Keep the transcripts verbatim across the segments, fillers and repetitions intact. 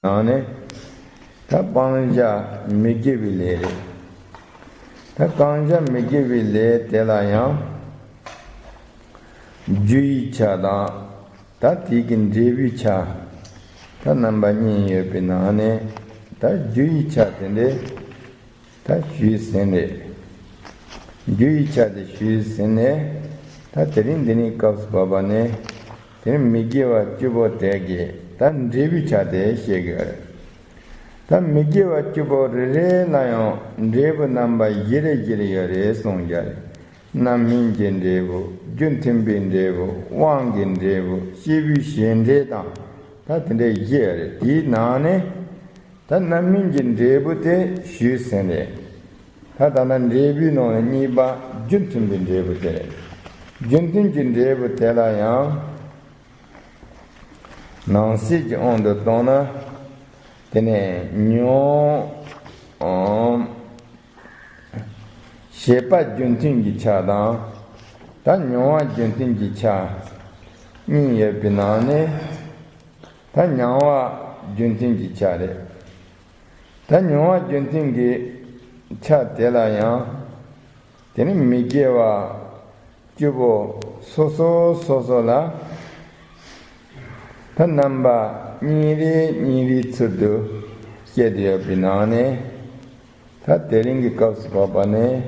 ནང་ནས་ད་སྤང་བྱ་མི་དགེ་བའི་ལས་རེད། ད་སྤང་བྱ་མི་དགེ་བའི་ལས་དེ་ལ་ཡང་རྒྱུ་ཡི་ཆ་དང་ད་དེ་གི་འབྲས་བུའི་ཆ། ད་རྣམ་པ་གཉིས་ཡོད་པའི་ནང་ནས་ད་རྒྱུ་ཡི་ཆ་དེ་འདྲའི་ད་ཞུས་ཟིན་རེད། རྒྱུ་ཡི་ཆ་དེ་ཞུས་ཟིན་ནས་ད་དེ་རིང་འདི་ནས་སྐབས་སུ་བབ་པ་ནས་དེ་རིང་མི་དགེ་བ་བཅུ་པོ་དེ་གི་ད་འབྲས་བུའི་ཆ་དེ་བཤད་དགོས་རེད། ད་མི་དགེ་བ་བཅུ་པོ་རེ་རེ་ལ་ཡང་འབྲས་བུ་རྣམ་པ་བཞི་རེ་བཞི་རེ་ཡོད་རེད་གསུངས་ཀྱི་རེད། རྣམ་སྨིན་གྱི་འབྲས་བུ། རྒྱུ་མཐུན་པའི་འབྲས་བུ། དབང་གི་འབྲས་བུ། སྐྱེས་བུའི་བྱེད་འབྲས་དང་ད་དེ་འདྲའི་བཞི་ཡོད་རེད། དེའི་ནང་ནས་ད་རྣམ་སྨིན་གྱི་འབྲས་བུ་དེ་ཞུས་ཟིན་རེད། ད་ད་ལྟ་འབྲས་བུའི་ནང་ནས་གཉིས་པ་རྒྱུ་མཐུན་པའི་འབྲས་བུ་དེ་རེད། རྒྱུ་མཐུན་གྱི་འབྲས་བུ་དེ་ལ་ཡང་ནང་གསེས་ཀྱི་དབང་དུ་བཏང་ན། དེ་ནས་མྱོང་བྱེད་པ་རྒྱུ་མཐུན་གྱི་ཆ་དང་། ད་མྱོང་བ་རྒྱུ་མཐུན་གྱི་ཆ་གཉིས་ཡོད་པའི་ནང་ནས་ད་མྱང་བ་རྒྱུ་མཐུན་གྱི་ཆ་རེད། ད་མྱོང་བ་རྒྱུ་མཐུན་གྱི་ཆ་དེ་ལ་ཡང་དེ་ནི་མི་དགེ་བ་བཅུ་པོ་སོ་སོ་སོ་སོ་ལ་ད་རྣམ་པ་གཉིས་རེ་གཉིས་རེའི་ཚུལ་དུ་བཤད་དེ་ཡོད་པའི་ནང་ནས། ད་དེ་རིང་གི་སྐབས་སུ་བབ་པ་ནས་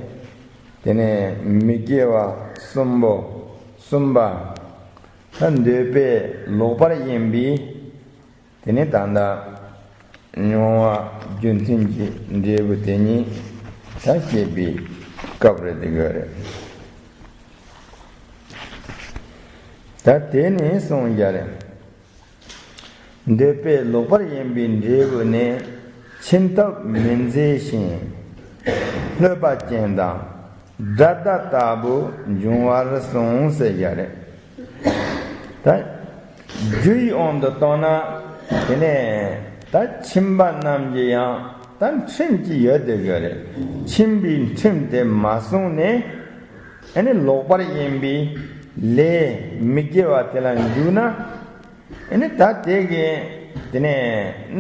དེ་ནས་མི་དགེ་བ་གསུམ་པོ་གསུམ་པ་ད་འདོད་པས་ལོག་པར་གཡེམ་པའི་དེ་ནས་ད་ལྟ་མྱོང་བ་རྒྱུ་མཐུན་གྱི་འབྲས་བུ་དེ་ཉིད་ད་བཤད་པའི་སྐབས་རེད་དེ་ག་རེད། ད་དེ་ནས་གསུངས་ཀྱི་རེད། འདོད་པས་ལོག་པར་གཡེམ་པའི་འབྲས་བུ་ནི། ཁྱིམ་ཐབ་མི་མཛེས་ཤིང་། ལྷོད་པ་ཅན་དང་། དགྲ་སྡེ་ལྟ་བུ་འབྱུང་བར་གསུངས་ཟེར་ཡ་རེད། ད་རྒྱུ་ཡི་དབང་དུ་བཏང་ན། དེ་ནས་ད་ཁྱིམ་པ་རྣམས་ཀྱི་ཡང་ད་ཁྲིམས་ཀྱི་ཡོད་དེ་ག་རེད། ཁྱིམ་པའི་ཁྲིམས་དེ་མ་བསྲུངས་ནས། ཨ་ནི་ལོག་པར་གཡེམ་པའི་ལས་མི་དགེ་བ་དེ་ལ་འཇུག་ན། ཨ་ནི་ད་དེ་གི་དེ་ནས་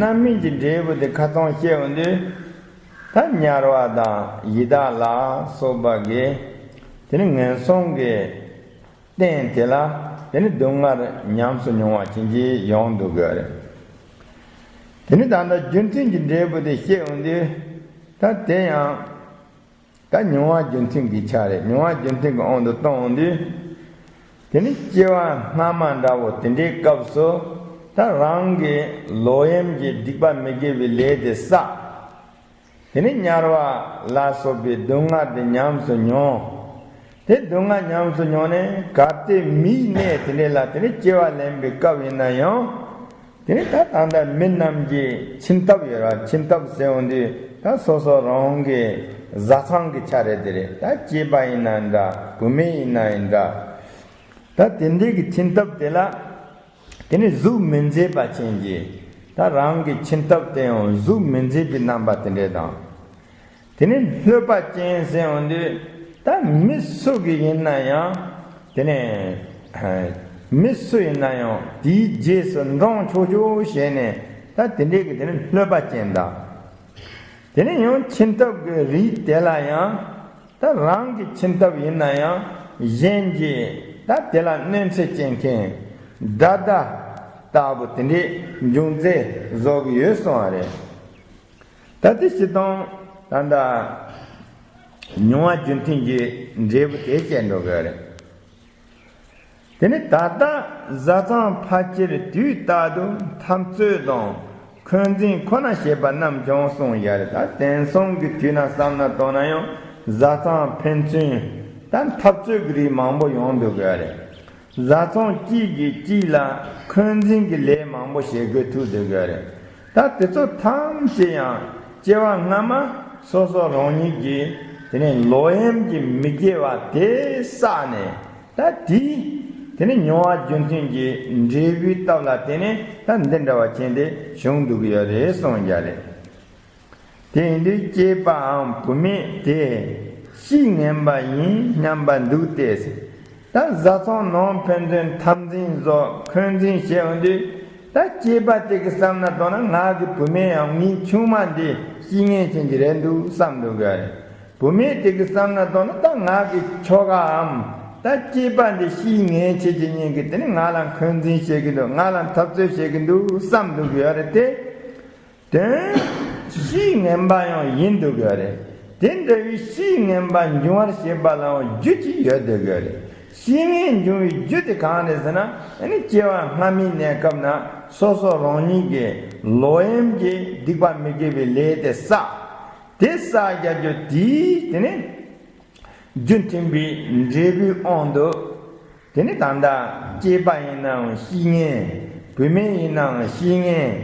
རྣམ་སྨིན་གྱི་འབྲས་བུ་དེ་ཁ་ཚང་བཤད་འོང་དུས། ད་དམྱལ་བ་དང་ཡི་དྭགས་ལ་སོགས་པ་གི་དེ་ནི་ངན་སོང་གི་རྟེན་དེ་ལ་དེ་ནི་སྡུག་བསྔལ་ཉམས་སུ་མྱོང་བ་ཅན་གྱི་ཡོང་འདུག་གི་རེད། དེ་ནི་ད་ལྟ་རྒྱུ་མཐུན་གྱི་འབྲས་བུ་དེ་བཤད་འོང་དུས། ད་དེ་ཡང་ད་མྱོང་བ་རྒྱུ་མཐུན་གྱི་ཆ་རེད། མྱོང་བ་རྒྱུ་མཐུན་གྱི་དབང་དུ་བཏང་འོང་དུས། དེ་ནི་སྐྱེ་བ་སྔ་མ་འདྲ་བོ་དེ་འདྲའི་སྐབས་སུ་ད་རང་གི་ལོག་གཡེམ་གྱི་སྡིག་པ་མི་དགེ་བའི་ལས་དེ་བསགས། དེ་ནི་དམྱལ་བ་ལ་སོགས་པའི་སྡུག་བསྔལ་དེ་ཉམས་སུ་མྱོང་། དེ་སྡུག་བསྔལ་ཉམས་སུ་མྱོང་ནས་གལ་ཏེ་མིའི་གནས་དེ་འདྲ་ལ་དེ་ནི་སྐྱེ་བ་ལེན་པའི་སྐབས་ཡིན་ན་ཡང་། དེ་ནི་ད་ད་ལྟ་མི་རྣམས་ཀྱི་ཁྱིམ་ཐབ་ཡོད་ར། ཁྱིམ་ཐབ་ཟེར་འོང་དུས་ད་སོ་སོ་རང་གི་བཟའ་ཚང་གི་ཆ་རེད། དེ་རེད། ད་སྐྱེས་པ་ཡིན་ན་འདྲ། བུད་མེད་ཡིན་ན་ཡིན་འདྲ། ད་དེ་འདྲའི་གི་ཁྱིམ་ཐབ་དེ་ལ་དེ་ནི་གཟུགས་མི་མཛེས་པ་ཅན་གྱི་ད་རང་གི་ཁྱིམ་ཐབ་དེ་ཡང་གཟུགས་མི་མཛེས་པའི་རྣམ་པ་དེ་འདྲ་དང་། དེ་ནི་ལྷོད་པ་ཅན་ཟེར་འོང་དུས་ད་མི་སུ་གི་ཡིན་ན་ཡང་དེ་ནི་མི་སུ་ཡིན་ན་ཡང་དེའི་རྗེས་སུ་འབྲང་ཆོག་ཆོག་བྱས་ནས་ད་དེ་འདྲའི་གི་དེ་ནི་ལྷོད་པ་ཅན་དང་། དེ་ནས་ཡང་ཁྱིམ་ཐབ་ཀྱི་རིགས་དེ་ལ་ཡང་ད་རང་གི་ཁྱིམ་ཐབ་ཡིན་ན་ཡང་གཞན་གྱིས་ད་དེ་ལ་གནོད་འཚེ་བྱེད་མཁན་དགྲ་སྡེ་ལྟ་བུ་དེ་འདྲའི་འབྱུང་རྩིས་བཟོ་གི་ཡོད་གསུངས་པ་རེད། ད་དེ་སྤྱིར་བཏང་ད་ལྟ་མྱོང་བ་རྒྱུ་མཐུན་གྱི་འབྲས་བུ་དེ་བཤད་འགྲོ་གི་རེད། དེ་ནི་ད་ལྟ་བཟའ་ཚང་ཕལ་ཆེར་དུས་རྟག་ཏུ་འཐབ་རྩོད་དང་འཁོན་འཛིན་ཁོ་ན་བྱེད་པ་རྣམས་ཀྱང་གསུངས་ཡ་རེད། ད་དེང་སང་གི་དུས་ན་བསམ་ན་བཏང་ན་ཡང་བཟའ་ཚང་ཕན་ཚུན་ད་འཐབ་རྩོད་ཀྱི་རིགས་མང་པོ་ཡོང་འདུག་གི་རེད། བཟའ་ཚང་གཅིག་གིས་གཅིག་ལ་འཁོན་འཛིན་གྱི་ལས་མང་པོ་བྱེད་དགོས་ཐུག་འདུག་གི་རེད། ད་དེ་ཚོ་ཐམས་ཅད་ཡང་སྐྱེ་བ་སྔ་མ་སོ་སོ་རང་ཉིད་ཀྱིས་དེ་ནས་ལོག་གཡེམ་གྱི་མི་དགེ་བ་དེ་བསགས་ནས། ད་དེ་དེ་ནི་མྱོང་བ་རྒྱུ་མཐུན་གྱི་འབྲས་བུའི་སྟབས་ལ་བརྟེན་ནས་ད་འདི་འདྲ་བ་ཅན་དེ་བྱུང་འདུག་གི་ཡོད་རེད་གསུངས་ཀྱི་རེད། དེ་ཡིན་དུས་སྐྱེས་པའམ་བུད་མེད་དེ་ཤི་ངན་པ་ཡིན་སྙམ་པ་འདུག་སྟེ། ད་བཟའ་ཚང་ནང་ཕན་ཚུན་འཐབ་འཛིང་བཟོ་འཁོན་འཛིང་བྱས་འོང་དུས། ད་སྐྱེས་པ་དེ་གི་བསམ་ན་དོན་ན་ང་གི་བུད་མེད་ཡང་ངའི་ཆུང་མ་འདི་ཤི་ངེས་ཅན་གྱི་རེད་འདུག་བསམ་འདུག་གི་རེད། བུད་མེད་དེ་གི་བསམ་ན་དོན་ན་ད་ང་གི་ཁྱོ་གའམ་ད་སྐྱེས་པ་འདི་ཤི་ངེས་ཅན་གྱི་ཉིན་གི་དེ་ནི་ང་ལ་འཁོན་འཛིན་བྱེད་ཀྱི་འདུག་ང་ལ་འཐབ་རྩོད་བྱེད་ཀྱི་འདུག་བསམ་འདུག་གི་ཡོད་རེད་དེ། དོན་ཤི་ངན་པ་ཡང་ཡིན་འདུག་གི་རེད། དེ་འདྲ་བའི་ཤི་ངན་པ་འབྱུང་བར་བྱེད་པ་ལའང་རྒྱུ་ཅིག་ཡོད་འདུག་གི་རེད། ཤི་ངན་འབྱུང་བའི་རྒྱུ་དེ་གང་རེད་ཟེར་ན། ཨ་ནི་སྐྱེ་བ་སྔ་མའི་གནས་སྐབས་ན་སོ་སོ་རང་ཉིད་ཀྱི་ལོག་གཡེམ་གྱི་སྡིག་པ་མི་དགེ་བའི་ལས་དེ་བསགས། དེ་བསགས་རྒྱུ་དེའི་དེ་ནི་རྒྱུ་མཐུན་པའི་འབྲས་བུའི་དབང་དུ། དེ་ནི་ད་ལྟ་སྐྱེས་པ་ཡིན་ནའང་ཤི་ངེས། བུད་མེད་ཡིན་ནའང་ཤི་ངེས།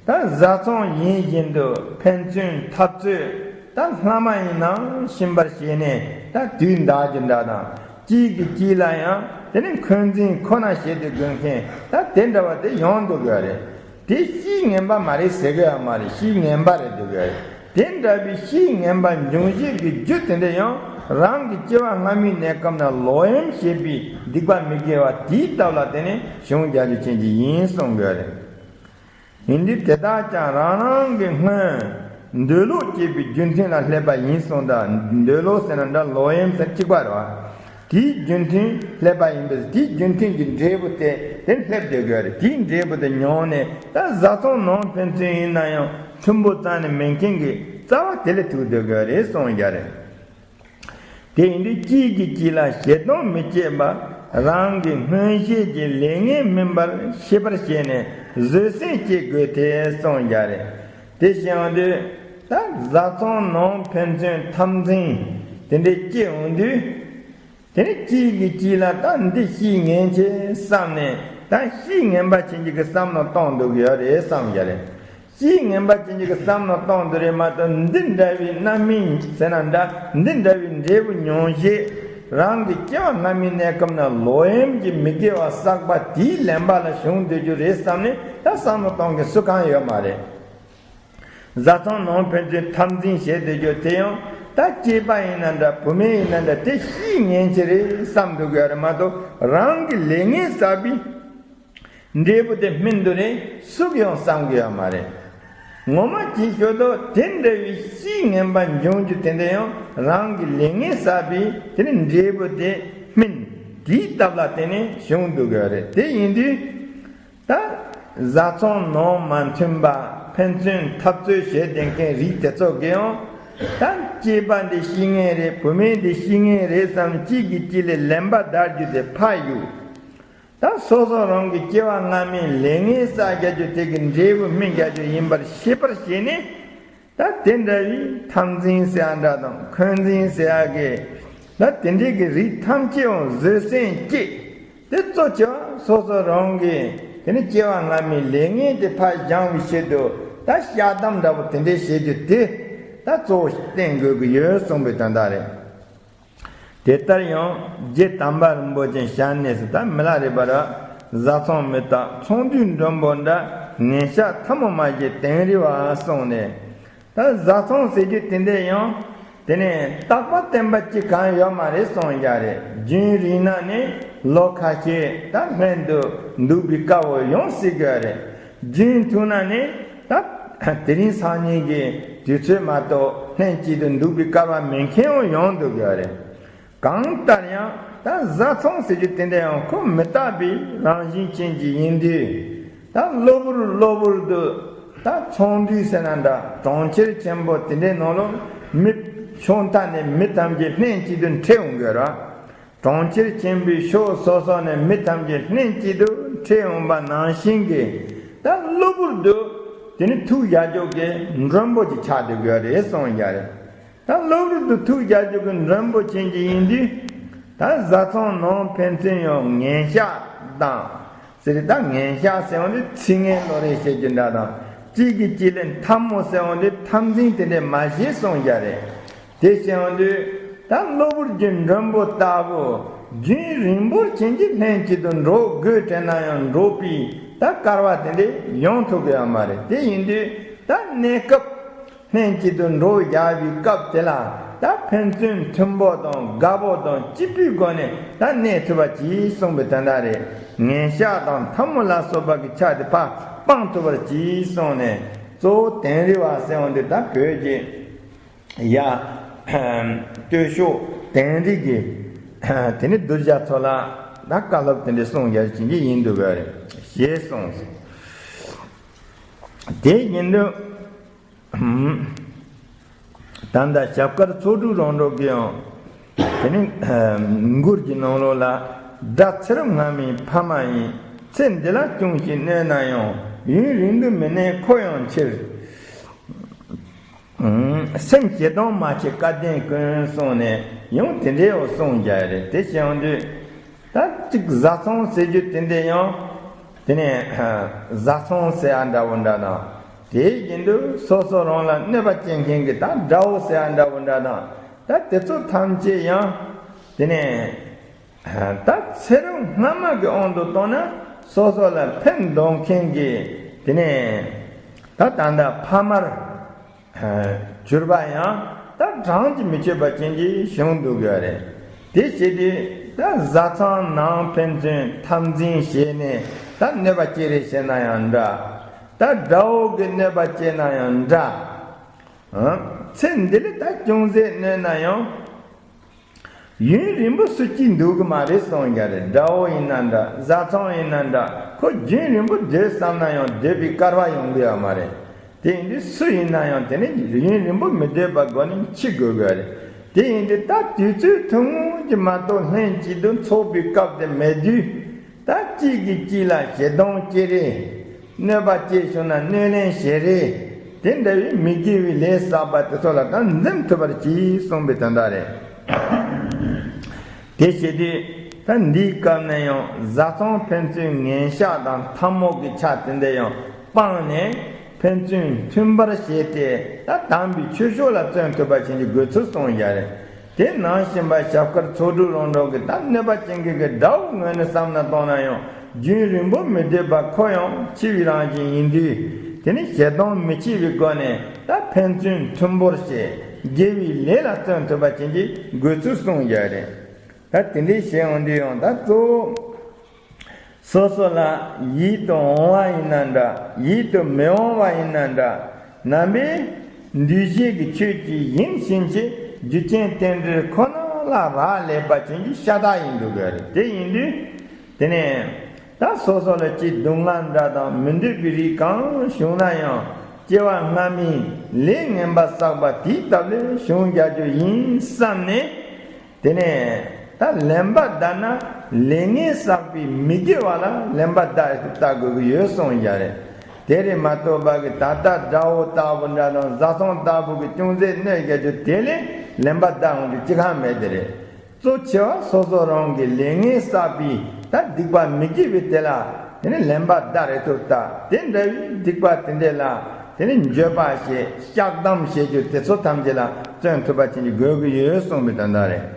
ད་བཟའ་ཚང་ཡིན་བཞིན་དུ་ཕན་ཚུན་འཐབ་རྩོད། ད་སྔ་མ་ཡིན་ནའང་ཤི་འཕར་བྱས་ནས་ད་དུས་འདའ་རྒྱུ་འདྲ་དང་། གཅིག་གིས་གཅིག་ལ་ཡང་དེ་ནི་འཁོན་འཛིན་ཁོ་ན་བྱེད་དུ་དགོས་མཁན་ད་དེ་འདྲ་བ་དེ་ཡོང་འདུག་གི་རེད། དེ་ཤི་ངན་པ་མ་རེད་ཟེར་གི་ཡོད་མ་རེད། ཤི་ངན་པ་རེད་འདུག་གི་རེད། དེ་འདྲ་བའི་ཤི་ངན་པ་འབྱུང་བྱེད་ཀྱི་རྒྱུ་དེ་འདྲ་ཡང་རང་གི་སྐྱེ་བ་སྔ་མའི་གནས་སྐབས་ན་ལོག་གཡེམ་བྱས་པའི་སྡིག་པ་མི་དགེ་བ་དེའི་སྟབས་ལ་བརྟེན་ནས་བྱུང་རྒྱུ་ཅན་གྱི་ཡིན་གསུང་གི་རེད། ཡིན་དུས་དེ་དག་ཀྱང་རང་རང་གི་སྔོན་འདོད་ལོག་སྐྱེས་པའི་རྒྱུ་མཐུན་ལ་སླེབས་པ་ཡིན་གསུངས་དང་། འདོད་ལོག་ཟེར་ན་འདྲ་ལོག་གཡེམ་ཟེར་གཅིག་པ་རེད་བ། དེའི་རྒྱུ་མཐུན་སླེབས་པ་ཡིན་པས་དེའི་རྒྱུ་མཐུན་གྱི་འབྲས་བུ་དེ་དེ་སླེབས་བསྡད་དགོས་རེད། དེའི་འབྲས་བུ་དེ་མྱོང་ནས་ད་བཟའ་ཚང་ནང་ཕན་ཚུན་ཡིན་ན་ཡང་མཐུན་པོ་རྩ་ནས་མེད་མཁན་གྱི་རྩ་བ་དེ་ལས་ཐུག་བསྡད་དགོས་རེད་གསུངས་རྒྱུ་རེད། དེ་ཡིན་དུས་གཅིག་གིས་གཅིག་ལ་ཞེ་སྡང་མི་སྐྱེད་པ། རང་གི་སྔོན་བྱས་ཀྱི་ལས་ངན་སྨིན་པར་ཤེས་པར་བྱས་ནས་བཟོད་བསྲན་བྱེད་དགོས་ཏེ་གསུངས་རྒྱུ་རེད། དེ་བྱས་ཡོང་དུས་ད་བཟའ་ཚང་ནང་ཕན་ཚུན་འཐབ་འཛིང་དེ་འདྲའི་སྐྱེ་ཡོང་དུས། དེ་ནས་གཅིག་གིས་གཅིག་ལ་ད་འདི་ཤི་ངན་ཆེ་བསམ་ནས་ད་ཤི་ངན་པ་ཅན་གྱི་གི་བསམ་བློ་གཏོང་འདུག་གི་ཡོད་རེད་བསམ་རྒྱུ་རེད། ཤི་ངན་པ་ཅན་གྱི་གི་བསམ་བློ་གཏོང་འདུག་རེད་མ་གཏོགས། འདི་འདྲ་བའི་རྣམ་སྨིན་ཟེར་ན་འདྲ། འདི་འདྲ་བའི་འབྲས་བུ་མྱོང་བྱེད་རང་གི་སྐྱེ་བ་སྔ་མའི་གནས་སྐབས་ན་ལོག་གཡེམ་གྱི་མི་དགེ་བ་བསགས་པ་དེའི་ལན་པ་ལ་བྱུང་འདུག་རྒྱུ་རེད་བསམ་ནས་ད་བསམ་བློ་གཏོང་མཁན་སུ་གང་ཡོད་མ་རེད། བཟའ་ཚང་ནང་ཕན་ཚུན་འཐབ་འཛིང་བྱེད་བསྡད་རྒྱུ་དེ་ཡང་ད་སྐྱེས་པ་ཡིན་ན་འདྲ་བུད་མེད་ཡིན་ན་འདྲ་དེ་ཤི་ངན་ཆེ་རེད་བསམ་འདུག་གི་ཡོད་རེད་མ་གཏོགས། རང་གི་ལས་ངན་བསགས་པའི་འབྲས་བུ་དེ་སྨིན་འདུག་རེད་སུས་ཡང་བསམ་གི་ཡོད་མ་རེད། ངོ་མ་ཅིག་ཤོད་དོ། དེ་འདྲ་བའི་ཤི་ངན་པ་འབྱུང་རྒྱུ་དེ་འདྲ་ཡང་རང་གི་ལས་ངན་བསགས་པའི་དེ་ནི་འབྲས་བུ་དེ་སྨིན། དེའི་སྟབས་ལ་བརྟེན་ནས་བྱུང་འདུག་གི་ཡོད་རེད། དེ་ཡིན་དུས། ད་བཟའ་ཚང་ནང་མ་མཐུན་པ་ཕན་ཚུན་འཐབ་རྩོད་བྱེད་བསྡད་མཁན་རིགས་དེ་ཚོ་གི་ཡང་ད་སྐྱེས་པ་འདི་ཤི་ངེས་རེད། བུད་མེད་འདི་ཤི་ངེས་རེད་བསམ་གཅིག་གིས་གཅིག་ལ་ལན་པ་བརྡར་རྒྱུ་དེ་ཕར་གཡུག་ད་སོ་སོ་རང་གི་སྐྱེ་བ་སྔ་མའི་ལས་ངན་བསགས་རྒྱུ་དེ་གི་འབྲས་བུ་སྨིན་རྒྱུ་ཡིན་པར་ཤེས་པར་བྱས་ནས། ད་དེ་འདྲ་བའི་འཐབ་འཛིང་ཟེར་ཡ་འདྲ་དང་འཁོན་འཛིང་ཟེར་ཡ་གི་ད་དེ་འདྲའི་གི་རིགས་ཐམས་ཅད་ཡང་བཟོད་བསྲན་བསྐྱེད། དེ་གཙོ་ཆེ་བ་སོ་སོ་རང་གི་དེ་ནི་སྐྱེ་བ་སྔ་མའི་ལས་ངན་དེ་ཕར་སྦྱང་བའི་ཆེད་དུ་ད་བཤགས་གཏམ་འདྲ་པོ་དེ་འདྲའི་བྱེད་རྒྱུ་དེ་ད་གཙོ་བོ་བསྟེན་དགོས་ཀྱི་ཡོད་གསུངས་པའི་དོན་དག་རེད། དེ་ལྟར་ཡང་རྗེ་དམ་པ་རིན་པོ་ཆེ་ཞལ་ནས་སུ་ད་མི་ལ་རས་པ་ར་བཟའ་ཚང་མི་རྟག་ཚོང་འདུས་མགྲོན་པོ་འདྲ་ངན་ཤགས་ཐལ་མོ་མ་བྱེད་དིང་རི་བ་གསུངས་ནས། ད་བཟའ་ཚང་ཟེར་རྒྱུ་དེ་འདྲ་ཡང་དེ་ནས་རྟག་པ་བརྟན་པ་གཅིག་གང་ཡོད་མ་རེད་གསུངས་ཡ་རེད། རྒྱུན་རིང་ན་ནི་ལོ་ཁ་ཤས་ད་ལྷན་དུ་འདུག་པའི་སྐལ་བ་ཡོང་སྲིད་ཀྱི་རེད། རྒྱུན་ཐུང་ན་ནི་ད་དེ་རིང་སང་ཉིན་གྱི་དུས་ཚོད་མ་གཏོགས་ལྷན་གཅིག་ཏུ་འདུག་པའི་སྐལ་བ་མེད་མཁན་ཡང་ཡོང་འདུག་ཡོད་རེད། གང་ལྟར་ཡང་ད་བཟའ་ཚང་ཟེར་རྒྱུ་དེ་འདྲ་ཡང་ཁོ་མི་རྟག་པའི་རང་བཞིན་ཅན་གྱི་ཡིན་དུས། ད་གློ་བུར་གློ་བུར་དུ་ད་ཚོང་འདུས་ཟེར་ན་འདྲ་གྲོང་ཁྱེར་ཆེན་པོ་དེ་འདྲའི་ནང་ལ་མི་ཕྱོགས་མཐའ་ནས་མི་ཐམས་ཅད་ལྷན་གཅིག་ཏུ་འཕྲད་འོང་དགོས་ར། གྲོང་ཁྱེར་ཆེན་པོའི་ཕྱོགས་སོ་སོ་ནས་མི་ཐམས་ཅད་ལྷན་གཅིག་ཏུ་འཕྲད་འོང་པ་ནང་བཞིན་གྱི་ད་གློ་བུར་དུ་དེ་ནི་ཐུགས་ཡ་འཇོག་གི་མགྲོན་པོ་ཅིག་ཆགས་སྡོད་དགོས་རེད་གསུངས་ཡ་རེད། ད་གློ་བུར་དུ་ཐུགས་རྒྱ་ཆེ་གི་མགྲོན་པོ་ཅན་གྱི་ཡིན་དུས། ད་བཟའ་ཚང་ནང་ཕན་ཚུན་ཡང་ངན་ཤགས་དང་། ཟེར་ད་ངན་ཤགས་ཟེར་བ་འདི་ཚིག་ངན་བློ་རེ་བཤད་རྒྱུ་འདྲ་དང་། གཅིག་གིས་གཅིག་ལ་འཐབ་མོ་ཟེར་བ་འདི་འཐབ་འཛིང་དེ་འདྲས་མ་བྱེད་གསུངས་རྒྱུ་རེད། དེ་བྱས་བ་འདི་ད་གློ་བུར་གྱི་མགྲོན་པོ་ལྟ་བུ་རྒྱུན་རིང་པོར་ཕྱིན་གྱི་ལྷན་ཅིག་ཏུ་འགྲོ་དགོས་དྲན་ན་ཡང་འགྲོ་པའི་ད་སྐལ་བ་དེ་འདྲས་ཡོང་ཐུབ་ཀྱི་ཡོད་མ་རེད། དེ་ཡིན་དུས་ད་གནས་སྐབས། ལྷན་ཅིག་ཏུ་འགྲོ་བཞག་པའི་སྐབས་དེ་ལ་ད་ཕན་ཚུན་མཐུན་པོ་དང་དགའ་པོ་དང་སྐྱིད་པོའི་སྒོ་ནས་ད་གནས་ཐུབ་པ་གྱིས་གསུངས་པའི་དོན་དག་རེད། ངན་ཤགས་དང་འཐབ་མོ་ལ་སོགས་པ་གི་ཆ་དེ་ཕར་སྤང་ཐུབ་པར་གྱིས་གསུངས་ནས། གཙོ་བོ་དིང་རི་བ་ཟེར་འོང་དུས་ད་བོད་ཀྱི་ཡ་སྟོད་ཕྱོགས་དིང་རི་གི་དེ་ནི་གདུལ་བྱ་ཚོ་ལ་ད་བཀའ་སློབ་དེ་འདྲ་གསུངས་རྒྱ་ཅན་གྱི་ཡིན་འདུག་ག་རེད་ཞེས་གསུངས་སོ། དེ་ཡིན་དུས། ད་ལྟ་ཞབས་དཀར་ཚོགས་དྲུག་རོང་འབྲོག་གི་ཡང་དེ་ནི་མགུར་གྱི་ནང་ལོགས་ལ། དགྲ་ཚེ་རབས་སྔ་མའི་ཕ་མ་ཡིན། ཚེ་འདི་ལ་ཅུང་ཞིག་གནོད་ན་ཡང་། ཡུན་རིང་དུ་མི་གནས་ཁོ་ཡང་འཆི། སེམས་ཞེ་སྡང་མ་བྱེད་སྐལ་ལྡན་ཀུན། གསུངས་ནས་ཡང་དེ་འདྲའི་འོ་གསུངས་རྒྱ་རེད། དེ་བྱས་ཡོང་དུས། ད་གཅིག་བཟའ་ཚང་ཟེར་རྒྱུ་དེ་འདྲ་ཡང་། དེ་ནས་བཟའ་ཚང་ཟེར་ཡ་འདྲ་བོ་འདྲ་དང་། དེའི་རྒྱུན་དུ་སོ་སོ་རང་ལ་གནོད་པ་བྱེད་མཁན་གྱི་ད་དགྲ་བོ་ཟེར་ཡ་འདྲ་བོ་འདྲ་དང་། ད་དེ་ཚོ་ཐམས་ཅད་ཡང་། དེ་ནས་ད་ཚེ་རབས་སྔ་མ་གི་དབང་དུ་བཏང་ན་སོ་སོ་ལ་ཕན་འདོགས་མཁན་གྱི་དེ་ནས་ད་ད་ལྟ་ཕ་མར་གྱུར་པ་ཡང་ད་གྲངས་ཀྱིས་མི་ཆོད་པ་ཅན་གྱི་བྱུང་འདུག་ཡོད་རེད། དེ་བྱེད་དུས་ད་བཟའ་ཚང་ནང་ཕན་ཚུན་འཐབ་འཛིང་བྱས་ནས་ད་གནོད་པ་སྐྱེལ་རེས་བྱས་ན་ཡང་འདྲ། ད་དགྲ་བོ་གི་གནོད་པ་སྐྱེལ་ན་ཡང་འདྲ། ཚེ་འདི་ལ་ད་ཅུང་ཟད་གནོད་ན་ཡང་། ཡུན་རིང་པོ་སུ་གཅིག་འདུག་གི་མ་རེད་གསུངས་རྒྱ་རེད། དགྲ་བོ་ཡིན་ན་འདྲ། བཟའ་ཚང་ཡིན་ན་འདྲ། ཁོ་རྒྱུན་རིང་པོ་སྡོད་བསམ་ན་ཡང་སྡོད་པའི་སྐལ་བ་ཡོང་གི་ཡོད་མ་རེད། དེ་ཡིན་དུས་སུ་ཡིན་ན་ཡང་དེ་ནི་ཡུན་རིང་པོ་མི་སྡོད་པ་སྒོ་ནས་འཆི་དགོས་དགོས་རེད། དེ་ཡིན་དུས་ད་དུས་ཚོད་ཐུང་ངུ་ཅིག་མ་གཏོགས་ལྷན་ཅིག་ཏུ་འཚོགས་པའི་སྐབས་དེ་མེད་དུས། ད་གཅིག་གིས་གཅིག་ལ་ཞེ་སྡང་སྐྱེ་རེས། གནོད་པ་སྐྱེལ་བྱུང་ན་གནོད་ལན་བྱེད་རེས། དེ་འདྲ་བའི་མི་དགེ་བའི་ལས་བསགས་པ་དེ་ཚོ་ལ་ད་འཛེམ་ཐུབ་པར་གྱིས་གསུངས་པའི་དོན་དག་རེད། དེ་བྱེད་དུས་ད་འདིའི་སྐབས་ན་ཡང་བཟའ་ཚང་ཕན་ཚུན་ངན་ཤགས་དང་འཐབ་མོ་གི་ཆ་དེ་འདྲ་ཡང་སྤངས་ནས། ཕན་ཚུན་མཐུན་པར་བྱས་ཏེ་ད་དམ་པའི་ཆོས་ཕྱོགས་ལ་བརྩོན་ཐུབ་པ་བྱེད་རྒྱུ་དགོས་ཚུལ་གསུངས་ཡ་རེད། དེ་ནང་བཞིན་པ་ཞབས་དཀར་ཚོགས་དྲུག་རོང་འབྲོག་གི་ད་གནོད་པ་ཅན་གྱི་གི་དགྲ་བོ་ངོས་ནས་བསམ་ན་གཏོང་ན་ཡང་རྒྱུན་རིང་པོ་མི་སྡོད་པ་ཁོ་ཡང་འཆི་བའི་རང་བཞིན་ཡིན་དུས། དེ་ནི་ཞེ་སྡང་མི་བྱེད་པའི་སྒོ་ནས་ད་ཕན་ཚུན་མཐུན་པོར་བྱས་དགེ་བའི་ལས་ལ་བརྩོན་ཐུབ་པ་བྱེད་རྒྱུ་དགོས་ཚུལ་གསུངས་ཡ་རེད། ད་དེ་འདྲའི་བྱས་འོང་དུས་ཡང་ད་གཙོ་བོ། སོ་སོ་ལ་ཡིད་དུ་འོང་བ་ཡིན་ན་འདྲ། ཡིད་དུ་མི་འོང་བ་ཡིན་ན་འདྲ། ནང་པའི་འདུས་བྱས་ཀྱི་ཆོས་ཀྱི་ཡིན་ཕྱིན་ཆད་རྒྱུ་རྐྱེན་རྟེན་འབྲེལ་ཁོ་ན་ལ་རག་ལས་པ་ཅན་གྱི་ཤ་སྟག་ཡིན་འདུག་གི་རེད། དེ་ཡིན་དུས། དེ་ནས་ད་སོ་སོ་ལ་ཅི་སྡུག་བསྔལ་འདྲ་དང་མི་འདོད་པའི་རིགས་གང་བྱུང་ན་ཡང་སྐྱེ་བ་སྔ་མའི་ལས་ངན་པ་བསགས་པ་དེའི་སྟབས་ལས་བྱུང་རྒྱག་རྒྱུ་ཡིན་བསམ་ནས། དེ་ནས་ད་ལེན་པ་བདའ་ན་ལས་ངན་བསགས་པའི་མི་དགེ་བ་ལ་ལེན་པ་བདའ་ཡི་བལྟ་དགོས་ཀྱི་ཡོད་གསུངས་ཡ་རེད། དེ་རེད་མ་གཏོགས་པ་གི་ད་ལྟ་དགྲ་བོ་ལྟ་བུ་འདྲ་དང་བཟའ་ཚང་ལྟ་བུ་གི་ཅུང་ཟད་གནོད་རྒྱག་རྒྱུ་དེ་ལས་ལེན་པ་བདའ་འོང་རྒྱུ་ཅི་གང་མེད་དེ་རེད། གཙོ་ཆེ་བ་སོ་སོ་རང་གི་ལས་ངན་བསགས་པའི་ད་སྡིག་པ་མི་དགེ་བའི་དེ་ལ་དེ་ནི་ལེན་པ་བདའ་རེད་ཐུབ་ལྟ། དེ་འདྲ་བའི་སྡིག་པ་དེ་འདྲ་ལ་དེ་ནི་འགྱོད་པ་བྱེད། བཤགས་སྡོམ་བྱེད་རྒྱུ་དེ་ཚོ་ཐམས་ཅད་ལ་བརྩོན་ཐུབ་པ་བྱེད་རྒྱུ་དགོས་ཀྱི་ཡོད་གསུངས་པའི་དོན་དག་རེད།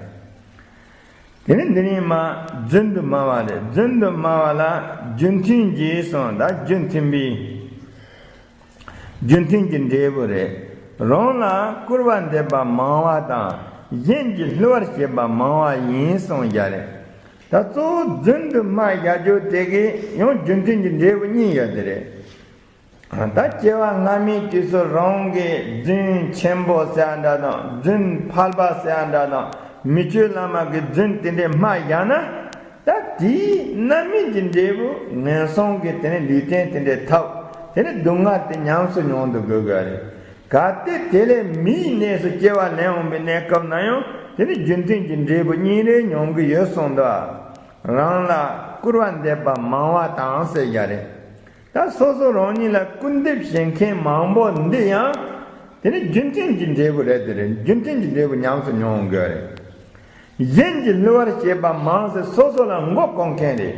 དེ་ནི་འདི་ནི་མ་རྫུན་དུ་སྨྲ་བ་རེད། རྫུན་དུ་སྨྲ་བ་ལ་རྒྱུ་མཐུན་གྱིས་གསུངས། ད་རྒྱུ་མཐུན་པའི་རྒྱུ་མཐུན་གྱི་འབྲས་བུ་རེད། རང་ལ་སྐུར་བ་འདེབས་པ་མང་བ་དང་གཞན་གྱིས་བསླུ་བར་བྱེད་པ་མང་བ་ཡིན་གསུངས་ཡ་རེད། ད་གཙོ་བོ་རྫུན་དུ་སྨྲ་བཞག་རྒྱུ་དེ་གི་ཡང་རྒྱུ་མཐུན་གྱི་འབྲས་བུ་གཉིས་ཡོད་དེ་རེད། ད་སྐྱེ་བ་སྔ་མའི་དུས་སུ་རང་གི་རྫུན་ཆེན་པོ་ཟེར་ཡ་འདྲ་དང་རྫུན་ཕལ་པ་ཟེར་ཡ་འདྲ་དང་མི་ཆོས་བླ་མ་གི་རྫུན་དེ་འདྲའི་སྨྲ་བཞག་ན། ད་དེའི་རྣམ་སྨིན་གྱི་འབྲས་བུ་ངན་སོང་གི་དེ་ནི་ལུས་རྟེན་དེ་འདྲའི་ཐོབ། དེ་ནི་སྡུག་བསྔལ་དེ་ཉམས་སུ་མྱོང་དུ་དགོས་དགོས་རེད། གལ་ཏེ་དེ་ལས་མིའི་གནས་སུ་སྐྱེ་བ་ལེན་འོང་བའི་གནས་སྐབས་ན་ཡང་དེ་ནི་རྒྱུ་མཐུན་གྱི་འབྲས་བུ་གཉིས་རེ་མྱོང་གི་ཡོད་གསུངས་འདུག་རང་ལ་སྐུར་བ་འདེབས་པ་མང་བ་དང་ཟེར་ཡ་རེད། ད་སོ་སོ་རང་ཉིད་ལ་སྐུར་འདེབས་བྱེད་མཁན་མང་པོ་འདི་ཡང་དེ་ནི་རྒྱུ་མཐུན་གྱི་འབྲས་བུ་རེད། དེ་རེད། རྒྱུ་མཐུན་གྱི་འབྲས་བུ་ཉམས་སུ་མྱོང་དགོས་རེད། གཞན་གྱིས་བསླུ་བར་བྱེད་པ་མང་ཟེར་སོ་སོ་ལ་མགོ་སྐོར་མཁན་རེད།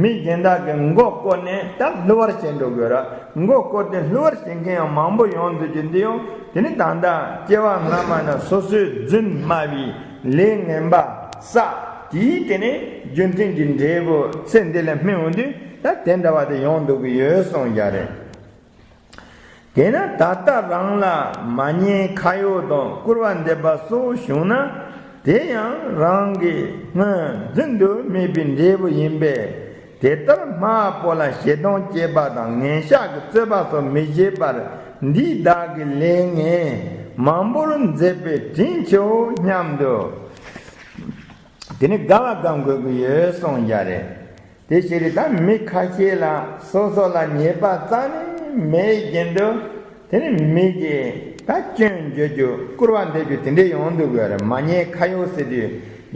མི་གཞན་དག་གིས་མགོ་སྐོར་ནས་ད་བསླུ་བར་བྱེད་འགྲོ་དགོས་ར། མགོ་སྐོར་ཏེ་བསླུ་བར་བྱེད་མཁན་ཡང་མང་པོ་ཡོང་འདུག་རྒྱུ་འདི་ཡང་དེ་ནི་ད་ལྟ་སྐྱེ་བ་སྔ་མ་ན་སོ་སོའི་རྫུན་སྨྲ་བའི་ལས་ངན་པ་བསགས། དེའི་དེ་ནི་རྒྱུ་མཐུན་གྱི་འབྲས་བུ་ཚེ་འདི་ལ་སྨིན་འོང་དུས་ད་དེ་འདྲ་བ་དེ་ཡོང་འདུག་གི་ཡོད་གསུངས་ཡ་རེད། དེས་ན་ད་ལྟ་རང་ལ་མ་ཉེས་ཁ་གཡོག་དང་སྐུར་བ་འདེབས་པ་སོགས་བྱུང་ན། དེ་ཡང་རང་གི་སྔོན་རྫུན་དུ་སྨྲས་པའི་འབྲས་བུ་ཡིན་པས། དེ་ལྟར་སྨྲ་བ་པོ་ལ་ཞེ་སྡང་སྐྱེས་པ་དང་ངན་ཤགས་ཀྱི་རྩོད་པ་སོགས་མི་བྱེད་པར་འདིས་བདག་གི་ལས་ངན་མང་པོར་མཛད་པའི་དྲིན་ཆེའོ་སྙམ་དུ། དེ་ནི་དགའ་བ་སྒོམ་དགོས་ཀྱི་ཡོད་གསུངས་ཡ་རེད། དེ་ཕྱིར་ད་མི་ཁ་ཤས་ལ་སོ་སོ་ལ་ཉེས་པ་རྩ་ནས་མེད་བཞིན་དུ། དེ་ནི་མི་གིས་ད་སྐྱོན་བརྗོད་རྒྱུ་སྐུར་བ་འདེབས་རྒྱུ་དེ་འདྲས་ཡོང་འདུག་གི་རེད། མ་ཉེས་ཁ་གཡོགས་ཟེར་དུས་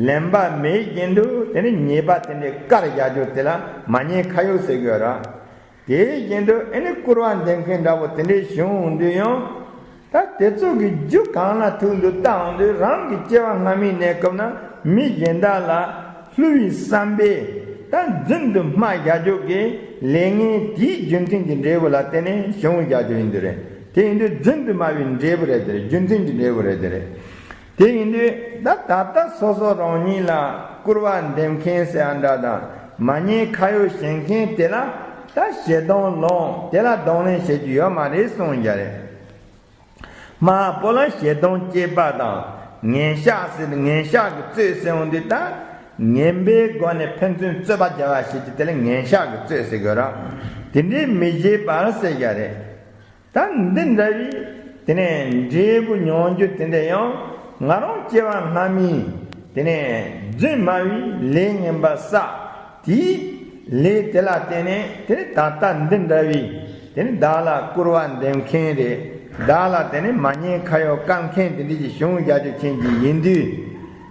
ལན་པ་མེད་བཞིན་དུ་དེ་ནི་ཉེས་པ་དེ་འདྲས་བཀར་བཞག་རྒྱུ་དེ་ལ་མ་ཉེས་ཁ་གཡོགས་ཟེར་གི་རེད། དེ་བཞིན་དུ་ཨེ་ནི་སྐུར་བ་འདེབས་མཁན་འདྲ་བོ་དེ་འདྲས་བྱུང་འོང་དུས་ཡང་། ད་དེ་ཚོ་གི་རྒྱུ་གང་ལ་ཐུག་འདུག་བལྟ་འོང་དུས་རང་གི་སྐྱེ་བ་སྔ་མའི་གནས་སྐབས་ན་མི་གཞན་དག་ལ་བསླུ་བའི་བསམ་པས་ད་རྫུན་དུ་སྨྲ་བཞག་རྒྱུ་གི་ལས་ངན་དེའི་རྒྱུ་མཚན་གྱི་འབྲས་བུ་ལ་བརྟེན་ནས་བྱུང་བཞག་རྒྱུ་ཡིན་དུ་རེད། དེ་ཡིན་དུས་རྫུན་དུ་སྨྲ་བའི་འབྲས་བུ་རེད་དེ་རེད། རྒྱུ་མཚན་གྱི་འབྲས་བུ་རེད་དེ་རེད། དེ་ཡིན་དུས་ད་ད་ལྟ་སོ་སོ་རང་ཉིད་ལ་སྐུར་བ་འདེབས་མཁན་ཟེར་ཡ་འདྲ་དང་མ་ཉེས་ཁ་གཡོགས་བྱེད་མཁན་དེ་ལ་ད་ཞེ་སྡང་ལངས་དེ་ལ་གདོང་ལེན་བྱེད་རྒྱུ་ཡོད་མ་རེད་གསུངས་ཡ་རེད། སྨྲ་བ་པོ་ལ་ཞེ་སྡང་སྐྱེས་པ་དང་ངན་ཤགས་ཟེར་ངན་ཤགས་ཀྱི་རྩོད་ཟེར་འོང་དུས་ད་ངན་པའི་སྒོ་ནས་ཕན་ཚུན་རྩོད་པ་རྒྱག་པ་ཞིག་གི་དེ་ལ་ངན་ཤགས་ཀྱི་རྩོད་ཟེར་དགོས་ར། དེ་འདྲའི་མི་བྱེད་པར་ཟེར་ཡ་རེད། ད་འདི་འདྲ་བའི་དེ་ནས་འབྲས་བུ་མྱོང་རྒྱུ་དེ་འདྲ་ཡང་ང་རང་སྐྱེ་བ་སྔ་མའི་དེ་ནས་རྫུན་སྨྲ་བའི་ལས་ངན་པ་བསགས་དེའི་ལས་དེ་ལ་བརྟེན་ནས་དེ་ནས་ད་ལྟ་འདི་འདྲ་བའི་དེ་ནས་བདག་ལ་སྐུར་བ་འདེབས་མཁན་རེད། བདག་ལ་དེ་ནས་མ་ཉེས་ཁ་གཡོགས་བཀལ་མཁན་དེ་འདྲ་ཞིག་བྱུང་རྒྱག་རྒྱུ་མཁན་ཅིག་ཡིན་དུས།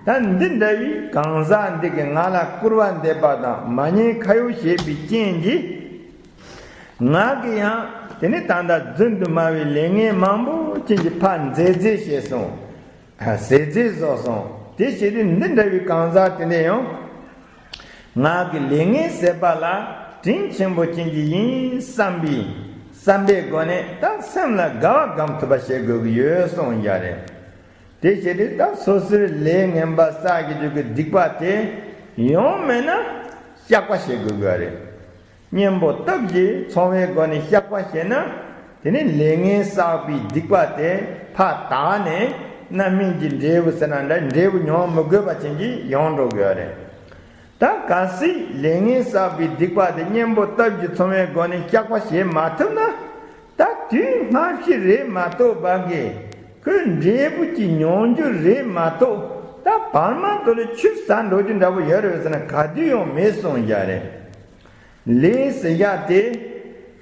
ད་འདི་འདྲ་བའི་གང་ཟག་འདི་གིས་ང་ལ་སྐུར་བ་འདེབས་པ་དང་མ་ཉེས་ཁ་གཡོགས་བྱེད་པའི་རྐྱེན་གྱིས། ང་གིས་ཡང་དེ་ནི་ད་ལྟ་རྫུན་དུ་སྨྲ་བའི་ལས་ངན་མང་པོ་ཅན་གྱི་ཕར་མཛད་རྗེས་བྱས་སོང་། ཟས་རྗེས་བཟོ་སོང་། དེ་བྱེད་དུས་འདི་འདྲ་བའི་གང་ཟག་དེ་འདྲས་ཡང་། ང་གི་ལས་ངན་ཟད་པ་ལ་དྲིན་ཆེན་པོ་ཅན་གྱི་ཡིན་བསམ་པའི་བསམ་པའི་སྒོ་ནས་ད་སེམས་ལ་དགའ་བ་སྒོམ་ཐུབ་པ་བྱེད་དགོས་ཀྱི་ཡོད་གསུངས་ཡ་རེད། དེ་བྱེད་དུས་ད་སོ་སོའི་ལས་ངན་པ་བསགས་ཀྱི་རྒྱུ་གི་སྡིག་པ་དེ་ཡོང་མེད་ན་བཤགས་པ་བྱེད་དགོས་ཀྱི་རེད། གཉེན་པོ་སྟོབས་ཀྱིས་ཚང་བའི་སྒོ་ནས་བཤགས་པ་བྱས་ན། དེ་ནི་ལས་ངན་བསགས་པའི་སྡིག་པ་དེ་ཕར་དག་ནས་རྣམ་སྨིན་གྱི་འབྲས་བུ་ཟེར་ན་འདྲ་འབྲས་བུ་མྱོང་མི་དགོས་པ་ཅན་གྱི་ཡོང་འགྲོ་དགོས་རེད། ད་གལ་སྲིད་ལས་ངན་བསགས་པའི་སྡིག་པ་དེ་གཉེན་པོ་སྟོབས་ཀྱིས་ཚང་བའི་སྒོ་ནས་བཤགས་པ་བྱེད་མ་ཐུབ་ན། ད་དུས་སྔ་ཕྱི་རེད་མ་གཏོགས་བར་གྱི་ཁོའི་འབྲས་བུ་གྱི་མྱོང་འགྱུར་རེད་མ་གཏོགས་ད་བར་མ་དོ་ལ་ཆུད་ཟ་འགྲོ་རྒྱུ་འདྲ་པོ་ཡོད་རེད་ཟེར་ན་ག་དུས་ཡང་མེད་གསུངས་ཡ་རེད། ལས་ཟེར་ཡ་དེ་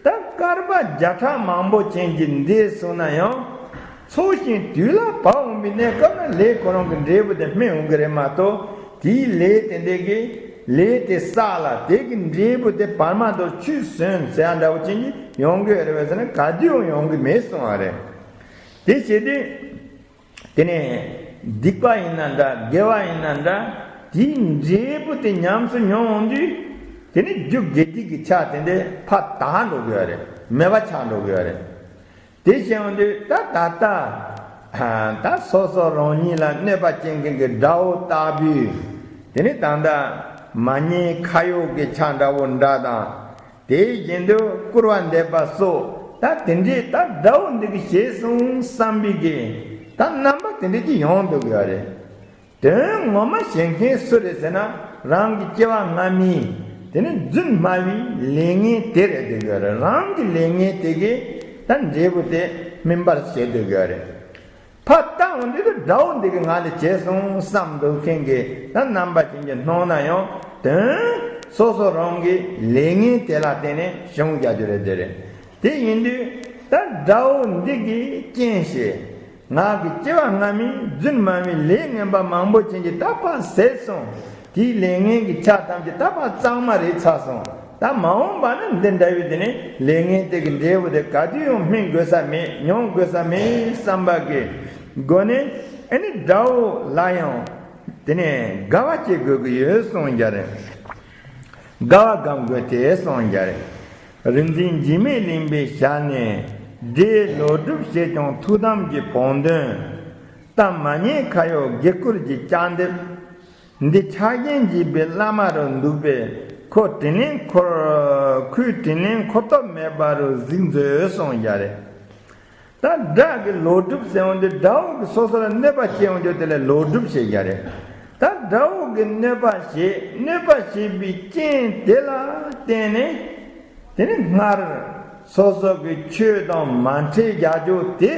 ད་སྐར་མ་བརྒྱ་ཕྲག་མང་པོ་ཅན་གྱི་འདས་སོང་ན་ཡང་འཚོ་ཞིང་དུས་ལ་བབ་འོང་བའི་གནས་སྐབས་ན་ལས་ཁོ་རང་གི་འབྲས་བུ་དེ་སྨིན་འོང་གི་རེད་མ་གཏོགས་དེའི་ལས་དེ་འདྲས་ཀྱི་ལས་དེ་བསགས་ལ་དེ་གི་འབྲས་བུ་དེ་བར་མ་དོ་ཆུད་ཟོས་ཟེར་ཡ་འདྲ་པོ་ཅན་གྱི་ཡོང་གི་ཡོད་རེད་པས་ཟེར་ན་ག་དུས་ཡང་ཡོང་གི་མེད་གསུངས་པ་རེད། དེ་བྱེད་དུས། དེ་ནས་སྡིག་པ་ཡིན་ན་འདྲ་དགེ་བ་ཡིན་ན་འདྲ་དེའི་འབྲས་བུ་དེ་ཉམས་སུ་མྱོང་འོང་དུས་དེ་ནི་རྒྱུ་དགེ་སྡིག་གི་ཆ་དེ་འདྲས་ཕར་དག་འགྲོ་གི་ཡོད་རེད། མེད་པ་ཆགས་འགྲོ་གི་ཡོད་རེད། དེ་བྱས་འོང་དུས་ད་ད་ལྟ་ད་སོ་སོ་རང་ཉིད་ལ་གནོད་པ་སྐྱེལ་མཁན་གྱི་དགྲ་བོ་ལྟ་བུའི་དེ་ནི་ད་ལྟ་མ་ཉེས་ཁ་གཡོགས་ཀྱི་ཆ་འདྲ་བོ་འདྲ་དང་། དེ་བཞིན་དུ་སྐུར་བ་འདེབས་པ་སོགས་ད་དེ་འདྲས་ད་དགྲ་བོ་འདི་གིས་བྱས་སོང་བསམ་པའི་གི་ད་རྣམ་པ་དེ་འདྲས་ཀྱི་ཡོང་འདུག་ཡོད་རེད། དོན་ངོ་མ་བྱེད་མཁན་སུ་རེད་ཟེར་ན་རང་གི་སྐྱེ་བ་སྔ་མའི་དེ་ནི་རྫུན་སྨྲ་བའི་ལས་ངན་དེ་རེད་འདུག་ཡོད་རེད། རང་གི་ལས་ངན་དེ་གིས་ད་འབྲས་བུ་དེ་སྨིན་པར་བྱེད་འདུག་ཡོད་རེད། ཕར་བལྟ་འོང་དུས་དགྲ་བོ་འདི་གིས་ང་ལ་བྱས་སོང་བསམ་འདུག་མཁན་གྱི་ད་རྣམ་པ་ཅན་གྱི་སྣང་ན་ཡང་དོན་སོ་སོ་རང་གི་ལས་ངན་དེ་ལ་བརྟེན་ནས་བྱུང་བཞག་རྒྱུ་རེད་དེ་རེད། དེ་ཡིན་དུས་ད་དགྲ་བོ་འདི་གི་རྐྱེན་བྱས་ང་གི་སྐྱེ་བ་སྔ་མའི་རྫུན་སྨྲ་བའི་ལས་ངན་པ་མང་པོ་ཅན་གྱི་ད་ཕར་ཟད་སོང་། དེའི་ལས་ངན་གྱི་ཆ་ཐམས་ཅད་ད་ཕར་གཙང་མ་རེད་ཚར་སོང་། ད་མ་འོངས་པ་ན་འདི་འདྲ་བའི་དེ་ནི་ལས་ངན་དེ་གི་འབྲས་བུ་དེ་ག་དུས་ཡང་སྨིན་དགོས་ས་མེད། མྱོང་དགོས་ས་མེད་བསམ་པ་གི་སྒོ་ནས་ཨ་ནི་དགྲ་བོ་ལ་ཡང་དེ་ནས་དགའ་བ་སྐྱེ་དགོས་ཀྱི་ཡོད་གསུངས་ཡ་རེད། དགའ་བ་སྒོམ་དགོས་ཏེ་གསུངས་ཡ་རེད། རིག་འཛིན་འཇིགས་མེད་གླིང་པའི་ཞལ་ནས། འདྲེ་ལོག་སྒྲུབ་བྱེད་ཀྱང་ཐུགས་དམ་གྱི་བང་མདུན། གཏམ་མ་ཉེས་ཁ་གཡོགས་དགེ་བསྐུལ་གྱི་ལྕགས་འདེབས། འདི་ཕྱག་རྒྱན་བགྱིས་པའི་བླ་མ་རུ་འདུག་པས་ཁོ་དྲིན་ལན་འཁོར། ཁོའི་དྲིན་ལན་འཁོར་ཐབས་མེད་པ་རུ་གཟིགས་མཛོད་གསུངས་ཡ་རེད། ད་དགྲ་གི་ལོག་སྒྲུབ་ཟེར་འོང་དུས་དགྲ་བོ་གི་སོ་སོ་ལ་གནོད་པ་སྐྱེལ་འོང་རྒྱུ་དེ་ལ་ལོག་སྒྲུབ་བྱེད་ཡ་རེད། ད་དགྲ་བོ་གི་གནོད་པ་བྱེད། གནོད་པ་བྱེད་པའི་རྐྱེན་དེ་ལ་བརྟེན་ནས། དེ་ནི་སྔར་སོ་སོ་གི་ཆོས་དང་མ་འཕྲད་རྒྱག་རྒྱུ་དེ།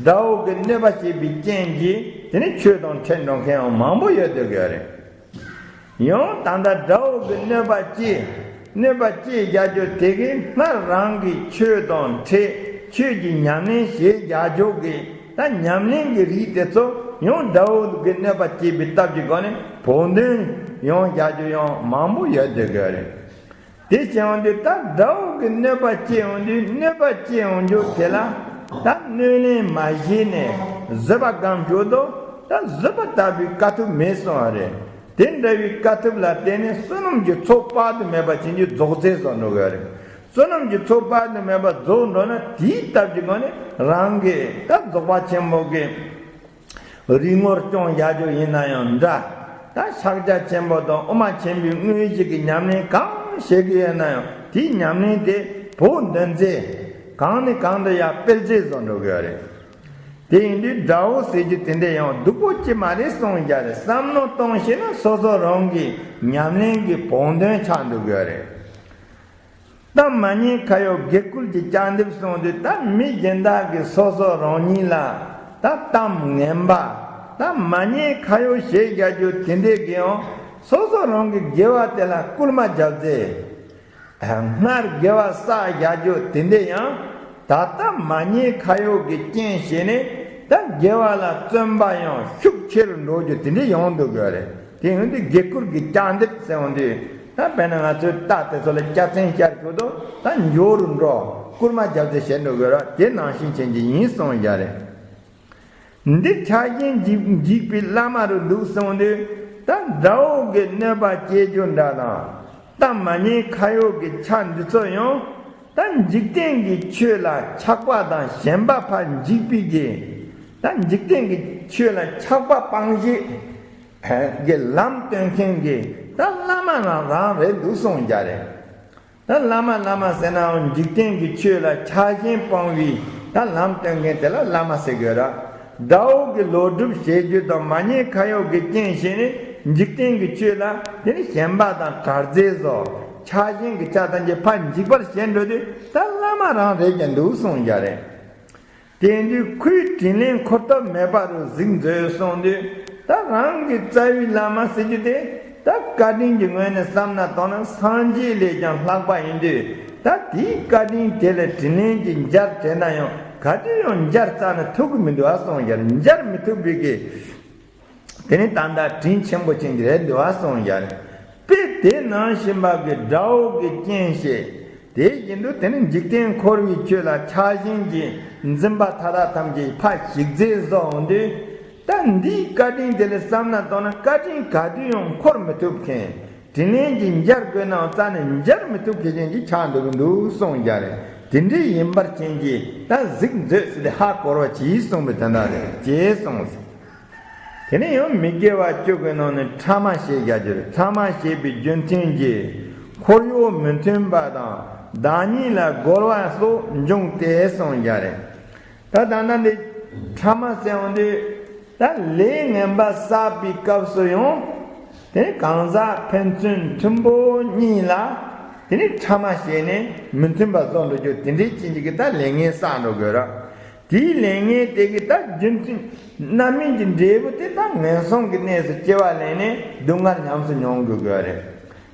དགྲ་བོ་གི་གནོད་པ་བྱེད་པའི་རྐྱེན་གྱིས་དེ་ནི་ཆོས་དང་འཕྲད་འགྲོ་མཁན་ཡང་མང་པོ་ཡོད་སྡོད་ཀྱི་ཡོད་རེད། ཡང་ད་ལྟ་དགྲ་བོ་གི་གནོད་པ་སྐྱེས། གནོད་པ་སྐྱེས་རྒྱག་རྒྱུ་དེ་གིས་སྔར་རང་གི་ཆོས་དང་འཕྲད། ཆོས་ཀྱི་ཉམས་ལེན་བྱེད་རྒྱག་རྒྱུ་གི་ད་ཉམས་ལེན་གྱི་རིགས་དེ་ཚོ་ཡང་དགྲ་བོ་གི་གནོད་པ་སྐྱེས་པའི་སྟབས་ཀྱི་སྒོ་ནས་བོགས་འདོན་ཡང་རྒྱག་རྒྱུ་ཡང་མང་པོ་ཡོད་སྡོད་ཀྱི་ཡོད་རེད། དེ་བྱས་ཡོང་དུས་ད་དགྲ་བོ་གི་གནོད་པ་སྐྱེས་ཡོང་དུས། གནོད་པ་སྐྱེས་ཡོང་རྒྱུ་དེ་ལ་ད་གནོད་ལན་མ་བྱས་ནས་བཟོད་པ་སྒོམ་ཞོར་དུ། ད་བཟོད་པ་ལྟ་བུའི་དཀའ་ཐུབ་མེད་གསུངས་པ་རེད། དེ་འདྲ་བའི་དཀའ་ཐུབ་ལ་བརྟེན་ནས་བསོད་ནམས་ཀྱི་ཚོགས་དཔག་ཏུ་མེད་པ་ཅན་གྱི་རྫོགས་ཚད་བཟོ་འགྲོ་གི་རེད། བསོད་ནམས་ཀྱི་ཚོགས་དཔག་ཏུ་མེད་པ་རྫོགས་འགྲོ་ན། དེའི་སྟབས་ཀྱི་སྒོ་ནས་རང་གི་ད་རྫོགས་པ་ཆེན་པོ་གི་རིག་ངོར་སྐྱོང་བྱ་རྒྱུ་ཡིན་ན་ཡང་འདྲ། ད་ཕྱག་རྒྱ་ཆེན་པོ་དང་དབུ་མ་ཆེན་པོའི་དངོས་གཞི་གི་ཉམས་ལེན་གང་བྱེད་ཀྱི་ཡོད་ན་ཡང་། དེའི་ཉམས་ལེན་དེ་བོགས་འདོན་ཚད། གང་ནས་གང་དུ་ཡར་སྤེལ་ཚད་བཟོ་འགྲོ་གི་ཡོད་རེད། དེ་ཡིན་དུས་དགྲ་བོ་ཟེར་རྒྱུ་དེ་འདྲ་ཡང་སྡུག་པོ་ཅིག་མ་རེད་གསུངས་ཀྱི་རེད། བསམ་བློ་གཏོང་ཤེས་ན་སོ་སོ་རང་གི་ཉམས་ལེན་གྱི་བོགས་འདོན་ཆགས་འགྲོ་གི་ཡོད་རེད། གཏམ་མ་ཉན་ཁ་ཡོག་དགེ་བསྐུལ་གྱི་ལྕགས་འདེབས་གསུངས་དུས། ད་མི་གཞན་དག་གིས་སོ་སོ་རང་ཉིད་ལ་ད་གཏམ་ངན་པ་ད་མ་ཉན་ཁ་ཡོག་བྱེད་རྒྱག་རྒྱུ་དེ་འདྲས་ཀྱིས་ཡང་སོ་སོ་རང་གི་དགེ་བ་དེ་ལ་སྐུལ་མ་རྒྱབ་ཚེ། སྔར་དགེ་བ་བསགས་བཞག་རྒྱུ་དེ་འདྲས་ཡང་ད་ལྟ་མ་ཉན་ཁ་ཡོག་གི་རྐྱེན་བྱས་ནས། ད་དགེ་བ་ལ་བརྩོན་པ་ཡང་ཤུགས་ཆེ་རུ་འགྲོ་རྒྱུ་དེ་འདྲས་ཡོང་འདུག་གི་རེད། དེ་ཡོང་དུས་དགེ་བསྐུལ་གྱི་ལྕགས་འདེབས་ཟེར་ཡོང་དུས། ད་དཔེར་ན་ང་ཚོའི་རྟ་དེ་ཚོ་ལ་སྐྱ་རྫུན་བཤད་ཞོར་དུ་ད་མགྱོགས་རུ་འགྲོ། སྐུལ་མ་རྒྱབ་ཚད་བྱེད་འགྲོ་དགོས་ར། དེ་ནང་བཞིན་ཅན་གྱི་ཡིན་གསུངས་ཡ་རེད། འདི་ཆགས་ཞེན་འཇིག་འཇིག་པའི་བླ་མ་རུ་འདུག་གསུངས་དུས། ད་དགྲ་བོ་གི་གནོད་པ་སྐྱེལ་རྒྱུ་འདྲ་དང་། གཏམ་མ་ཉན་ཁ་ཡོག་གི་ཆ་འདི་ཚོ་ཡང་ད་འཇིག་རྟེན་གྱི་ཆོས་ལ་ཆགས་པ་དང་། ཞེན་པ་ཕར་འཇིག་པའི་གི། ད་འཇིག་རྟེན་གྱི་ཆོས་ལ་ཆགས་པ་སྤང་བྱེད་ཀྱི་ལམ་སྟོན་མཁན་གྱི་ད་བླ་མ་རང་རང་རེད་འདུག་གསུངས་ཀྱ་རེད། ད་བླ་མ་བླ་མ་ཟེར་ནའང་འཇིག་རྟེན་གྱི་ཆོས་ལ་ཆགས་ཞེན་སྤོང་བའི་ད་ལམ་སྟོན་མཁན་དེ་ལ་བླ་མ་ཟེར་དགོས་ར། དགྲ་བོ་གི་ལོག་སྒྲུབ་བྱེད་རྒྱུ་དང་མ་ཉན་ཁ་ཡོག་གི་རྐྱེན་བྱས་ནས་འཇིག་རྟེན་གྱི་ཆོས་ལ་དེ་ནི་ཞེན་པ་དང་དྲག་རྩལ་བཟོ། ཆགས་ཞེན་གྱི་ཆ་ཐམས་ཅད་ཕར་འཇིག་པར་བྱེད་འགྲོ་དུས། ད་བླ་མ་རང་རེད་ཀྱང་འདུག་གསུངས་ཀྱ་རེད། དེ་དུས་ཁོའི་དྲིན་ལན་འཁོར་ཐབས་མེད་པ་རུ་གཟིགས་མཛོད་གསུངས་དུས། ད་རང་གི་རྩ་བའི་བླ་མ་ཟེར་རྒྱུ་དེ་ད་བཀའ་དྲིན་གྱི་ངོས་ནས་བསམ་ན་དང་ན་སངས་རྒྱས་ལས་ཀྱང་ལྷག་པ་ཡིན་དུས། ད་དེའི་བཀའ་དྲིན་དེ་ལ་དྲིན་ལན་གྱི་འཇལ་དྲན་ན་ཡང་ག་དུས་ཡང་འཇལ་རྩ་ནས་ཐུབ་ཀྱི་མི་འདུག་ཨ་གསུངས་ཀྱ་རེད། འཇལ་མི་ཐུབ་པའི་གི། དེ་ནི་ད་ལྟ་དྲིན་ཆེན་པོ་ཅན་གྱི་རེད་འདུག་ཨ་གསུངས་ཀྱ་རེད། དཔེ་དེ་ནང་བཞིན་པ་གི་དགྲ་བོ་གི་རྐྱེན་བྱས། དེ་བཞིན་དུ་དེ་ནི་འཇིག་རྟེན་འཁོར་བའི་ཆོས་ལ་ཆགས་ཞེན་གྱིས་འཛིན་པ་མཐའ་དག་ཐམས་ཅད་ཕར་ཞིག་རྩལ་བཟོ་འོང་དུས། ད་འདིའི་བཀའ་དྲིན་དེ་ལ་བསམ་ན་དང་ན་བཀའ་དྲིན་ག་དུས་ཡང་འཁོར་མི་ཐུབ་མཁན། དྲིན་ལན་གྱི་འཇལ་དགོས་ནའང་རྩ་ནས་འཇལ་མི་ཐུབ་མཁན་ཅན་གྱི་ཆགས་འགྲོ་གི་འདུག་གསུངས་ཀྱ་རེད། དེ་འདྲའི་ཡིན་པར་ཅན་གྱིས་ད་གཟིགས་མཛོད་ཟེར་ཏེ་ཧ་གོ་བར་གྱིས་གསུངས་པའི་དོན་དག་རེད། ཅེས་གསུངས། དེ་ནས་ཡང་མི་དགེ་བ་བཅུ་གི་ནང་ནས་ཕྲ་མ་བྱེད་བཞག་རྒྱུ་རེད། ཕྲ་མ་བྱེད་པའི་རྒྱུ་མཚན་གྱིས་འཁོར་གཡོག་མི་མཐུན་པ་དང་བདག་ཉིད་ལ་རྒོལ་བ་སོགས་འབྱུང་སྟེ་གསུངས་ཀྱ་རེད། ད་ད་ལྟ་འདི་ཕྲ་མ་ཟེར་འོང་དུས། ད་ལས་ངན་པ་བསགས་པའི་སྐབས་སུ་ཡང་དེ་གང་ཟག་ཕན་ཚུན་མཐུན་པོ་གཉིས་ལ་དེ་ནི་ཕྲ་མ་བྱས་ནས་མི་མཐུན་པ་བཟོ་འགྲོ་རྒྱུ་དེ་འདྲའི་རྐྱེན་གྱིས་ད་ལས་ངན་བསགས་འགྲོ་དགོས་ར། དེའི་ལས་ངན་དེ་གི་ད་རྒྱུ་མཚན་རྣམ་སྨིན་གྱི་འབྲས་བུ་དེ་ད་ངན་སོང་གི་གནས་སུ་སྐྱེ་བ་ལེན་ནས་སྡུག་བསྔལ་ཉམས་སུ་མྱོང་དགོས་དགོས་རེད།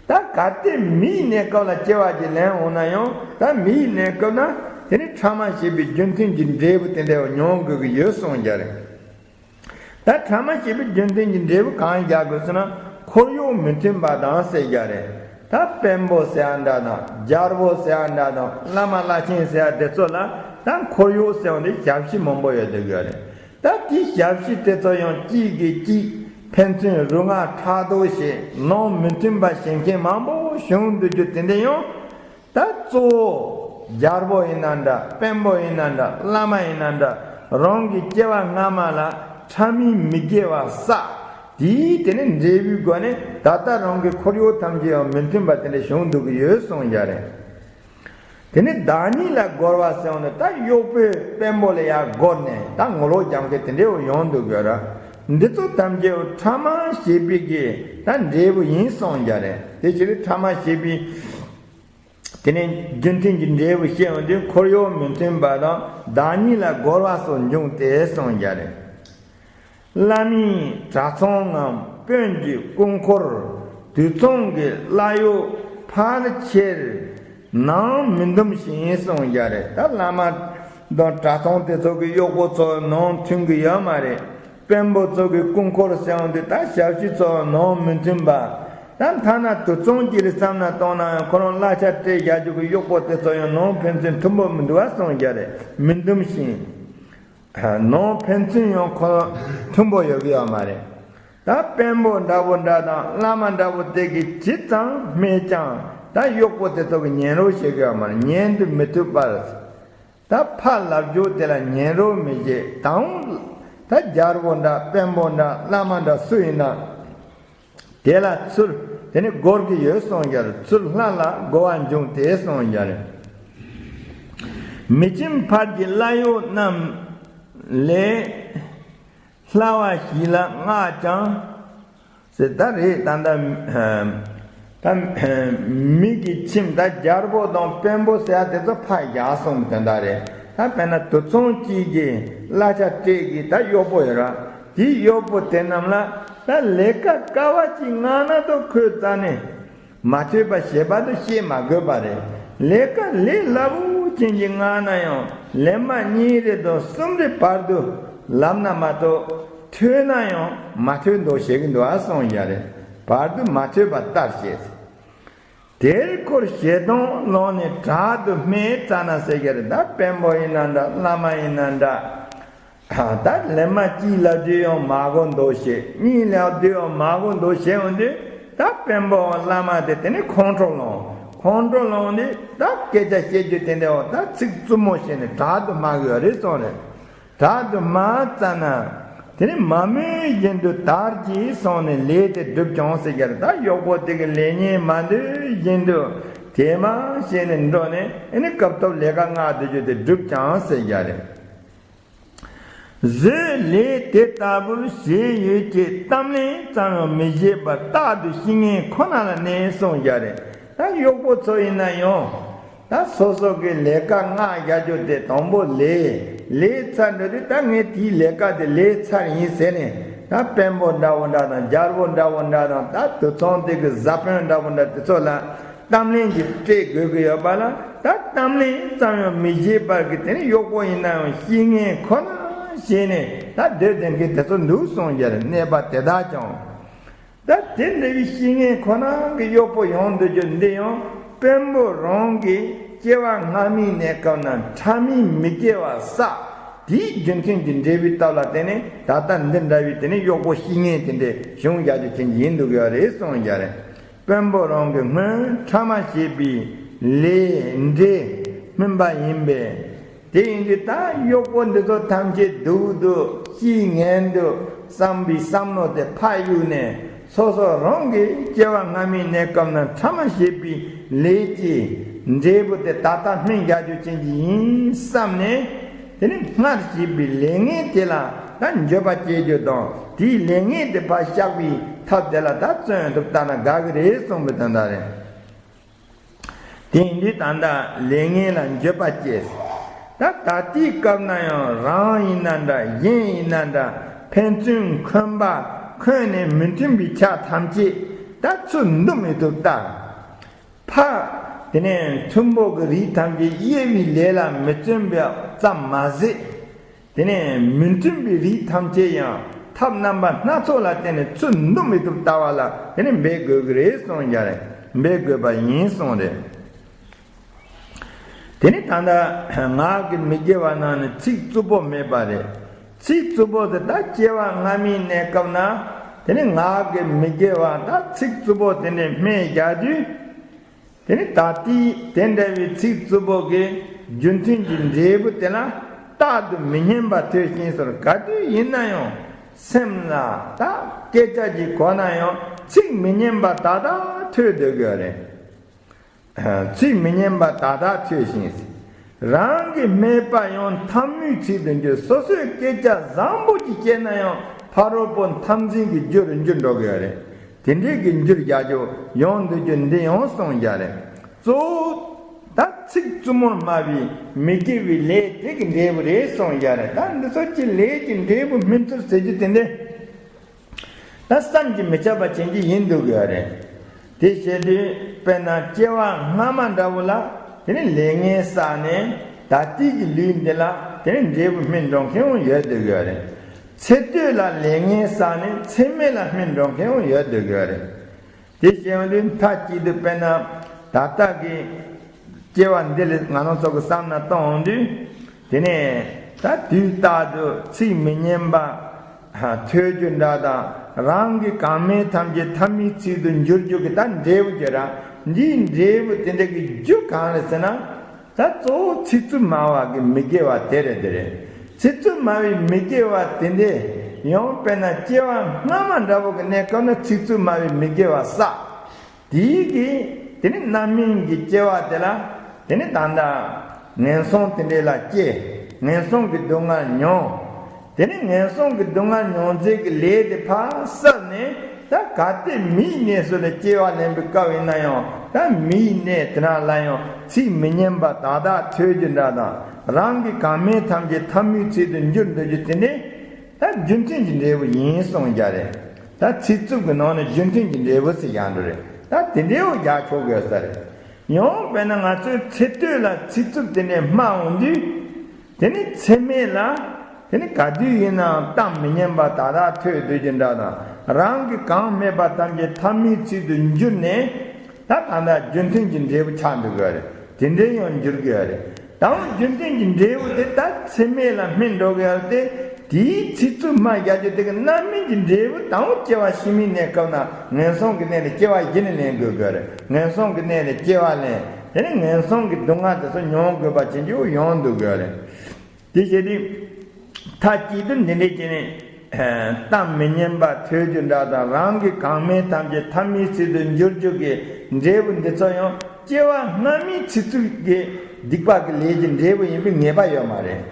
ད་གལ་ཏེ་མིའི་གནས་སྐབས་ལ་སྐྱེ་བ་ཅིག་ལེན་འོང་ན་ཡང་། ད་མིའི་གནས་སྐབས་ན་དེ་ནི་ཕྲ་མ་བྱས་པའི་རྒྱུ་མཚན་གྱི་འབྲས་བུ་དེ་འདྲ་བ་མྱོང་དགོས་ཀྱི་ཡོད་གསུངས་ཀྱ་རེད། ད་ཕྲ་མ་བྱས་པའི་རྒྱུ་མཚན་གྱི་འབྲས་བུ་གང་རྒྱག་དགོས་ཟེར་ན། འཁོར་གཡོག་མི་མཐུན་པ་དང་ཟེར་ཀྱ་རེད། ད་དཔོན་པོ་ཟེར་ཡ་འདྲ་དང་། རྒྱལ་པོ་ཟེར་ཡ་འདྲ་དང་། བླ་མ་བླ་ཆེན་ཟེར་ཡ་དེ་ཚོ་ལ་ད་འཁོར་གཡོག་ཟེར་བ་འདི་ཞབས་ཕྱི་མང་པོ་ཡོད་དེ་ཡོད་རེད། ད་དེའི་ཞབས་ཕྱི་དེ་ཚོ་ཡང་གཅིག་གིས་གཅིག་ཕན་ཚུན་རུ་ང་ཕྲག་དོག་བྱེད། ནང་མི་མཐུན་པ་བྱེད་མཁན་མང་པོ་བྱུང་འདུག་རྒྱུ་དེ་འདྲ་ཡང་། ད་གཙོ་བོ་རྒྱལ་པོ་ཡིན་ན་འདྲ། དཔོན་པོ་ཡིན་ན་འདྲ། བླ་མ་ཡིན་ན་འདྲ། རང་གི་སྐྱེ་བ་སྔ་མ་ལ་ཕྲ་མའི་མི་དགེ་བ་བསགས། དེའི་དེ་ནི་འབྲས་བུའི་སྒོ་ནས་ད་ལྟ་རང་གི་འཁོར་གཡོག་ཐམས་ཅད་ཡང་མི་མཐུན་པ་དེ་འདྲ་བྱུང་འདུག་གི་ཡོད་གསུངས་ཀྱ་རེད། དེ་ནི་བདག་ཉིད་ལ་རྒོལ་བ་ཟེར་བ་ནི་ད་གཡོག་པོས་དཔོན་པོ་ལ་ཡར་རྒོལ་ནས་ད་ངོ་ལོག་རྒྱག་མཁན་དེ་འདྲ་བོ་ཡོང་འདུག་གི་ར། འདི་ཚོ་ཐམས་ཅད་ཕྲ་མ་ཞེས་པའི་གི་ད་འབྲས་བུ་ཡིན་གསུངས་ཀྱི་རེད། དེ་ཕྱིར་ཕྲ་མ་ཞེས་པའི་དེ་ནས་རྒྱུ་མཐུན་གྱི་འབྲས་བུ་བཤད་ཡོང་དུས་འཁོར་གཡོག་མི་མཐུན་པ་དང་བདག་ཉིད་ལ་རྒོལ་བ་སོགས་འབྱུང་སྟེ་གསུངས་ཀྱི་རེད། བླ་མའི་གྲྭ་ཚང་ངམ་དཔོན་གྱི་སྐུ་འཁོར་དུད་ཚང་གི་བླ་གཡོག་ཕལ་ཆེར་ནང་མི་འདུམ་ཞིང་གསུངས་ཀྱི་རེད། ད་བླ་མ་དང་གྲྭ་ཚང་དེ་ཚོ་གི་གཡོག་པོ་ཚོ་ནང་མཐུན་གི་ཡོད་མ་རེད། དཔོན་པོ་ཚོ་གི་སྐུ་འཁོར་ཟེར་ཡོང་དུས་ད་ཞབས་ཕྱི་ཚོ་ནང་མི་མཐུན་པ། ད་ཐ་ན་དུད་ཚང་གཅིག་ལ་བསམ་ན་གཏོང་ན་ཡང་ཁོ་རང་གླ་ཆ་སྤྲད་བཞག་རྒྱུ་གི་གཡོག་པོ་དེ་ཚོ་ཡང་ནང་ཕན་ཚུན་མཐུན་པོ་མི་འདུག་བ་གསུངས་ཀྱི་རེད། མི་འདུམ་ཞིང་། ནང་ཕན་ཚུན་ཡང་ཁོ་མཐུན་པོ་ཡོད་གི་ཡོད་མ་རེད། ད་དཔོན་པོ་འདྲ་བོ་འདྲ་དང་བླ་མ་འདྲ་བོ་དེ་གིས་ཇི་ཙམ་སྨྲས་ཀྱང་ད་གཡོག་པོ་དེ་ཚོ་གིས་ཉན་རོགས་བྱེད་གི་ཡོད་མ་རེད། ཉན་དུ་མི་ཐུབ་པར། ད་ཕ་ལབ་རྒྱུ་དེ་ལ་ཉན་རོགས་མི་བྱེད་དང་། ད་རྒྱལ་པོ་འདྲ་དཔོན་པོ་འདྲ་བླ་མ་འདྲ་སུ་ཡིན་ན། དེ་ལ་ཚུར་དེ་ནི་རྒོལ་གྱི་ཡོད་གསུངས་ཀྱི་རེད། ཚུར་སླར་ལ་རྒོལ་བ་འབྱུང་སྟེ་གསུངས་ཀྱི་རེད། མི་ཁྱིམ་ཕར་གྱི་བླ་གཡོག་རྣམས་ལས་སླ་བ་ཞིག་ལ་མངགས་ཀྱང་། ཟེར་ད་རེད། ད་ལྟ་ད་མི་གི་ཁྱིམ་ད་རྒྱལ་པོ་དང་དཔོན་པོ་ཟེར་ཡ་དེ་ཚོ་ཕར་བཞག་སོང་དོན་དག་རེད། ད་དཔེར་ན་དུད་ཚང་གཅིག་གི་གླ་ཆ་སྤྲད་གི་ད་གཡོག་པོ་ཡོད་ར། དེའི་གཡོག་པོ་དེ་རྣམས་ལ་ད་ལས་ཀ་དཀའ་བ་ཅིག་མངགས་ན་ད་ཁོས་རྩ་ནས་མ་ཐོས་པ་ཞེ་པོ་ཅིག་བཤད་མ་དགོས་པ་རེད། ལས་ཀ་ལས་སླ་པོ་ཅན་ཅིག་མངགས་ན་ཡང་ལན་མ་གཉིས་རེ་དང་གསུམ་རེ་བར་དུ་ལབ་ན་མ་གཏོགས་ཐོས་ན་ཡང་མ་ཐོས་མདོག་བྱེད་ཀྱི་འདུག་ཨ་གསུངས་ཡ་རེད། བར་དུ་མ་ཐོས་པ་ལྟར་བྱེད། དེར་ཁོར་ཞེ་སྡང་ལངས་ནས་དྲག་ཏུ་སྨྲས་ཙ་ན་ཟེར་གྱི་རེད། ད་དཔོན་པོ་ཡིན་ན་འདྲ་བླ་མ་ཡིན་ན་འདྲ། ད་ལན་མ་གཅིག་ལབ་དུས་ཡང་མ་གོ་མདོག་བྱེད། གཉིས་ལབ་དུས་ཡང་མ་གོ་མདོག་བྱེད་འོང་དུས་ད་དཔོན་པོ་བླ་མ་དེ་དེ་ནི་ཁོང་ཁྲོ་ལངས། ཁོང་ཁྲོ་ལངས་ནས་ད་སྐད་ཆ་བཤད་རྒྱུ་དེ་འདྲ་འོང་ད་ཚིག་རྩུབ་མོ་བཤད་ནས་དྲག་ཏུ་སྨྲ་གི་ཡོད་རེད་གསུངས་རེད། དྲག་ཏུ་སྨྲ་ཙ་ན། དེ་ནི་མ་སྨྲ་བཞིན་དུ་དར་གྱིས་སོང་ནས་ལས་དེ་བསྒྲུབས་ཀྱང་ཟེར་གྱི་རེད། ད་གཡོག་པོ་དེ་གི་ལས་ཉེས་མ་འདོད་བཞིན་དུ་དེ་མ་བྱས་ནས་འགྲོ་ནས་ཨ་ནི་སྐབས་ཐོབ་ལས་ཀ་མངགས་སྡོད་རྒྱུ་དེ་བསྒྲུབས་ཀྱང་ཟེར་གྱི་རེད། གཟོད་ལས་དེ་ལྟ་བུར་བྱས་ཡོད་ཀྱི་གཏམ་གླེང་ཙམ་ཡང་མི་བྱེད་པར་རྟག་ཏུ་བཤེས་གཉེན་ཁོ་ན་ལ་གནས་གསུངས་ཀྱི་རེད། ད་གཡོག་པོ་ཚོ་ཡིན་ན་ཡང་། ད་སོ་སོ་གི་ལས་ཀ་མངགས་བཞག་རྒྱུ་དེ་དང་པོ་ལས། ལས་ཚར་འགྲོ་དུས་ད་ངས་དེའི་ལས་ཀ་དེ་ལས་ཚར་ཡིན་ཟེར་ནས་ད་དཔོན་པོ་འདྲ་བོ་འདྲ་དང་རྒྱལ་པོ་འདྲ་བོ་འདྲ་དང་ད་དུད་ཚང་དེ་གི་བཟའ་དཔོན་འདྲ་བོ་འདྲ་དེ་ཚོ་ལ་གཏམ་གླེང་གི་སྤྲད་དགོས་ཀྱི་ཡོད་པ་ལ་ད་གཏམ་གླེང་ཙམ་ཡང་མི་བྱེད་པར་གི་དེ་ནི་གཡོག་པོ་ཡིན་ན་ཡང་བཤེས་གཉེན་ཁོ་ན་བྱས་ནས་ད་སྡོད་བསྡད་མཁན་དེ་ཚོ་འདུག་གསུངས་ཀྱི་རེད། གནས་པ་དེ་དག་ཀྱང་། ད་དེ་འདྲ་བའི་བཤེས་གཉེན་ཁོ་ན་གི་གཡོག་པོ་ཡོང་སྡོད་རྒྱུ་འདི་ཡང་དཔོན་པོ་རང་གི་སྐྱེ་བ་སྔ་མའི་གནས་སྐབས་ན་ཕྲ་མའི་མི་དགེ་བ་བསགས་དེའི་རྒྱུ་མཐུན་གྱི་འབྲས་བུའི་སྟབས་ལ་བརྟེན་ནས་ད་ལྟ་འདི་འདྲ་བའི་དེ་ནི་གཡོག་པོ་བཤེས་གཉེན་དེ་འདྲས་བྱུང་བཞག་རྒྱུ་ཅན་གྱི་ཡིན་འདུག་ཡོད་རེད་གསུངས་ཀྱི་རེད། དཔོན་པོ་རང་གི་སྔོན་ཕྲ་མ་བྱས་པའི་ལས་འབྲས་སྨིན་པ་ཡིན་པས། དེ་ཡིན་དུས་ད་གཡོག་པོ་འདི་ཚོ་ཐམས་ཅད་སྡུག་འདུག་ཤི་ངན་འདུག་བསམ་པའི་བསམ་བློ་དེ་ཕར་གཡུགས་ནས་སོ་སོ་རང་གི་སྐྱེ་བ་སྔ་མའི་གནས་སྐབས་ན་ཕྲ་མ་བྱས་པའི་ལས་ཀྱི་འབྲས་བུ་དེ་ད་ལྟ་སྨིན་རྒྱག་རྒྱུ་ཅན་གྱི་ཡིན་བསམ་ནས་དེ་ནི་སྔར་བྱས་པའི་ལས་ངན་དེ་ལ་ད་འགྱོད་པ་སྐྱེ་རྒྱུ་དང་དེའི་ལས་ངན་དེ་ཕར་བཤགས་པའི་ཐབས་དེ་ལ་ད་བརྩོན་ཐུབ་ལྟ་ན་དགའ་གི་རེད་གསུངས་པའི་དོན་དག་རེད། དེ་ཡིན་དུས་ད་ལྟ་ལས་ངན་ལ་འགྱོད་པ་སྐྱེས། ད་ད་ལྟའི་སྐབས་ན་ཡང་རང་ཡིན་ན་འདྲ་གཞན་ཡིན་ན་འདྲ་ཕན་ཚུན་འཁོན་པ་འཁོན་ནས་མི་མཐུན་པའི་ཆ་ཐམས་ཅད་ད་ཚུར་འདུམ་མི་ཐུབ་ལྟར། ཕ། དེ་ནས་མཐུན་པོ་གི་རིགས་ཐམས་ཅད་དབྱེ་བའི་ལས་ལ་མི་བརྩོན་པ་ཙམ་མ་ཟད། དེ་ནས་མི་མཐུན་པའི་རིགས་ཐམས་ཅད་ཡང་ཐབས་རྣམ་པ་སྣ་ཚོགས་ལ་བརྟེན་ནས་ཚུར་འདུམ་མི་ཐུབ་ལྟ་བ་ལ་དེ་ནས་འབད་དགོས་ཀྱི་རེད་གསུངས་ཀྱང་རེད། འབད་དགོས་པ་ཡིན་གསུངས་རེད། དེ་ནས་ད་ལྟ་ངག་གི་མི་དགེ་བ་རྣམས་ནི་ཚིག་རྩུབ་པོ་སྨྲས་པ་རེད། ཚིག་རྩུབ་པོ་དེ་ད་སྐྱེ་བ་སྔ་མའི་གནས་སྐབས་ན་དེ་ནས་ངག་གི་མི་དགེ་བ་ད་ཚིག་རྩུབ་པོ་དེ་འདྲས་སྨྲས་བཞག་དུས། དེ་ནི་ད་ལྟའི་དེ་འདྲ་བའི་ཚིག་རྩུབ་པོ་གི་རྒྱུ་མཐུན་གྱི་འབྲས་བུ་དེ་ལ་རྟག་ཏུ་མི་སྙན་པ་ཐོས་ཤིང་ཟེར། ག་དུས་ཡིན་ན་ཡང་སེམས་ལ་ད་སྐད་ཆ་ཅིག་གོ་ན་ཡང་ཚིག་མི་སྙན་པ་ད་ལྟ་ཐོས་སྡོད་ཀྱི་ཡོད་རེད། ཚིག་མི་སྙན་པ་ད་ལྟ་ཐོས་ཤིང་། རང་གི་སྨྲས་པ་ཡང་ཐལ་མོའི་ཚིག་ཏུ་འགྱུར། སོ་སོས་སྐད་ཆ་བཟང་པོ་ཅིག་བཤད་ན་ཡང་ ཕ་རོལ་པོ་འཐབ་འཛིང་གི་རྒྱུ་རུ་འགྱུར་འགྲོ་གི་ཡོད་རེད། དེ་འདྲའི་གི་འགྱུར་རྒྱག་རྒྱུ་ཡོང་སྡོད་རྒྱུ་འདི་ཡང་གསུངས་བཞག་རེད། གཙོ་བོ་ད་ཚིག་རྩུབ་མོར་སྨྲ་བའི་མི་དགེ་བའི་ལས་དེ་གི་འབྲས་བུ་རེད་གསུངས་བཞག་རེད། ད་འདི་ཚོ་ཅི་ལས་ཀྱི་འབྲས་བུ་སྨིན་ཚུལ་ཟེར་རྒྱུ་དེ་འདྲ། ད་བསམ་གྱིས་མི་ཁྱབ་པ་ཅན་གྱི་ཡིན་འདུག་གི་རེད། དེ་བྱེད་དུས་དཔེར་ན་སྐྱེ་བ་སྔ་མ་འདྲ་བོ་ལ་དེ་ནི་ལས་ངན་བསགས་ནས་ད་ལྟའི་གི་ལུས་འདི་ལ་དེ་ནི་འབྲས་བུ་སྨིན་འགྲོ་མཁན་ཡང་ཡོད་འདུག་གི་རེད། ཚེ་སྟོད་ལ་ལས་ངན་བསགས་ནས་ཚེ་སྨད་ལ་སྨིན་འགྲོ་མཁན་ཡང་ཡོད་འདུག་གི་རེད། དེ་བྱས་ཡོང་དུས་མཐའ་གཅིག་ཏུ་དཔེར་ན་ད་ལྟ་གི་སྐྱེ་བ་འདི་ལ་ང་རང་ཚོ་གི་བསམ་ན་གཏོང་ཡོང་དུས། དེ་ནས་ད་དུས་རྟག་ཏུ་ཚིག་མི་སྙན་པ་ཐོས་རྒྱུ་འདྲ་དང་རང་གི་གང་མིན་ཐམས་ཅད་ཐ་མའི་ཚིག་ཏུ་འགྱུར་རྒྱུ་གི་ད་འབྲས་བུ་ཅིག་ར། འདིའི་འབྲས་བུ་དེ་འདྲ་གི་རྒྱུ་གང་རེད་ཟེར་ན། ད་གཙོ་བོ་ཚིག་རྩུབ་སྨྲ་བ་གི་མི་དགེ་བ་དེ་རེད་དེ་རེད། ཚིག་རྩུབ་སྨྲ་བའི་མི་དགེ་བ་དེ་འདྲ་ཡང་དཔེར་ན་སྐྱེ་བ་སྔ་མ་འདྲ་བོ་གི་གནས་སྐབས་ན་ཚིག་རྩུབ་སྨྲ་བའི་མི་དགེ་བ་བསགས། དེའི་གི་དེ་ནི་རྣམ་སྨིན་གྱི་སྐྱེ་བ་དེ་ལ་དེ་ནི་ད་ལྟ་ངན་སོང་དེ་འདྲ་ལ་སྐྱེ། ངན་སོང་གི་སྡུག་བསྔལ་མྱོང་། དེ་ནི་ངན་སོང་གི་སྡུག་བསྔལ་མྱོང་ཚད་ཀྱི་ལས་དེ་ཕར་བསལ་ནས་ད་གལ་ཏེ་མིའི་གནས་སུ་ལ་སྐྱེ་བ་ལེན་པའི་སྐབས་ཡིན་ན་ཡང་ད་མིའི་གནས་དེ་རང་ལ་ཡང་ཚིག་མི་སྙན་པ་དག་དག་ཐོས་རྒྱུ་འདྲ་དང་རང་གི་གང་མིན་ཐམས་ཅད་ཐ་མའི་ཚིག་ཏུ་འགྱུར་འདོད་རྒྱུ་དེ་ནི། ད་རྒྱུ་མཐུན་གྱི་འབྲས་བུ་ཡིན་གསུངས་རྒྱུ་རེད། ད་ཚིག་རྩུབ་ཀྱི་ནང་ནས་རྒྱུ་མཐུན་གྱི་འབྲས་བུ་ཟེར་ཡང་འགྲོ་རེད། ད་དེ་འདྲའི་འོ་རྒྱག་ཆོག་དགོས་ས་རེད། ཡང་དཔེར་ན་ང་ཚོའི་ཚེ་སྟོད་ལ་ཚིག་རྩུབ་དེ་འདྲའི་སྨྲ་འོང་དུས། དེ་ནི་ཚེ་སྨད་ལ། དེ་ནི་ག་དུས་ཡིན་ནའང་གཏམ་མི་སྙན་པ་དག་དག་ཐོས་སྡོད་རྒྱུ་འདྲ་དང་རང་གི་གང་སྨྲས་པ་ཐམས་ཅད་ཐ་མའི་ཚིག་ཏུ་འགྱུར་ནས། ད་གང་ལྟར་རྒྱུ་མཐུན་གྱི་འབྲས་བུ་ཆགས་འགྲོ་གི་ཡོད་རེད། དེ་འདྲའི་ཡང་འགྱུར་གི་ཡོད་རེད། དང་པོ་རྒྱུ་མཐུན་གྱི་འབྲས་བུ་དེ་ད་ཚེ་སྨད་ལ་སྨིན་འགྲོ་གི་ཡོད་རེད་དེ། དེའི་ཚིག་རྩུབ་སྨྲ་རྒྱག་རྒྱུ་དེ་གི་རྣམ་སྨིན་གྱི་འབྲས་བུ་དང་པོ་སྐྱེ་བ་ཕྱི་མའི་གནས་སྐབས་ན་ངན་སོང་གི་གནས་ལ་སྐྱེ་བ་གཞི་ནས་ལེན་དགོས་གི་ཡོད་རེད། ངན་སོང་གི་གནས་ལ་སྐྱེ་བ་ལེན། དེ་ནས་ངན་སོང་གི་སྡུག་བསྔལ་དེ་ཚོ་མྱོང་དགོས་པ་བྱེད་རྒྱུ་ཡོང་འདུག་གི་ཡོད་རེད། དེ་བྱས་ཏེ། མཐའ་གཅིག་ཏུ་འདི་འདྲའི་བྱས་ནས། གཏམ་མི་སྙན་པ་ཐོས་རྒྱུ་འདྲ་དང་རང་གི་གང་སྨྲས་ཐམས་ཅད་ཐ་མའི་ཚིག་ཏུ་འགྱུར་རྒྱུ་གི་འབྲས་བུ་འདི་ཚོ་ཡང་སྐྱེ་བ་སྔ་མའི་ཚིག་རྩུབ་ཀྱི་སྡིག་པ་གི་ལས་ཀྱི་འབྲས་བུ་ཡིན་པའི་ངེས་པ་ཡོད་མ་རེད།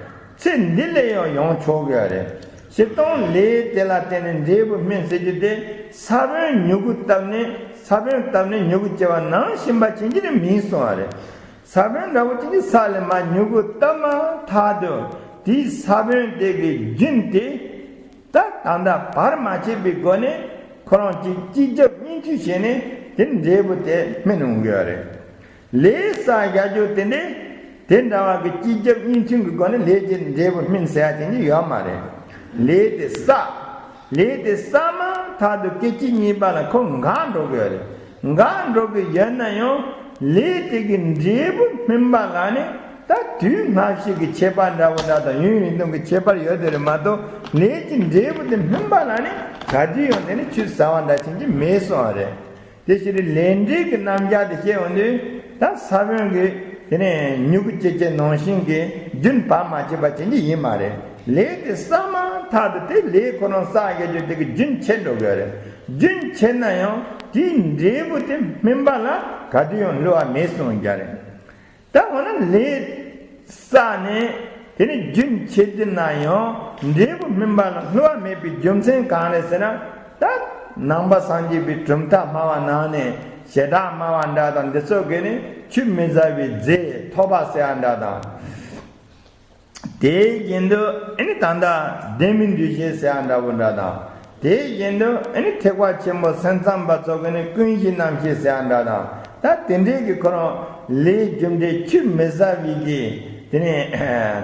ཚེ་འདི་ལ་ཡང་ཡོང་ཆོག་གི་ཡོད་རེད། སྤྱིར་བཏང་ལས་དེ་ལ་བརྟེན་ནས་འབྲས་བུ་སྨིན་ཟེར་རྒྱུ་དེ་ས་བོན་མྱུ་གུ་བཏབ་ནས་ས་བོན་བཏབ་ནས་མྱུ་གུ་སྐྱེ་བ་ནང་བཞིན་པ་ཅན་གྱི་ནི་མིན་གསུངས་པ་རེད། ས་བོན་འདྲ་བོ་ཅིག་གི་ས་ལས་མར་མྱུ་གུ་བཏབ་མ་ཐག་ཏུ་དེའི་ས་བོན་དེ་གི་རྒྱུན་དེ་ད་ད་ལྟ་བར་མ་ཆད་པའི་སྒོ་ནས་ཁོ་རང་གཅིག་གཅིག་རྒྱབ་གཉིས་མཐུད་བྱས་ནས་དེ་འབྲས་བུ་དེ་སྨིན་འོང་གི་ཡོད་རེད། ལས་བསགས་བཞག་རྒྱུ་དེ་འདྲས་དེ་འདྲ་བ་གི་གཅིག་རྒྱབ་གཉིས་མཐུད་ཀྱི་སྒོ་ནས་ལས་ཀྱི་འབྲས་བུ་སྨིན་ཟེར་ཡ་དེ་འདྲ་ཡོད་མ་རེད། ལས་དེ་བསགས། ལས་དེ་བསགས་མ་ཐག་ཏུ་སྐད་ཅིག་གཉིས་པ་ལ་ཁོ་འགག་འགྲོ་གི་ཡོད་རེད། འགག་འགྲོ་གི་ཡོད་ན་ཡང་ལས་དེ་གི་འབྲས་བུ་སྨིན་པ་ལ་ནི་ད་དུས་སྔ་ཕྱི་གི་ཁྱད་པར་འདྲ་བོ་འདྲ་དང་ཡུན་རིང་ཐུང་གི་ཁྱད་པར་ཡོད་དེ་རེད་མ་གཏོགས་ལས་ཀྱི་འབྲས་བུ་དེ་སྨིན་པ་ལ་ནི་ག་དུས་ཡང་དེ་ནི་ཆུད་ཟ་བ་འདྲ་ཅན་གྱི་མེད་གསུངས་པ་རེད། དེ་ཕྱིར་ལས་འབྲས་ཀྱི་རྣམ་གཞག་དེ་བཤད་འོང་དུས་ད་ས་བོན་གྱི་དེ་ནས་མྱུ་གུ་སྐྱེ་བྱེད་ནང་བཞིན་གྱི་རྒྱུན་བར་མ་ཆད་པ་ཅན་གྱི་ཡིན་མ་རེད། ལས་དེ་བསགས་མ་ཐག་ཏུ་དེ་ལས་ཁོ་རང་བསགས་ཡོད་རྒྱུ་དེ་གི་རྒྱུན་ཆད་འགྲོ་གི་རེད། རྒྱུན་ཆད་ན་ཡང་དེའི་འབྲས་བུ་དེ་སྨིན་པ་ལ་ག་དུས་ཡང་བསླུ་བ་མེད་གསུངས་ཀྱང་རེད། ད་འོ་ན་ལས་བསགས་ནས་དེ་ནི་རྒྱུན་ཆད་ཀྱི་ན་ཡང་འབྲས་བུ་སྨིན་པ་ལ་བསླུ་བ་མེད་པའི་རྒྱུ་མཚན་གང་རེད་ཟེར་ན། ད་ནང་པ་སངས་རྒྱས་པའི་གྲུབ་མཐའ་སྨྲ་བ་ནང་ནས་བྱེ་བྲག་སྨྲ་བ་འདྲ་དང་འདི་ཚོ་གིས་ནི་ཆུད་མི་ཟ་བའི་རྫས་ཐོབ་པ་ཟེར་ཡ་འདྲ་དང་། དེ་བཞིན་དུ་ཨེ་ནི་ད་ལྟ་ལྡན་མིན་འདུ་ཤེས་ཟེར་ཡ་འདྲ་བོ་འདྲ་དང་། དེ་བཞིན་དུ་ཨེ་ནི་ཐེག་པ་ཆེན་པོ་སེམས་ཙམ་པ་ཚོ་གིས་ནི་ཀུན་གཞི་རྣམ་ཤེས་ཟེར་ཡ་འདྲ་དང་། ད་དེ་འདྲའི་གི་ཁོ་རང་ལས་རྒྱུ་འབྲས་ཆུད་མི་ཟ་བའི་གི་དེ་ནི་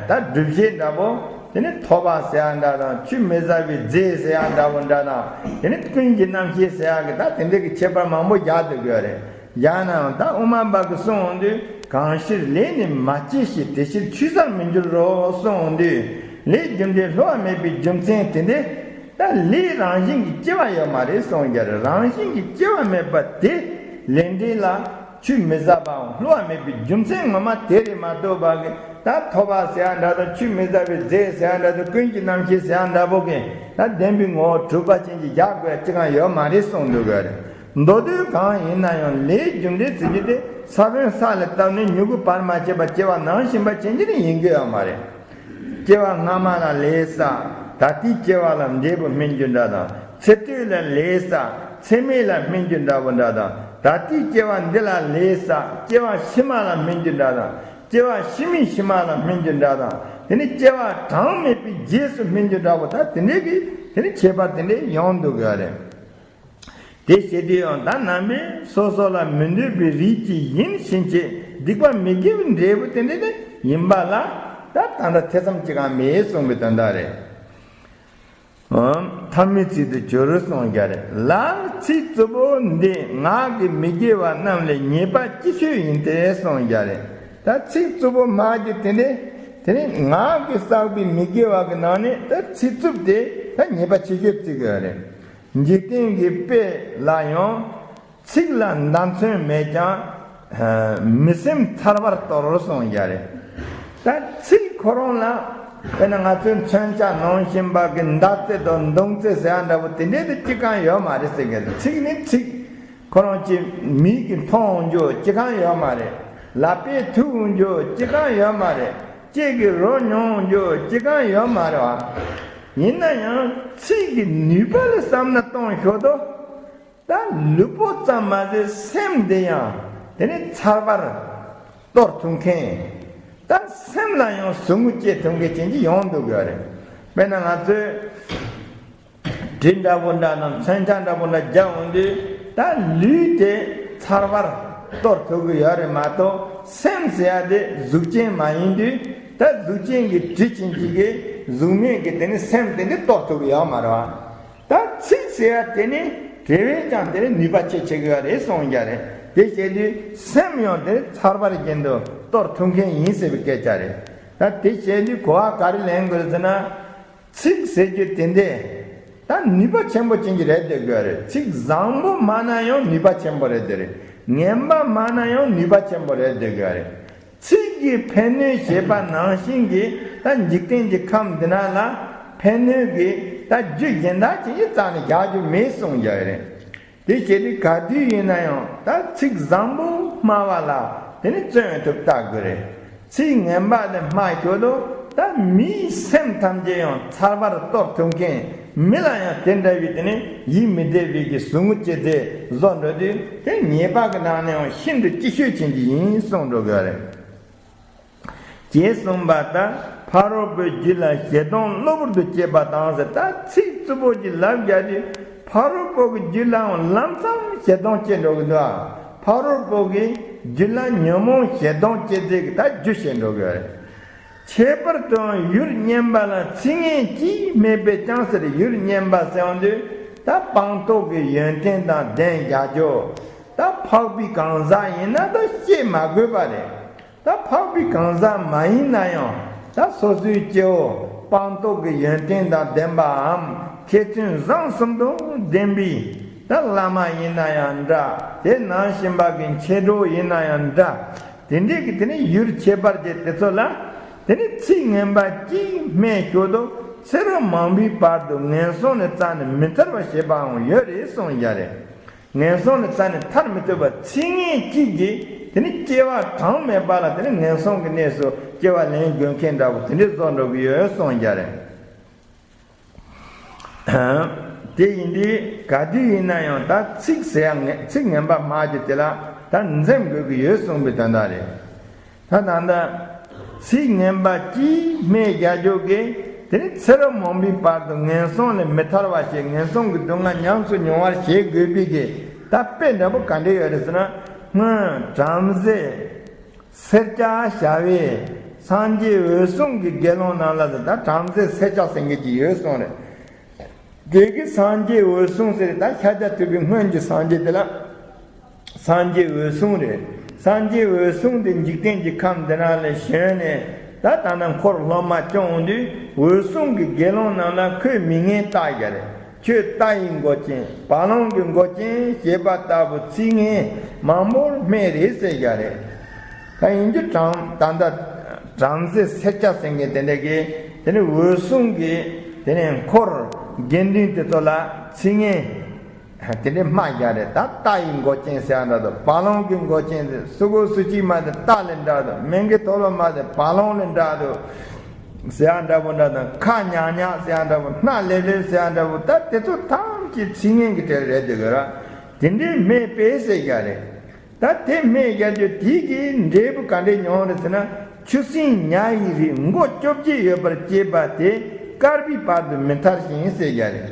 ད་སྒྲུབ་བྱེད་འདྲ་བོ། དེ་ནི་ཐོབ་པ་ཟེར་ཡ་འདྲ་དང་ཆུད་མི་ཟ་བའི་རྫས་ཟེར་ཡ་འདྲ་བོ་འདྲ་དང་། དེ་ནི་ཀུན་གཞི་རྣམ་ཤེས་ཟེར་ཡ་གི་ད་དེ་འདྲའི་གི་ཁྱད་པར་མང་པོ་རྒྱག་སྡོད་ཀྱི་ཡོད་རེད། ཡང་ན་ད་དབུ་མ་པ་གིས་གསུངས་འོང་དུས་གང་ཕྱིར་ལས་ནི་མ་སྐྱེས་ཤིང་དེ་ཕྱིར་ཆུད་ཟར་མི་འགྱུར་རོ་གསུངས་འོང་དུས་ལས་རྒྱུ་འབྲས་བསླུ་བ་མེད་པའི་རྒྱུ་མཚན་དེ་འདྲས་ད་ལས་རང་བཞིན་གྱིས་སྐྱེ་བ་ཡོད་མ་རེད་གསུངས་ཀྱང་རེད། རང་བཞིན་གྱིས་སྐྱེ་བ་མེད་པ་དེ་ལས་འབྲས་ལ་ཆུད་མི་ཟ་བའམ་བསླུ་བ་མེད་པའི་རྒྱུ་མཚན་ངོ་མ་དེ་རེད་མ་གཏོགས་པ་གི་ད་ཐོབ་པ་ཟེར་ཡ་འདྲ་དང་ཆུད་མི་ཟ་བའི་རྫས་ཟེར་ཡ་འདྲ་དང་ཀུན་གྱི་རྣམ་ཤེས་ཟེར་ཡ་འདྲ་པོ་གི་ད་བདེན་པའི་ངོ་བོ་གྲུབ་པ་ཅན་གྱི་རྒྱག་དགོས་ཅི་གང་ཡོད་མ་རེད་གསུངས་འདུག་གི་རེད། མདོར་བསྡུས་གང་ཡིན་ན་ཡང་ལས་རྒྱུ་འབྲས་ཟེར་རྒྱུ་དེ་ས་བོན་ས་ལ་བཏབ་ནས་མྱུ་གུ་བར་མ་ཆད་པར་སྐྱེ་བ་ནང་བཞིན་པ་ཅན་གྱི་ནི་ཡིན་གྱི་ཡོད་མ་རེད། སྐྱེ་བ་སྔ་མ་ལ་ལས་བསགས། ད་ལྟའི་སྐྱེ་བ་ལ་འབྲས་བུ་སྨིན་རྒྱུ་འདྲ་དང་། ཚེ་སྟོད་ལ་ལས་བསགས་ཚེ་སྨད་ལ་སྨིན་རྒྱུ་འདྲ་བོ་འདྲ་དང་། ད་ལྟའི་སྐྱེ་བ་འདི་ལ་ལས་བསགས་སྐྱེ་བ་ཕྱི་མ་ལ་སྨིན་རྒྱུ་འདྲ་དང་། སྐྱེ་བ་ཕྱི་མའི་ཕྱི་མ་ལ་སྨིན་རྒྱུ་འདྲ་དང་། དེ་ནི་སྐྱེ་བ་གྲངས་མེད་པའི་རྗེས་སུ་སྨིན་རྒྱུ་འདྲ་བོ། ད་དེ་འདྲའི་གི་དེ་ནི་ཁྱད་པར་དེ་འདྲའི་ཡོང་འདུག་གི་རེད། དེ་བྱེད་དུས་ཡང་ད་ནང་པའི་སོ་སོ་ལ་མི་འདོད་པའི་རིགས་ཀྱི་ཡིན་ཕྱིན་ཆད་སྡིག་པ་མི་དགེ་བའི་འབྲས་བུ་དེ་འདྲ་དེ་ཡིན་པ་ལ་ད་ད་ལྟ་ཐེ་ཚོམ་ཅི་གང་མེད་གསུངས་པའི་དོན་དག་རེད། ཨོ། ཐ་མའི་ཚིག་ཏུ་གྱུར་གསུངས་རྒྱ་རེད། ལར་ཚིག་རྩུབ་པོ་འདི་ངག་གི་མི་དགེ་བ་རྣམས་ལས་ཉེས་པ་ལྕི་ཤོས་ཡིན་ཏེ་གསུངས་རྒྱ་རེད། ད་ཚིག་རྩུབ་པོ་སྨྲ་རྒྱུ་དེ་འདྲ་དེ་ནི་ངག་གིས་བསགས་པའི་མི་དགེ་བ་གི་ནང་ནས་ད་ཚིག་རྩུབ་དེ་ད་ཉེས་པ་ཆེ་ཤོས་བརྩི་གི་ཡོད་རེད། འཇིག་རྟེན་གྱི་དཔེ་ལ་ཡང་ཚིག་ལ་མདའ་མཚོན་མེད་ཀྱང་། ཨ། མི་སེམས་ཚར་བར་གཏོར་གསུངས་ཡ་རེད། ད་ཚིག་ཁོ་རང་ལ་དཔེར་ན་ང་ཚོའི་མཚོན་ཆ་ནང་བཞིན་པ་གི་མདའ་རྩེ་དང་མདུང་རྩེ་ཟེར་ཡ་འདྲ་བོ་དེ་འདྲའི་དེ་ཅི་གང་ཡོད་མ་རེད་ཟེར་གི་རེད། ཚིག་ནི་ཚིག་ཁོ་རང་གི་མིག་གིས་མཐོང་འོང་རྒྱུ་ཅི་གང་ཡོད་མ་རེད། ལག་པས་ཐུག་འོང་རྒྱུ་ཅི་གང་ཡོད་མ་རེད། ལྕེ་གིས་རོ་མྱོང་འོང་རྒྱུ་ཅི་གང་ཡོད་མ་རེད་བ། ཡིན་ན་ཡང་ཚིག་གི་ནུས་པ་ལ་བསམ་ན་གཏོང་ཤོག་དོ། ད་ལུས་པོ་ཙམ་མ་ཟད་སེམས་དེ་ཡང་དེ་ནི་ཚར་བར་གཏོར་ཐུབ་མཁན། ད་སེམས་ལ་ཡང་ཟུག་རྔུ་སྐྱེ་ཐུབ་མཁན་ཅན་གྱི་ཡོང་འདུག་ཡོད་རེད། དཔེར་ན་ང་ཚོས་གྲི་འདྲ་པོ་འདྲ་དང་མཚོན་ཆ་འདྲ་པོ་འདྲ་རྒྱག་འོང་དུས་ད་ལུས་དེ་ཚར་བར་གཏོར་ཐུབ་ཀྱི་ཡོད་རེད་མ་གཏོགས། སེམས་ཟེར་ཡ་དེ་གཟུགས་ཅན་མ་ཡིན་དུས། ད་གཟུགས་ཅན་གྱི་གྲི་ཅན་གཅིག་གིས་གཟུགས་མེད་ཀྱི་དེ་ནི་སེམས་དེ་ནི་གཏོར་ཐུབ་ཀྱི་ཡོད་མ་རེད་བ། ད་ཚིག་ཟེར་ཡ་དེ་ནི་དེ་བས་ཀྱང་དེ་ནི་ནུས་པ་ཆེ་ཆེ་གི་ཡོད་རེད་གསུངས་ཀྱི་རེད། དེ་བྱས་དུས་སེམས་ཡང་དེ་ཚར་བར་བཞིན་དུ་གཏོར་ཐུབ་མཁན་ཡིན་ཟེར་བའི་སྐད་ཆ་རེད། ད་དེ་བྱས་དུས་གོ་བ་ག་རེ་ལེན་དགོས་ཟེར་ན། ཚིག་ཟེར་རྒྱུ་དེ་འདྲས་ད་ནུས་པ་ཆེན་པོ་ཅན་གྱི་རེད་བསྡད་དགོས་རེད། ཚིག་བཟང་པོ་སྨྲ་ན་ཡང་ནུས་པ་ཆེན་པོ་རེད་བསྡད་རེད། ངན་པ་སྨྲ་ན་ཡང་ནུས་པ་ཆེན་པོ་རེད་བསྡད་དགོས་རེད། ཚིག་གི་ཕན་གནོད་བྱེད་པ་ནང་བཞིན་གྱི་ད་འཇིག་རྟེན་གྱི་ཁམས་འདི་ན་ལ་ཕན་གནོད་ཀྱི་ད་རྒྱུ་གཞན་དག་ཅིག་གི་རྩ་ནས་རྒྱག་རྒྱུ་མེད་གསུངས་ཀྱི་རེད། དེ་བྱས་ཏེ་ག་དུས་ཡིན་ན་ཡང་ད་ཚིག་བཟང་པོ་སྨྲ་བ་ལ་དེ་ནི་བརྩོན་ཐུབ་ལྟ་དགོས་རེད། ཚིག་ངན་པ་དེ་སྨྲ་ཞོར་དུ་ད་མིའི་སེམས་ཐམས་ཅད་ཡང་ཚར་བར་གཏོར་ཐུབ་མཁན། མི་ལ་ཡང་དེ་འདྲ་བའི་དེ་ནི་ཡིད་མི་བདེ་བའི་གི་ཟུག་རྔུ་སྐྱེ་ཚད་བཟོ་འགྲོ་དུས་དེ་ཉེས་པ་གི་ནང་ནས་ཡང་ཤིན་ཏུ་ལྕི་ཤོས་ཅན་གྱི་ཡིན་གསུངས་འགྲོ་དགོས་རེད། ཅེས་གསུངས་པ་ལྟར་ཕ་རོལ་པོའི་རྒྱུད་ལ་ཞེ་སྡང་གློ་བུར་དུ་སྐྱེས་པ་དང་ཟེར། ད་ཚིག་རྩུབ་པོ་ཅིག་ལབ་རྒྱག་དུས་ཕ་རོལ་པོ་གི་རྒྱུད་ལའང་ལམ་སང་ཞེ་སྡང་སྐྱེ་འགྲོ་གི་འདུག་ཕ་རོལ་པོ་གི་རྒྱུད་ལ་ཉོན་མོངས་ཞེ་སྡང་སྐྱེ་ཚད་ཀྱི་ད་རྒྱུ་བཤད་འགྲོ་གི་རེད། ཁྱད་པར་དུ་ཡུལ་ངན་པ་ལ་ཚིག་ངན་གྱིས་སྨྲས་པས་ཀྱང་ཟེར། ཡུལ་ངན་པ་ཟེར་ཡོང་དུས་ད་སྤངས་རྟོགས་ཀྱི་ཡོན་ཏན་དང་ལྡན་བཞག་རྒྱུ། ད་འཕགས་པའི་གང་ཟག་ཡིན་ན་ད་བཤད་མ་དགོས་པ་རེད། ད་འཕགས་པའི་གང་ཟག་མ་ཡིན་ན་ཡང་ད་སོ་སོའི་སྐྱེ་བོ་སྤངས་རྟོགས་ཀྱི་ཡོན་ཏན་དང་ལྡན་པའམ་མཁས་བཙུན་བཟང་གསུམ་དང་ལྡན་པའི་ད་བླ་མ་ཡིན་ན་ཡང་འདྲ། དེ་ནང་བཞིན་པ་གི་མཆེད་གྲོགས་ཡིན་ན་ཡང་འདྲ། དེ་འདྲའི་གི་དེ་ནི་ཡུལ་ཁྱད་པར་ཅན་དེ་ཚོ་ལ་དེ་ནི་ཚིག་ངན་པ་གཅིག་སྨྲས་ཞོར་དུ་ཚེ་རབས་མང་པོའི་བར་དུ་ངན་སོང་ནས་རྩ་ནས་མི་ཐར་བ་བྱེད་པའང་ཡོད་རེད་གསུངས་ཡ་རེད། ངན་སོང་ནས་རྩ་ནས་ཐར་མི་ཐུབ་པ་ཚིག་ངན་གཅིག་གིས་དེ་ནི་སྐྱེ་བ་གྲངས་མེད་པ་ལ་དེ་ནི་ངན་སོང་གི་གནས་སུ་སྐྱེ་བ་ལེན་དགོས་མཁན་འདྲ་བོ་དེ་འདྲའི་བཟོ་འགྲོ་གི་ཡོད་གསུངས་ཀྱི་རེད། དེ་ཡིན་དུས་ག་དུས་ཡིན་ན་ཡང་ད་ཚིག་ཟེར་ཡ་ངན་ཚིག་ངན་པ་སྨྲ་རྒྱུ་དེ་ལ་ད་འཛེམ་དགོས་ཀྱི་ཡོད་གསུངས་པའི་དོན་དག་རེད། ད་ད་ལྟ་ཚིག་ངན་པ་གཅིག་སྨྲས་བཞག་རྒྱུ་གིས་དེ་ནི་ཚེ་རབས་མང་པོའི་བར་དུ་ངན་སོང་ལས་མི་ཐར་བ་ཞིག་ངན་སོང་གི་སྡུག་བསྔལ་ཉམས་སུ་མྱོང་བར་བྱེད་དགོས་པའི་གི་ད་དཔེ་འདྲ་པོ་ག་འདྲ་ཡོད་རེད་ཟེར་ན། སྔོན་བྲམ་ཟེ་སེར་སྐྱ་བྱ་བས་སངས་རྒྱས་འོད་སྲུང་གི་དགེ་སློང་རྣམས་ལ་ཟེར། ད་བྲམ་ཟེ་སེར་སྐྱ་ཟེར་མཁན་ཅིག་ཡོད་གསུངས་རེད། དེ་གི་སངས་རྒྱས་འོད་སྲུང་ཟེར། ད་ཤཱཀྱ་ཐུབ་པའི་སྔོན་གྱི་སངས་རྒྱས་དེ་ལ་སངས་རྒྱས་འོད་སྲུང་རེད། སངས་རྒྱས་འོད་སྲུང་དེ་འཇིག་རྟེན་གྱི་ཁམས་འདི་ན་ལས་བྱོན་ནས་ད་ད་ནང་འཁོར་སློབ་མ་སྐྱོང་འོང་དུས་འོད་སྲུང་གི་དགེ་སློང་རྣམས་ལ་ཁོས་མི་ངན་བཏགས་ཡ་རེད། ཁྱོད་རྟ་ཡི་མགོ་ཅན་བ་ལང་གི་མགོ་ཅན་ཞེས་པ་ལྟ་བུ་ཚིག་ངན་མང་པོར་སྨྲས་རེད་ཟེར་ཡ་རེད། ད་ཡིན་རྒྱུ་བྲམ་ད་ལྟ་བྲམ་ཟེ་སེར་སྐྱ་ཟེར་མཁན་དེ་འདྲ་གིས་དེ་ནི་འོད་སྲུང་གི་དེ་ནི་འཁོར་དགེ་འདུན་དེ་ཚོ་ལ་ཚིག་ངན་དེ་འདྲ་སྨྲ་ཡ་རེད། ད་རྟ་ཡི་མགོ་ཅན་ཟེར་ཡ་འདྲ་འདུག་བ་ལང་གི་མགོ་ཅན་ཟེར། སུ་གོ་སུ་ཅི་མ་དེ་རྟ་ལས་འདྲ་འདུག་མེ་མགོའི་ཐོག་ལོ་མ་དེ་བ་ལང་ལས་འདྲ་འདུག་ཟེར་ཡ་འདྲ་པོ་འདྲ་དང་། ཁ་ཉག་ཉག་ཟེར་ཡ་འདྲ་པོ། སྣ་ལེབ་ལེབ་ཟེར་ཡ་འདྲ་པོ། ད་དེ་ཚོ་ཐམས་ཅད་ཚིག་ངན་གྱི་གྲས་རེད་འདུག་གི་ར། དེ་འདྲའི་སྨྲས་པས་ཟེར་རྒྱུ་རེད། ད་དེ་སྨྲས་རྒྱག་རྒྱུ་དེ་གིས་འབྲས་བུ་ག་འདྲས་མྱོང་རེད་ཟེར་ན། ཆུ་སྲིན་ཉ་ཡི་རིགས་མགོ་བཅོ་བརྒྱད་ཡོད་པར་སྐྱེས་པ་དེ་བསྐལ་པའི་བར་དུ་མི་ཐར་ཞིང་ཟེར་རྒྱུ་རེད།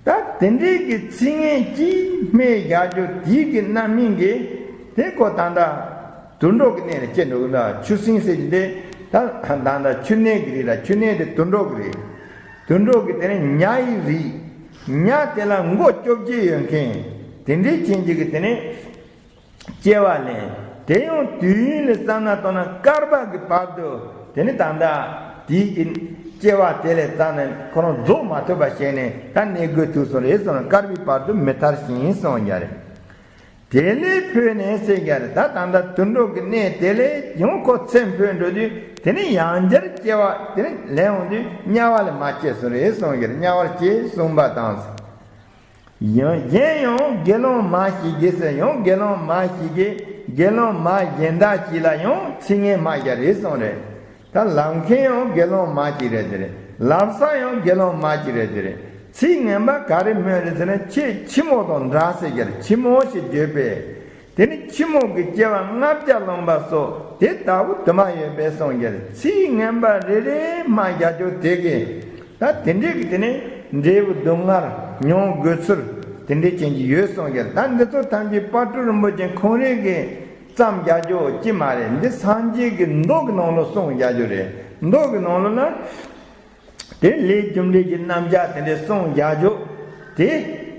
ད་དེ་འདྲའི་གི་ཚིག་ངན་གྱིས་སྨྲས་བཞག་རྒྱུ་དེའི་གི་རྣམ་སྨིན་གྱིས་དེ་ཁོ་ད་ལྟ་དུད་འགྲོ་གི་གནས་ལ་སྐྱེ་འགྲོ་གི་འདུག། ཆུ་སྲིན་ཟེར་གྱི་འདི་ད་ད་ལྟ་ཆུ་གནས་ཀྱི་རིགས་ལ། ཆུ་གནས་དེ་དུད་འགྲོ་གི་རིགས། དུད་འགྲོ་གི་དེ་ནས་ཉ་ཡི་རིགས། ཉ་དེ་ལ་མགོ་བཅོ་བརྒྱད་ཡོད་མཁན་དེ་འདྲའི་ཅན་གྱི་གི་དེ་ནས་སྐྱེ་བ་ལེན། དེ་ཡང་དུས་ཡུན་ལ་བསམ་ན་ལྟོས་ན་བསྐལ་པ་གི་བར་དུ་དེ་ནི་ད་ལྟ་དེའི་གི་སྐྱེ་བ་དེ་ལས་བརྩམས་ནས་ཁོ་རང་རྫོགས་མ་ཐུབ་པ་བྱས་ནས་ད་གནས་དགོས་ཐུག་སོང་རེད་གསུངས། བསྐལ་པའི་བར་དུ་མི་ཐར་ཞིང་གསུངས་རྒྱུ་རེད། དེ་ལས་འཕོས་ནས་ཟེར་རྒྱུ་རེད། ད་ད་ལྟ་དུད་འགྲོ་གི་གནས་དེ་ལས་ཡང་ཁོ་ཚེ་འཕོས་འགྲོ་དུས་དེ་ནི་ཡང་བསྐྱར་སྐྱེ་བ་དེ་ནི་ལེན་འོང་དུས་དམྱལ་བ་ལ་མ་སྐྱེས་སོང་རེད་གསུངས་རྒྱུ་རེད། དམྱལ་བར་སྐྱེས་གསུངས་པ་དང་། ཡང་གཞན་ཡང་དགེ་སློང་མ་ཞིག་གིས་ཟེར། ཡང་དགེ་སློང་མ་ཞིག་གིས། དགེ་སློང་མ་གཞན་དག་ཞིག་ལ་ཡང་ཚིག་ངན་སྨྲ་རྒྱུ་རེད་གསུངས་རེད། ད་ལབ་མཁན་ཡང་དགེ་སློང་མ་ཞིག་རེད་དེ་རེད། ལབ་ས་ཡང་དགེ་སློང་མ་ཞིག་རེད་དེ་རེད། ཚིག་ངན་པ་ག་རེ་སྨྲས་རེད་ཟེར་ན། ཁྱེད་ཁྱི་མོ་དང་འདྲ་ཟེར་རྒྱུ་རེད། ཁྱི་མོ་ཞེས་བརྗོད་པས། དེ་ནི་ཁྱི་མོ་གི་སྐྱེ་བ་ལྔ་བརྒྱ་ལོན་པ་སོགས་དེ་ལྟ་བུ་དུ་མ་ཡོད་པས་གསུངས་རྒྱུ་རེད། ཚིག་ངན་པ་རེ་རེ་སྨྲ་རྒྱག་རྒྱུ་དེ་གིས་ད་དེ་འདྲའི་གི་དེ་ནི་འབྲས་བུ་སྡུག་བསྔལ་མྱོང་དགོས་ཚུལ་དེ་འདྲའི་ཅན་གྱི་ཡོད་གསུངས་རྒྱུ་རེད། ད་འདི་ཚོ་ཐམས་ཅད་དཔལ་སྤྲུལ་རིན་པོ་ཆེ་ཁོང་རང་གིས་བརྩམས་རྒྱག་རྒྱུ་ཅི་མ་རེད། འདི་སངས་རྒྱས་ཀྱི་མདོ་གི་ནང་ལ་གསུངས་རྒྱག་རྒྱུ་རེད། མདོ་གི་ནང་ལ་ན། དེ་ལས་རྒྱུ་འབྲས་ཀྱི་རྣམ་གཞག་དེ་འདྲའི་གསུངས་རྒྱག་རྒྱུ་དེ་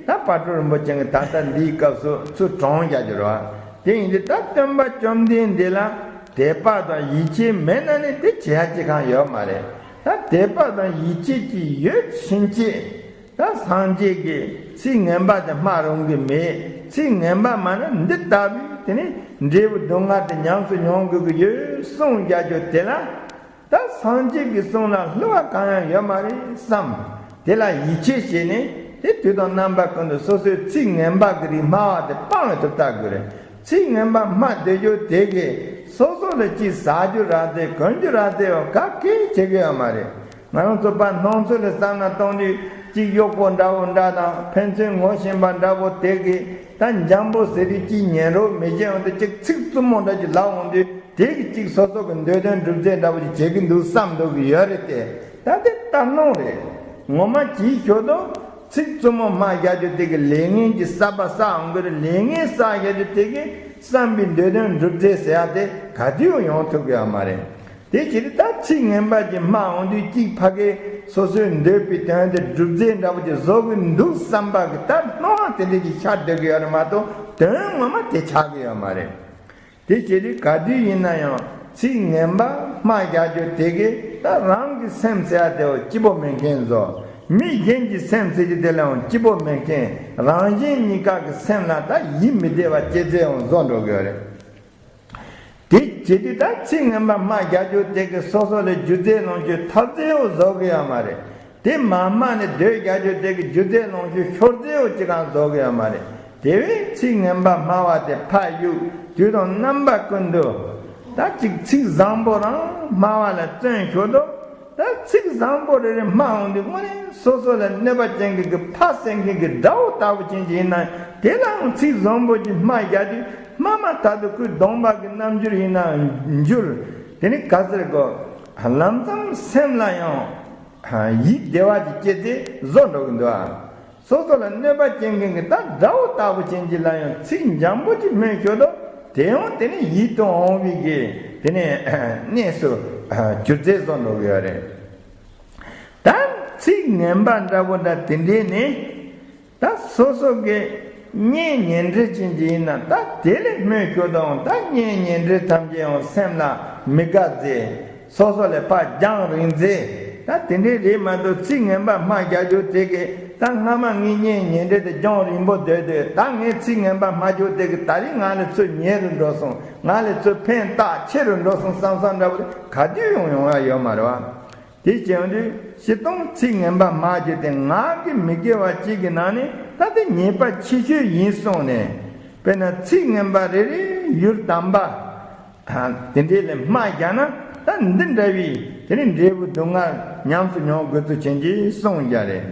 ད་དཔལ་སྤྲུལ་རིན་པོ་ཆེ་གིས་ད་ལྟ་འདིའི་སྐབས་སུ་ཚུར་དྲངས་རྒྱག་རྒྱུ་རེད་བ། དེ་ཡིན་དུས་ད་སྟོན་པ་བཅོམ་ལྡན་འདས་ལ་དད་པ་དང་ཡིད་ཆེས་མེད་ན་ནི་དེ་བྱེད་ཡ་ཅི་གང་ཡོད་མ་རེད། ད་དད་པ་དང་ཡིད་ཆེས་ཀྱི་ཡོད་ཕྱིན་ཆད་ད་སངས་རྒྱས་ཀྱིས་ཚིག་ངན་པ་དེ་སྨྲ་རུང་གི་མེད། ཚིག་ངན་པ་སྨྲ་ན་འདི་ལྟ་བུའི་དེ་ནི་འབྲས་བུ་སྡུག་བསྔལ་དེ་ཉམས་སུ་མྱོང་དགོས་ཀྱི་ཡོད་གསུངས་རྒྱག་རྒྱུ་དེ་ལ། ད་སངས་རྒྱས་ཀྱི་གསུང་ལ་བསླུ་བ་གང་ཡང་ཡོད་མ་རེད་བསམ། དེ་ལ་ཡིད་ཆེས་བྱས་ནས་དེ་དུས་དང་རྣམ་པ་ཀུན་ཏུ་སོ་སོའི་ཚིག་ངན་པ་གི་རིགས་སྨྲ་བ་དེ་སྤང་བའི་ཐུབ་ཐག་དགོས་རེད། ཚིག་ངན་པ་སྨྲ་བསྡད་རྒྱུ་དེ་གིས་སོ་སོ་ལ་ཅིག་ཟ་རྒྱུ་རག་སྟེ་གོན་རྒྱུ་རག་སྟེ་ཡང་ག་གེ་བྱེད་ཀྱི་ཡོད་མ་རེད། ང་རང་ཚོ་ཕར་སྣང་ཚུལ་ལ་བསམ་ན་གཏོང་དུས་ཅིག་གཡོག་པོ་འདྲ་བོ་འདྲ་དང་ཕན་ཚུན་ངོ་ཤེས་པ་འདྲ་བོ་དེ་གིས་ད་འཇམ་པོ་ཟེར་དུས་ཅིག་ཉན་རོགས་མི་བྱེད་འོང་དུས་ཅིག་ཚིག་རྩུབ་མོ་འདྲ་ཅིག་ལབ་འོང་དུས། དེ་གི་གཅིག་སོ་སོ་གི་འདོད་དོན་སྒྲུབ་རྫས་འདྲ་བོ་ཅིག་བྱེད་ཀྱི་འདུག་བསམ་འདུག་གི་ཡོད་རེད་དེ། ད་དེ་ལྟ་སྣང་རེད། ངོ་མ་ཅིའི་ཞོར་དུ་ཚིག་རྩུབ་མོ་སྨྲ་རྒྱག་རྒྱུ་དེ་གི་ལས་ངན་གྱི་བསགས་པ་བསགས་འོང་གི་རེད། ལས་ངན་བསགས་རྒྱག་རྒྱུ་དེ་གི་བསམ་པའི་འདོད་དོན་སྒྲུབ་རྫས་ཟེར་ཡ་དེ་ག་དུས་ཡང་ཡོང་ཐུབ་ཀྱི་ཡོད་མ་རེད། དེ་ཕྱིར་ད་ཚིག་ངན་པ་ཅིག་སྨྲ་འོང་དུས་གཅིག་ཕ་གིའི་སོ་སོའི་འདོད་པའི་དོན་དེ་སྒྲུབ་རྫས་འདྲ་བོ་ཅིག་བཟོ་གི་འདུག་བསམ་པ་གི་ད་སྣང་བ་དེ་འདྲ་ཅིག་ཤར་སྡོད་ཀྱི་ཡོད་རེད་མ་གཏོགས་དོན་ངོ་མ་དེ་ཆགས་ཀྱི་ཡོད་མ་རེད། དེ་བྱས་དུས་ག་དུས་ཡིན་ན་ཡང་ཚིག་ངན་པ་སྨྲ་རྒྱག་རྒྱུ་དེ་གིས་ད་རང་གི་སེམས་ཟེར་ཡ་དེ་སྐྱིད་པོ་མེད་མཁན་བཟོ། མི་གཞན་གྱི་སེམས་ཟེར་རྒྱུ་དེ་ལའང་སྐྱིད་པོ་མེད་མཁན། རང་གཞན་གཉིས་ཀ་གི་སེམས་ལ་ད་ཡིད་མི་བདེ་བ་སྐྱེ་རྫས་ཡང་བཟོ་འགྲོ་གི་ཡོད་རེད། དེ་བྱས་དུས་ད་ཚིག་ངན་པ་སྨྲ་རྒྱག་རྒྱུ་དེ་གིས་སོ་སོ་ལ་རྒྱུ་རྫས་ལོངས་སྤྱོད་ཐབས་རྫས་ཡང་བཟོ་གི་ཡོད་མ་རེད། དེ་མ་སྨྲ་ནས་སྡོད་རྒྱག་རྒྱུ་དེ་གིས་རྒྱུ་རྫས་ལོངས་སྤྱོད་ཤོར་རྫས་ཡང་ཅི་གང་བཟོ་གི་ཡོད་མ་རེད། དེ་བས་ཚིག་ངན་པ་སྨྲ་བ་དེ་ཕར་གཡུག་དུས་དང་རྣམ་པ་ཀུན་ཏུ་ད་ཅིག་ཚིག་བཟང་པོ་རང་སྨྲ་བ་ལ་བརྩོན་ཞོར་དུ། ད་ཚིག་བཟང་པོ་རེ་རེ་སྨྲ་འོང་དུས་དངོས་གནས་སོ་སོ་ལ་གནོད་པ་ཅན་གྱི་གི་ཕར་གསན་མཁན་གྱི་དགྲ་བོ་ལྟ་བུ་ཅན་ཅིག་ཡིན་ན་དེ་ལའང་ཚིག་བཟང་པོ་ཅིག་སྨྲ་རྒྱག་དུས་སྨྲ་མ་ཐག་ཏུ་ཁོའི་གདོང་པ་གི་རྣམ་འགྱུར་ཡིན་ན་འགྱུར། དེ་ནི་ག་ཟེར་དགོས། ལམ་ཙམ་སེམས་ལ་ཡང་ཡིད་བདེ་བ་ཅིག་སྐྱེ་ཚེ་བཟོ་འགྲོ་གི་འདུག་ཨ། སོ་སོ་ལ་གནོད་པ་སྐྱེལ་མཁན་གྱི་ད་དགྲ་བོ་ལྟ་བུ་ཅན་གྱི་ལ་ཡང་ཚིག་འཇམ་པོ་ཅིག་སྨྲས་ཞོར་དུ་དེ་ཡང་དེ་ནི་ཡིད་དུ་འོང་བའི་གི་དེ་ནི་གནས་སུ་གྱུར་ཚེ་བཟོ་འགྲོ་གི་ཡོད་རེད། ད་ཚིག་ངན་པ་འདྲ་པོ་འདྲ་དེ་འདྲས་ནི་ད་སོ་སོ་གི་གཉེན་ཉེ་འབྲེལ་ཅན་གྱི་ཡིན་ན་ད་དེ་ལས་སྨྲས་ཞོར་དུའང་ད་གཉེན་ཉེ་འབྲེལ་ཐམས་ཅད་ཡང་སེམས་ལ་མི་དགའ་ཚེ། སོ་སོ་ལས་ཕར་རྒྱང་རིང་ཚེ། ད་དེ་འདྲའི་རེད་མ་གཏོགས་ཚིག་ངན་པ་སྨྲ་རྒྱག་རྒྱུ་དེ་གིས་ད་སྔ་མ་ངའི་གཉེན་ཉེ་འབྲེལ་དེ་རྒྱང་རིང་པོ་སྡོད་དུས་ད་ངས་ཚིག་ངན་པ་སྨྲ་རྒྱུ་དེ་གིས་ད་རིང་ང་ལ་ཚུར་ཉེ་རུ་འགྲོ་སོང་། ང་ལ་ཚུར་ཕན་ཐོགས་ཆེ་རུ་འགྲོ་སོང་བསམ་བསམ་འདྲ་པོ་དེ་ག་དུས་ཡང་ཡོང་ཡ་ཡོད་མ་རེད་བ། དེ་བྱས་ཡོང་དུས་སྤྱིར་བཏང་ཚིག་ངན་པ་སྨྲ་རྒྱུ་དེ་ངག་གི་མི་དགེ་བ་གཅིག་གི་ནང་ནས་ད་དེ་ཉེས་པ་ཆེ་ཤོས་ཡིན་གསུངས་ནས། དཔེར་ན་ཚིག་ངན་པ་རེ་རེ་ཡུལ་དམ་པ། དེ་འདྲའི་ལས་སྨྲ་རྒྱག་ན་ད་ ད་འདི་འདྲ་བའི་དེ་ནི་འབྲས་བུ་སྡུག་བསྔལ་ཉམས་སུ་མྱོང་དགོས་ཚུལ་བྱིན་གྱིས་གསུངས་བཞག་རེད།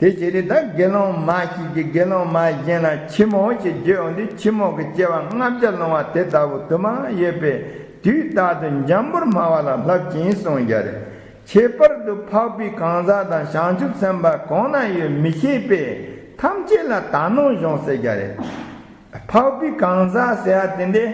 དེ་བྱས་ཏེ་ད་དགེ་སློང་མ་ཞིག་གིས་དགེ་སློང་མ་གཞན་ལ་ཕྱི་མོ་ཞེས་བརྗོད་འོང་དུས་ཕྱི་མོ་གི་སྐྱེ་བ་ལྔ་བརྒྱ་ལོང་བ་དེ་ལྟ་བུ་དུ་མ་ཡོད་པས། དུས་རྟག་ཏུ་འཇམ་པོར་སྨྲ་བ་ལ་བསླབ་ཅིང་གསུངས་བཞག་རེད། ཁྱད་པར་དུ་འཕགས་པའི་གང་ཟག་དང་བྱང་ཆུབ་སེམས་དཔའ་གང་ན་ཡོད་མི་ཤེས་པས། ཐམས་ཅད་ལ་དག་སྣང་སྦྱོང་ཟེར་བཞག་རེད། འཕགས་པའི་གང་ཟག་ཟེར་བ་དེ་འདི།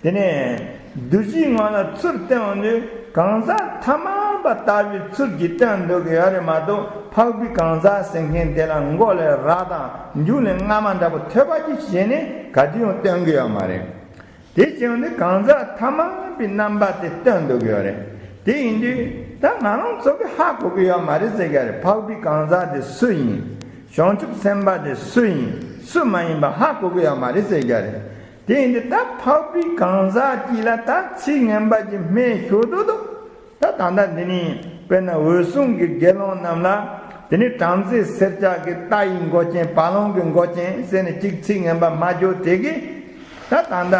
དེ་ནས་བདུད་བཞིའི་ངོ་ལ་ཚུར་བསྟན་འོང་དུས་གང་ཟག་ཐ་མལ་པ་ལྟ་བུའི་ཚུལ་གྱིས་སྟོན་འདོད་ཀྱི་ཡོད་རེད་མ་གཏོགས། འཕགས་པའི་གང་ཟག་ཟེར་མཁན་དེ་ལ་མགོ་ལས་རྭ་དང་མཇུག་ལས་རྔ་མ་འདྲ་པོ་ཐོད་པ་ཅིག་བྱས་ནས་ག་དུས་ཡང་སྟོན་གྱི་ཡོད་མ་རེད། དེ་བྱས་ནས་གང་ཟག་ཐ་མལ་པའི་རྣམ་པ་དེ་སྟོན་འདོད་ཀྱི་ཡོད་རེད། དེ་ཡིན་དུས་ད་ང་རང་ཚོ་གིས་ཧ་གོ་གི་ཡོད་མ་རེད་ཟེར་གྱི་རེད། འཕགས་པའི་གང་ཟག་དེ་སུ་ཡིན། བྱང་ཆུབ་སེམས་དཔའ་དེ་སུ་ཡིན། སུ་མ་ཡིན་པ་ཧ་གོ་གི་ཡོད་མ་རེད་ཟེར་གྱི་རེད། དེ་ཡིན་དུས་ད་འཕགས་པའི་གང་ཟག་ཅིག་ལ་ད་ཚིག་ངན་པ་ཅིག་སྨྲས་ཞོར་དུ་དུ། ད་ད་ལྟ་འདི་ནི་དཔེར་ན་འོད་སྲུང་གི་དགེ་སློང་རྣམས་ལ། དེ་ནི་བྲམ་ཟེ་སེར་སྐྱ་གི་རྟ་ཡི་མགོ་ཅན་བ་ལང་གི་མགོ་ཅན་ཟེར་ནས་གཅིག་ཚིག་ངན་པ་སྨྲ་རྒྱུ་དེ་གིས། ད་ད་ལྟ་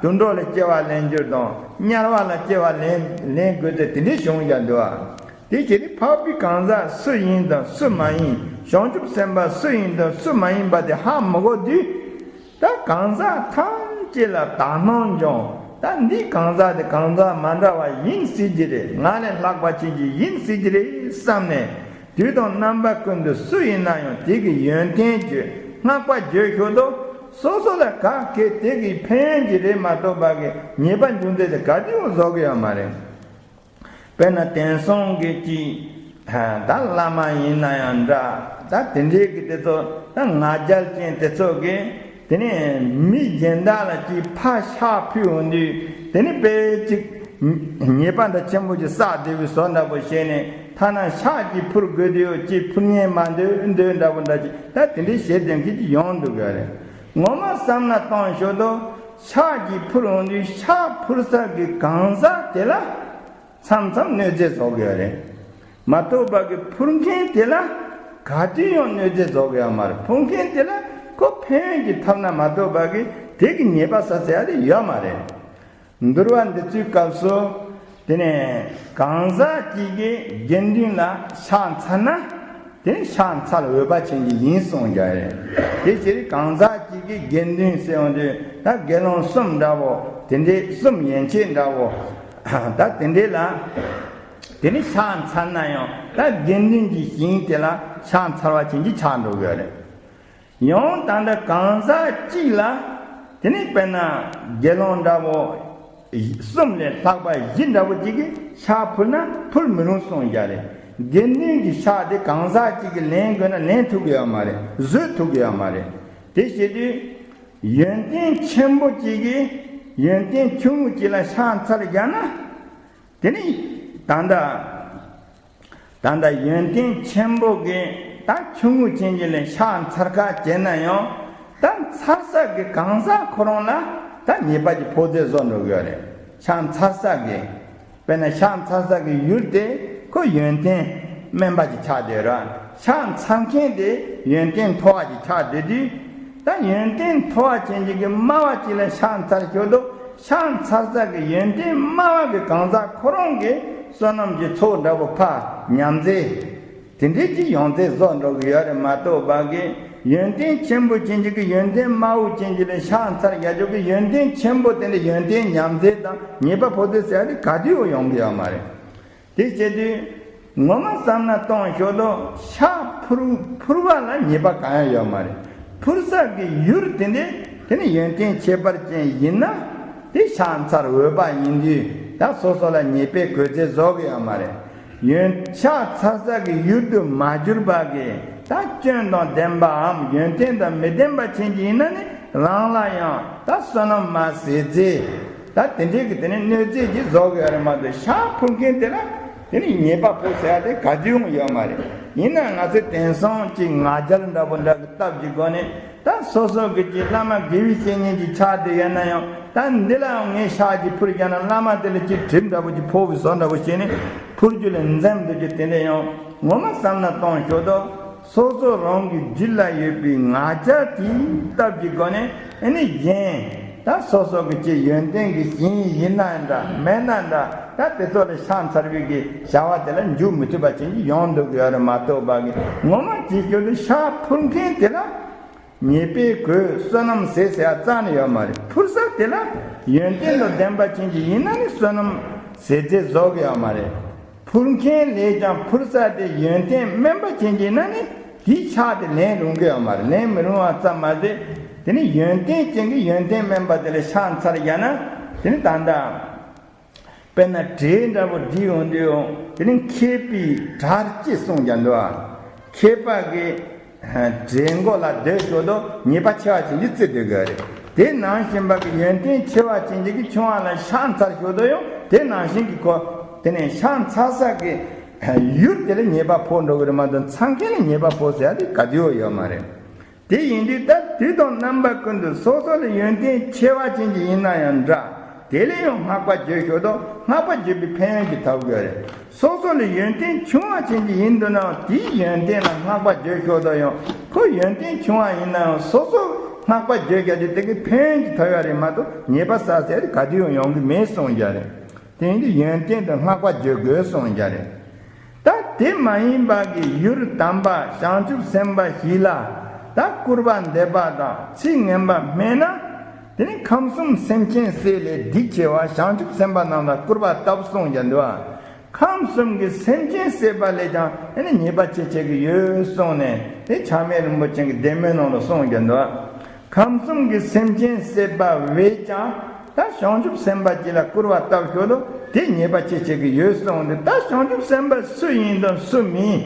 དུད་འགྲོ་ལ་སྐྱེ་བ་ལེན་རྒྱུ་དང་དམྱལ་བ་ལ་སྐྱེ་བ་ལེན་ལེན་དགོས་ཏེ་དེ་འདྲའི་བྱུང་ཡ་འདུག་ཨ། དེ་བྱས་ནས་འཕགས་པའི་གང་ཟག་སུ་ཡིན་དང་སུ་མ་ཡིན། བྱང་ཆུབ་སེམས་དཔའ་སུ་ཡིན་དང་སུ་མ་ཡིན་པ་དེ་ཧ་མི་གོ་དུས། ད་གང་ཟག་ཐམས་ཅད་ལ་དག་སྣང་སྦྱོང་། ད་འདི་གང་ཟག་དེ་གང་ཟག་མ་འདྲ་བ་ཡིན་སྲིད་ཀྱི་རེད། ང་ལས་ལྷག་པ་ཅན་ཅིག་ཡིན་སྲིད་ཀྱི་རེད་བསམ་ནས། དུས་དང་རྣམ་པ་ཀུན་ཏུ་སུ་ཡིན་ན་ཡང་དེ་གི་ཡོན་ཏན་བརྗོད། བསྔགས་པ་བརྗོད་ཞོར་དུ། སོ་སོ་ལ་ག་གེ་དེ་གི་ཕན་ཡོན་གྱི་རེད་མ་གཏོགས་པ་གི་ཉེས་པ་འབྱུང་ཚད་དེ་ག་དུས་ཡང་བཟོ་གི་ཡོད་མ་རེད། དཔེར་ན་དེང་སང་གི་ཅིག་ད་བླ་མ་ཡིན་ན་ཡང་འདྲ། ད་དེ་འདྲའི་གི་དེ་ཚོ་ད་ང་རྒྱལ་ཅན་དེ་ཚོ་གིས་དེ་ནས་མི་གཞན་དག་ལ་ཅིག་ཕར་ཕྱག་ཕུལ་འོང་དུས། དེ་ནས་དཔེ་ཅིག་ཉེས་པ་འདྲ་ཆེན་པོ་ཅིག་བསགས་བསྡད་པའི་བཟོ་འདྲ་པོ་བྱས་ནས། ཐ་ན་ཕྱག་ཅིག་ཕུལ་དགོས་དུས་ཅིག་ཕུལ་ཉན་མ་འདོད་འདོད་འདྲ་པོ་འདྲ་ཅིག་ད་དེ་འདྲའི་བྱེད་དོན་གྱི་ཅིག་ཡོང་འདུག་གི་རེད། ངོ་མ་བསམ་ན་གཏོང་ཞོར་དུ་ཕྱག་ཅིག་ཕུལ་འོང་དུས་ཕྱག་ཕུལ་ས་གི་གང་ཟག་དེ་ལ། མཚམས་མཚམས་གནོད་འཚེ་བཟོ་གི་ཡོད་རེད། མ་གཏོགས་པ་གི་ཕུལ་མཁན་དེ་ལ་ག་དུས་ཡང་གནོད་འཚེ་བཟོ་གི་ཡོད་མ་རེད། ཕུལ་མཁན་དེ་ལ་ཁོ་ཕན་ཡོན་གྱི་ཐོབ་ན་མ་གཏོགས་པ་གི་དེ་གི་ཉེས་པ་བསགས་ཟེར་ཡ་དེ་ཡོད་མ་རེད། འདུལ་བ་འདི་ཚོའི་སྐབས་སུ་དེ་ནས་གང་ཟག་ཅིག་གིས་དགེ་འདུན་ལ་ཕྱག་འཚལ་ན། དེ་ཕྱག་འཚལ་འོས་པ་ཅན་གྱི་ཡིན་གསུངས་ཀྱང་རེད། དེ་ཕྱིར་གང་ཟག་གཅིག་གིས་དགེ་འདུན་ཟེར་ཡོང་དུས་ད་དགེ་སློང་གསུམ་འདྲ་བོ། དེ་འདྲའི་གསུམ་ཡན་ཆད་འདྲ་བོ། ད་དེ་འདྲའི་ལ། དེ་ནི་ཕྱག་འཚལ་ན་ཡང་ད་དགེ་འདུན་གྱི་ཞིང་དེ་ལ་ཕྱག་འཚལ་བ་ཅན་གྱི་ཆགས་འགྲོ་གི་རེད། ཡང་ད་ལྟ་གང་ཟག་གཅིག་ལ། དེ་ནི་དཔེར་ན་དགེ་སློང་འདྲ་བོ། གསུམ་ལས་ལྷག་པ་བཞི་འདྲ་བོ་གཅིག་གིས་ཕྱག་ཕུལ་ན་ཕུལ་མི་རུང་གསུངས་ཀྱང་རེད། དགེ་འདུན་གྱི་ཕྱག་དེ་གང་ཟག་གཅིག་གིས་ལེན་དགོས་ན་ལེན་ཐུབ་ཀྱི་ཡོད་མ་རེད། བཟོད་ཐུབ་ཀྱི་ཡོད་མ་རེད། དེ་བྱེད་དུས། ཡོན་ཏན་ཆེན་པོ་གཅིག་གིས་ཡོན་ཏན་ཆུང་ངུ་གཅིག་ལ་ཕྱག་འཚལ་བཞག་ན། དེ་ནི་ད་ལྟ། ད་ལྟ་ཡོན་ཏན་ཆེན་པོ་གིས་ད་ཆུང་ངུ་ཅན་གཅིག་ལ་ཕྱག་འཚལ་ཁ་བྱས་ན་ཡང་། ད་འཚལ་ས་གི་གང་ཟག་ཁོ་རང་ལ་ད་ཉེས་པ་གི་ཕོག་ཚད་བཟོ་འགྲོ་གི་ཡོད་རེད། ཕྱག་འཚལ་ས་གི། དཔེར་ན་ཕྱག་འཚལ་ས་གི་ཡུལ་དེ་ཁོ་ཡོན་ཏན་དམན་པ་ཅིག་ཆགས་བསྡད་ར། ཕྱག་འཚལ་མཁན་དེ་ཡོན་ཏན་མཐོ་བ་ཅིག་ཆགས་བསྡད་དུས། ད་ཡོན་ཏན་མཐོ་བ་ཅན་གཅིག་གིས་དམའ་བ་ཅིག་ལ་ཕྱག་འཚལ་ཞོར་དུ། ཕྱག་འཚལ་ས་གི་ཡོན་ཏན་དམའ་བ་གི་གང་ཟག་ཁོ་རང་གི་བསོད་ནམས་ཀྱི་ཚོགས་འདྲ་བོ་ཕར་ཉམས་ཚད། དེ་འདྲའི་ཅིག་ཡོང་ཚད་བཟོ་འགྲོ་གི་ཡོད་རེད་མ་གཏོགས་པ་གི། ཡོན་ཏན་ཆེན་པོ་ཅན་གཅིག་གིས་ཡོན་ཏན་དམའ་བོ་ཅན་གཅིག་ལ་ཕྱག་འཚལ་རྒྱག་ཆོག་གི། ཡོན་ཏན་ཆེན་པོ་དེ་འདྲ་ཡོན་ཏན་ཉམས་ཚད་དང་ཉེས་པ་ཕོག་ཚད་ཟེར་ཡ་དེ་ག་དུས་ཡོང་གི་ཡོད་མ་རེད། དེ་བྱེད་དུས། ངོ་མ་བསམ་ན་གཏོང་ཞོར་དུ་ཕྱག་ཕུལ་ཕུལ་བ་ལ་ཉེས་པ་གང་ཡང་ཡོད་མ་རེད། ཕུལ་ས་གི་ཡུལ་དེ་འདྲ་དེ་ནི་ཡོན་ཏན་ཁྱད་པར་ཅན་ཡིན་ན། དེ་ཕྱག་འཚལ་འོས་པ་ཡིན་དུས་ད་སོ་སོ་ལ་ཉེས་པའི་གོས་ཚད་བཟོ་གི་ཡོད་མ་རེད། ཡོན་ཕྱག་འཚལ་ས་གི་ཡུལ་དུ་མ་གྱུར་པ་གི་ད་སྐྱོན་དང་ལྡན་པའམ་ཡོན་ཏན་དང་མི་ལྡན་པ་ཅན་གྱི་ཡིན་ན་ནི་རང་ལ་ཡང་ད་བསོད་ནམས་མ་ཟད་ཚེ། ད་དེ་འདྲའི་གི་དེ་ནི་གནོད་འཚེ་ཅིག་བཟོ་གི་ཡོད་རེད་མ་གཏོགས་ཕྱག་ཕུལ་མཁན་དེ་ལ་དེ་ནི་ཉེས་པ་ཕོག་ཟེར་ཡ་དེ་ག་དུས་ཡོང་ཡོད་མ་རེད། ཡིན་ན་ང་ཚོས་དེང་སང་ཅིག་ང་རྒྱལ་འདྲ་པོ་འདྲ་གི་སྟབས་ཀྱི་སྒོ་ནས་ད་སོ་སོ་གི་ཅིག་བླ་མ་དགེ་བའི་བཤེས་གཉེན་ཅིག་ཆགས་བསྡད་ཡོད་ན་ཡང་། ད་འདི་ལའང་ངས་ཕྱག་ཅིག་ཕུལ་བཞག་ན་བླ་མ་དེ་ལ་ཅིག་གྲིབ་འདྲ་པོ་ཅིག་ཕོག་པའི་བཟོ་འདྲ་པོ་བྱས་ནས་ཕུལ་རྒྱུ་ལ་འཛེམ་འདུག་རྒྱུ་དེ་འདྲ་ཡང་ངོ་མ་བསམ་ན་གཏོང་ཞོར་དུ། སོ་སོ་རང་གི་རྒྱུད་ལ་ཡོད་པའི་ང་རྒྱལ་དེའི་སྟབས་ཀྱི་སྒོ་ནས་ཨ་ནི་གཞན་ད་སོ་སོ་གི་ཅིག་ཡོན་ཏན་གྱི་ཞིང་ཡིན་ན་འདྲ་མེད་ན་འདྲ། ད་ ད་དེ་ཚོ་ལ་ཕྱག་འཚལ་བའི་གི་བྱ་བ་དེ་ལ་འཇུག་མི་ཐུབ་པ་ཅན་གྱི་ཡོང་འདུག་ཡོད་རེད་མ་གཏོགས་པ་གི་ངོ་མ་ཅིག་ཞུ་དུས་ཕྱག་ཕུལ་མཁན་དེ་ལ་ཉེས་པའི་གོས་བསོད་ནམས་ཟས་ཟེར་ཡ་རྩ་ནས་ཡོད་མ་རེད། ཕུལ་ས་དེ་ལ་ཡོན་ཏན་དང་ལྡན་པ་ཅན་གྱི་ཡིན་ན་ནི་བསོད་ནམས་ཟས་རྫས་བཟོ་གི་ཡོད་མ་རེད། ཕུལ་མཁན་ལས་ཀྱང་ཕུལ་ས་དེ་ཡོན་ཏན་དམན་པ་ཅན་གྱི་ཡིན་ན་ནི་དེའི་ཕྱག་དེ་ལེན་རུང་གི་ཡོད་མ་རེད། ལེན་མི་རུང་བ་ཙམ་མ་ཟད་དེ་ནི་ཡོན་ཏན་ཅན་གྱི་ཡོན་ཏན་དམན་པ་དེ་ལ་ཕྱག་འཚལ་བཞག་ན་དེ་ནི་ད་ལྟ། དཔེར་ན་བྲེ་འདྲ་པོ་སྒྲིག་ཡོང་དུས་ཡང་དེ་ནི་མཁས་པའི་གྲར་ཅེས་གསུངས་ཀྱང་འདུག་མཁས་པ་གི་བྲེ་མགོ་ལ་སྡོད་ཞོར་དུ་ཉེས་པ་ཆེ་བ་ཅན་གྱི་རྩི་སྡོད་དགོས་རེད། དེ་ནང་བཞིན་པ་གི་ཡོན་ཏན་ཆེ་བ་ཅན་གྱི་ཆུང་བ་ལ་ཕྱག་འཚལ་ཞོར་དུ་ཡང་དེ་ནང་བཞིན་གྱི་ཁོ་དེ་ནས་ཕྱག་འཚལ་ས་གི་ཡུལ་དེ་ལ་ཉེས་པ་ཕོག་འགྲོ་གི་རེད་མ་གཏོགས་འཚལ་མཁན་ལ་ཉེས་པ་ཕོག་ཟེར་ཡ་དེ་ག་དུས་ཡོད་མ་རེད། དེ་ཡིན་དུས་ད་དུས་དང་རྣམ་པ་ཀུན་ཏུ་སོ་སོ་ལ་ཡོན་ཏན་ཆེ་བ་ཅན་གྱི་ཡིན་ན་ཡང་འདྲ། དེ་ལས་ཡང་བསྔགས་པ་བརྗོད་ཞོར་དུ་བསྔགས་པ་བརྗོད་པའི་ཕན་ཡོན་གྱི་ཐོབ་དགོས་རེད། སོ་སོ་ལ་ཡོན་ཏན་ཆུང་བ་ཅན་གྱི་ཡིན་འདུག་ནའང་དེའི་ཡོན་ཏན་ལ་བསྔགས་པ་བརྗོད་ཞོར་དུ་ཡང་ཁོ་ཡོན་ཏན་ཆུང་བ་ཡིན་ན་ཡང་སོ་སོ་བསྔགས་པ་བརྗོད་རྒྱུ་དེ་དེ་གི་ཕན་ཡོན་གྱི་ཐོབ་ཡ་རེད་མ་གཏོགས་ཉེས་པ་བསགས་ཟེར་ག་དུས་ཡང་ཡོང་གི་མེད་གསུངས་རྒྱུ་རེད། དེ་ཡིན་དུས་ཡོན་ཏན་དུ་བསྔགས་པ་བརྗོད་དགོས་གསུངས་རྒྱུ་རེད། ད་དེ་མ་ཡིན་པ་གི་ཡུལ་དམ་པ་བྱང་ཆུབ་སེམས་དཔའ་ཞིག་ལ་ད་སྐུར་པ་འདེབས་པ་དང་ཚིག་ངན་པ་སྨྲས་ན། དེ་ནི་ཁམས་གསུམ་སེམས་ཅན་བསད་ལས་སྡིག་ཆེ་བ་བྱང་ཆུབ་སེམས་དཔའ་རྣམས་ལ་སྐུར་པ་བཏབ་གསུངས་ཀྱང་འདུག་ཁམས་གསུམ་གྱི་སེམས་ཅན་བསད་པ་ལས་ཀྱང་དེ་ནི་ཉེས་པ་ཆེ་ཆེ་གི་ཡོད་གསུངས་ནས་དེ་ཆགས་མེད་རིན་པོ་ཆེ་གི་བདེ་སྨོན་ནང་ལ་གསུངས་ཀྱང་འདུག་ཁམས་གསུམ་གྱི་སེམས་ཅན་བསད་པ་བས་ཀྱང་ད་བྱང་ཆུབ་སེམས་དཔའ་གཅིག་ལ་སྐུར་བ་བཏབ་ཞོར་དུ་དེ་ཉེས་པ་ཆེ་ཆེ་གི་ཡོད་གསུངས་ཏེ། ད་བྱང་ཆུབ་སེམས་དཔའ་སུ་ཡིན་དང་སུ་མིན་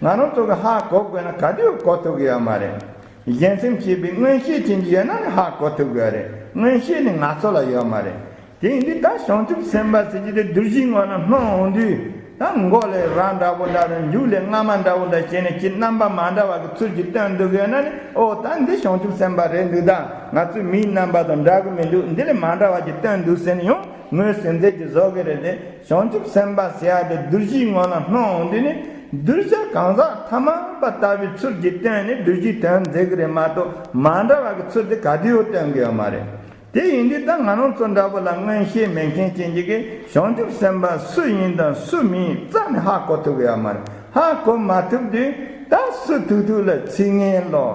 ང་རང་ཚོ་གི་ཧ་གོ་དགོས་ན་ག་དུས་གོ་ཐུབ་ཀྱི་ཡོད་མ་རེད། གཞན་སེམས་ཤེས་པའི་མངོན་ཤེས་ཅན་གྱི་ཡོད་ན་ནི་ཧ་གོ་ཐུབ་ཀྱི་ཡོད་རེད། མངོན་ཤེས་ནི་ང་ཚོ་ལ་ཡོད་མ་རེད། དེ་ཡིན་དུས་ད་བྱང་ཆུབ་སེམས་དཔའ་ཟེར་གྱི་དེ་བདུད་བཞིའི་ངོ་ལ་སྣང་འོང་དུས་ད་མགོ་ལས་རྭ་འདྲ་པོ་འདྲ་རེད། མཇུག་ལས་རྔ་མ་འདྲ་པོ་འདྲ་བྱས་ནས་ཅི་རྣམ་པ་མ་འདྲ་བ་གི་ཚུལ་གྱིས་སྟོན་འདུག་ཡོད་ན་ནི་ཨོ་ད་འདི་བྱང་ཆུབ་སེམས་དཔའ་རེད་འདུག་ད་ང་ཚོའི་མིའི་རྣམ་པ་དང་འདྲ་གི་མི་འདུག་འདི་ལས་མ་འདྲ་བ་ཅིག་སྟོན་འདུག་ཟེར་ནས་ཡང་ངོས་ཟིན་མཛད་ཀྱི་བཟོ་གི་རེད་དེ། བྱང་ཆུབ་སེམས་དཔའ་ཟེར་ཡ་དེ་བདུད་བཞིའི་ངོ་ལ་སྣང་འོང་དུས་ནི་གདུལ་བྱ་གང་ཟག་ཐ་མལ་པ་ལྟ་བུའི་ཚུལ་གྱིས་སྟོན་ནས་བདུད་བཞིའི་དོན་མཛད་གི་རེད་མ་གཏོགས་མ་འདྲ་བ་གི་ཚུལ་དེ་ག་དུས་ཡང་སྟོན་གི་ཡོད་མ་རེད། དེ་ཡིན་དུས་ད་ང་རང་ཚོ་འདྲ་པོ་ལ་མངོན་ཤེས་མེད་མཁན་ཅན་གྱི་གིས་བྱང་ཆུབ་སེམས་དཔའ་སུ་ཡིན་དང་སུ་མིན་རྩ་ནས་ཧ་གོ་ཐུབ་ཀྱི་ཡོད་མ་རེད། ཧ་གོ་མ་ཐུབ་དུས་ད་སུ་ཐུག་ཐུག་ལ་ཚིག་ངན་ལོ།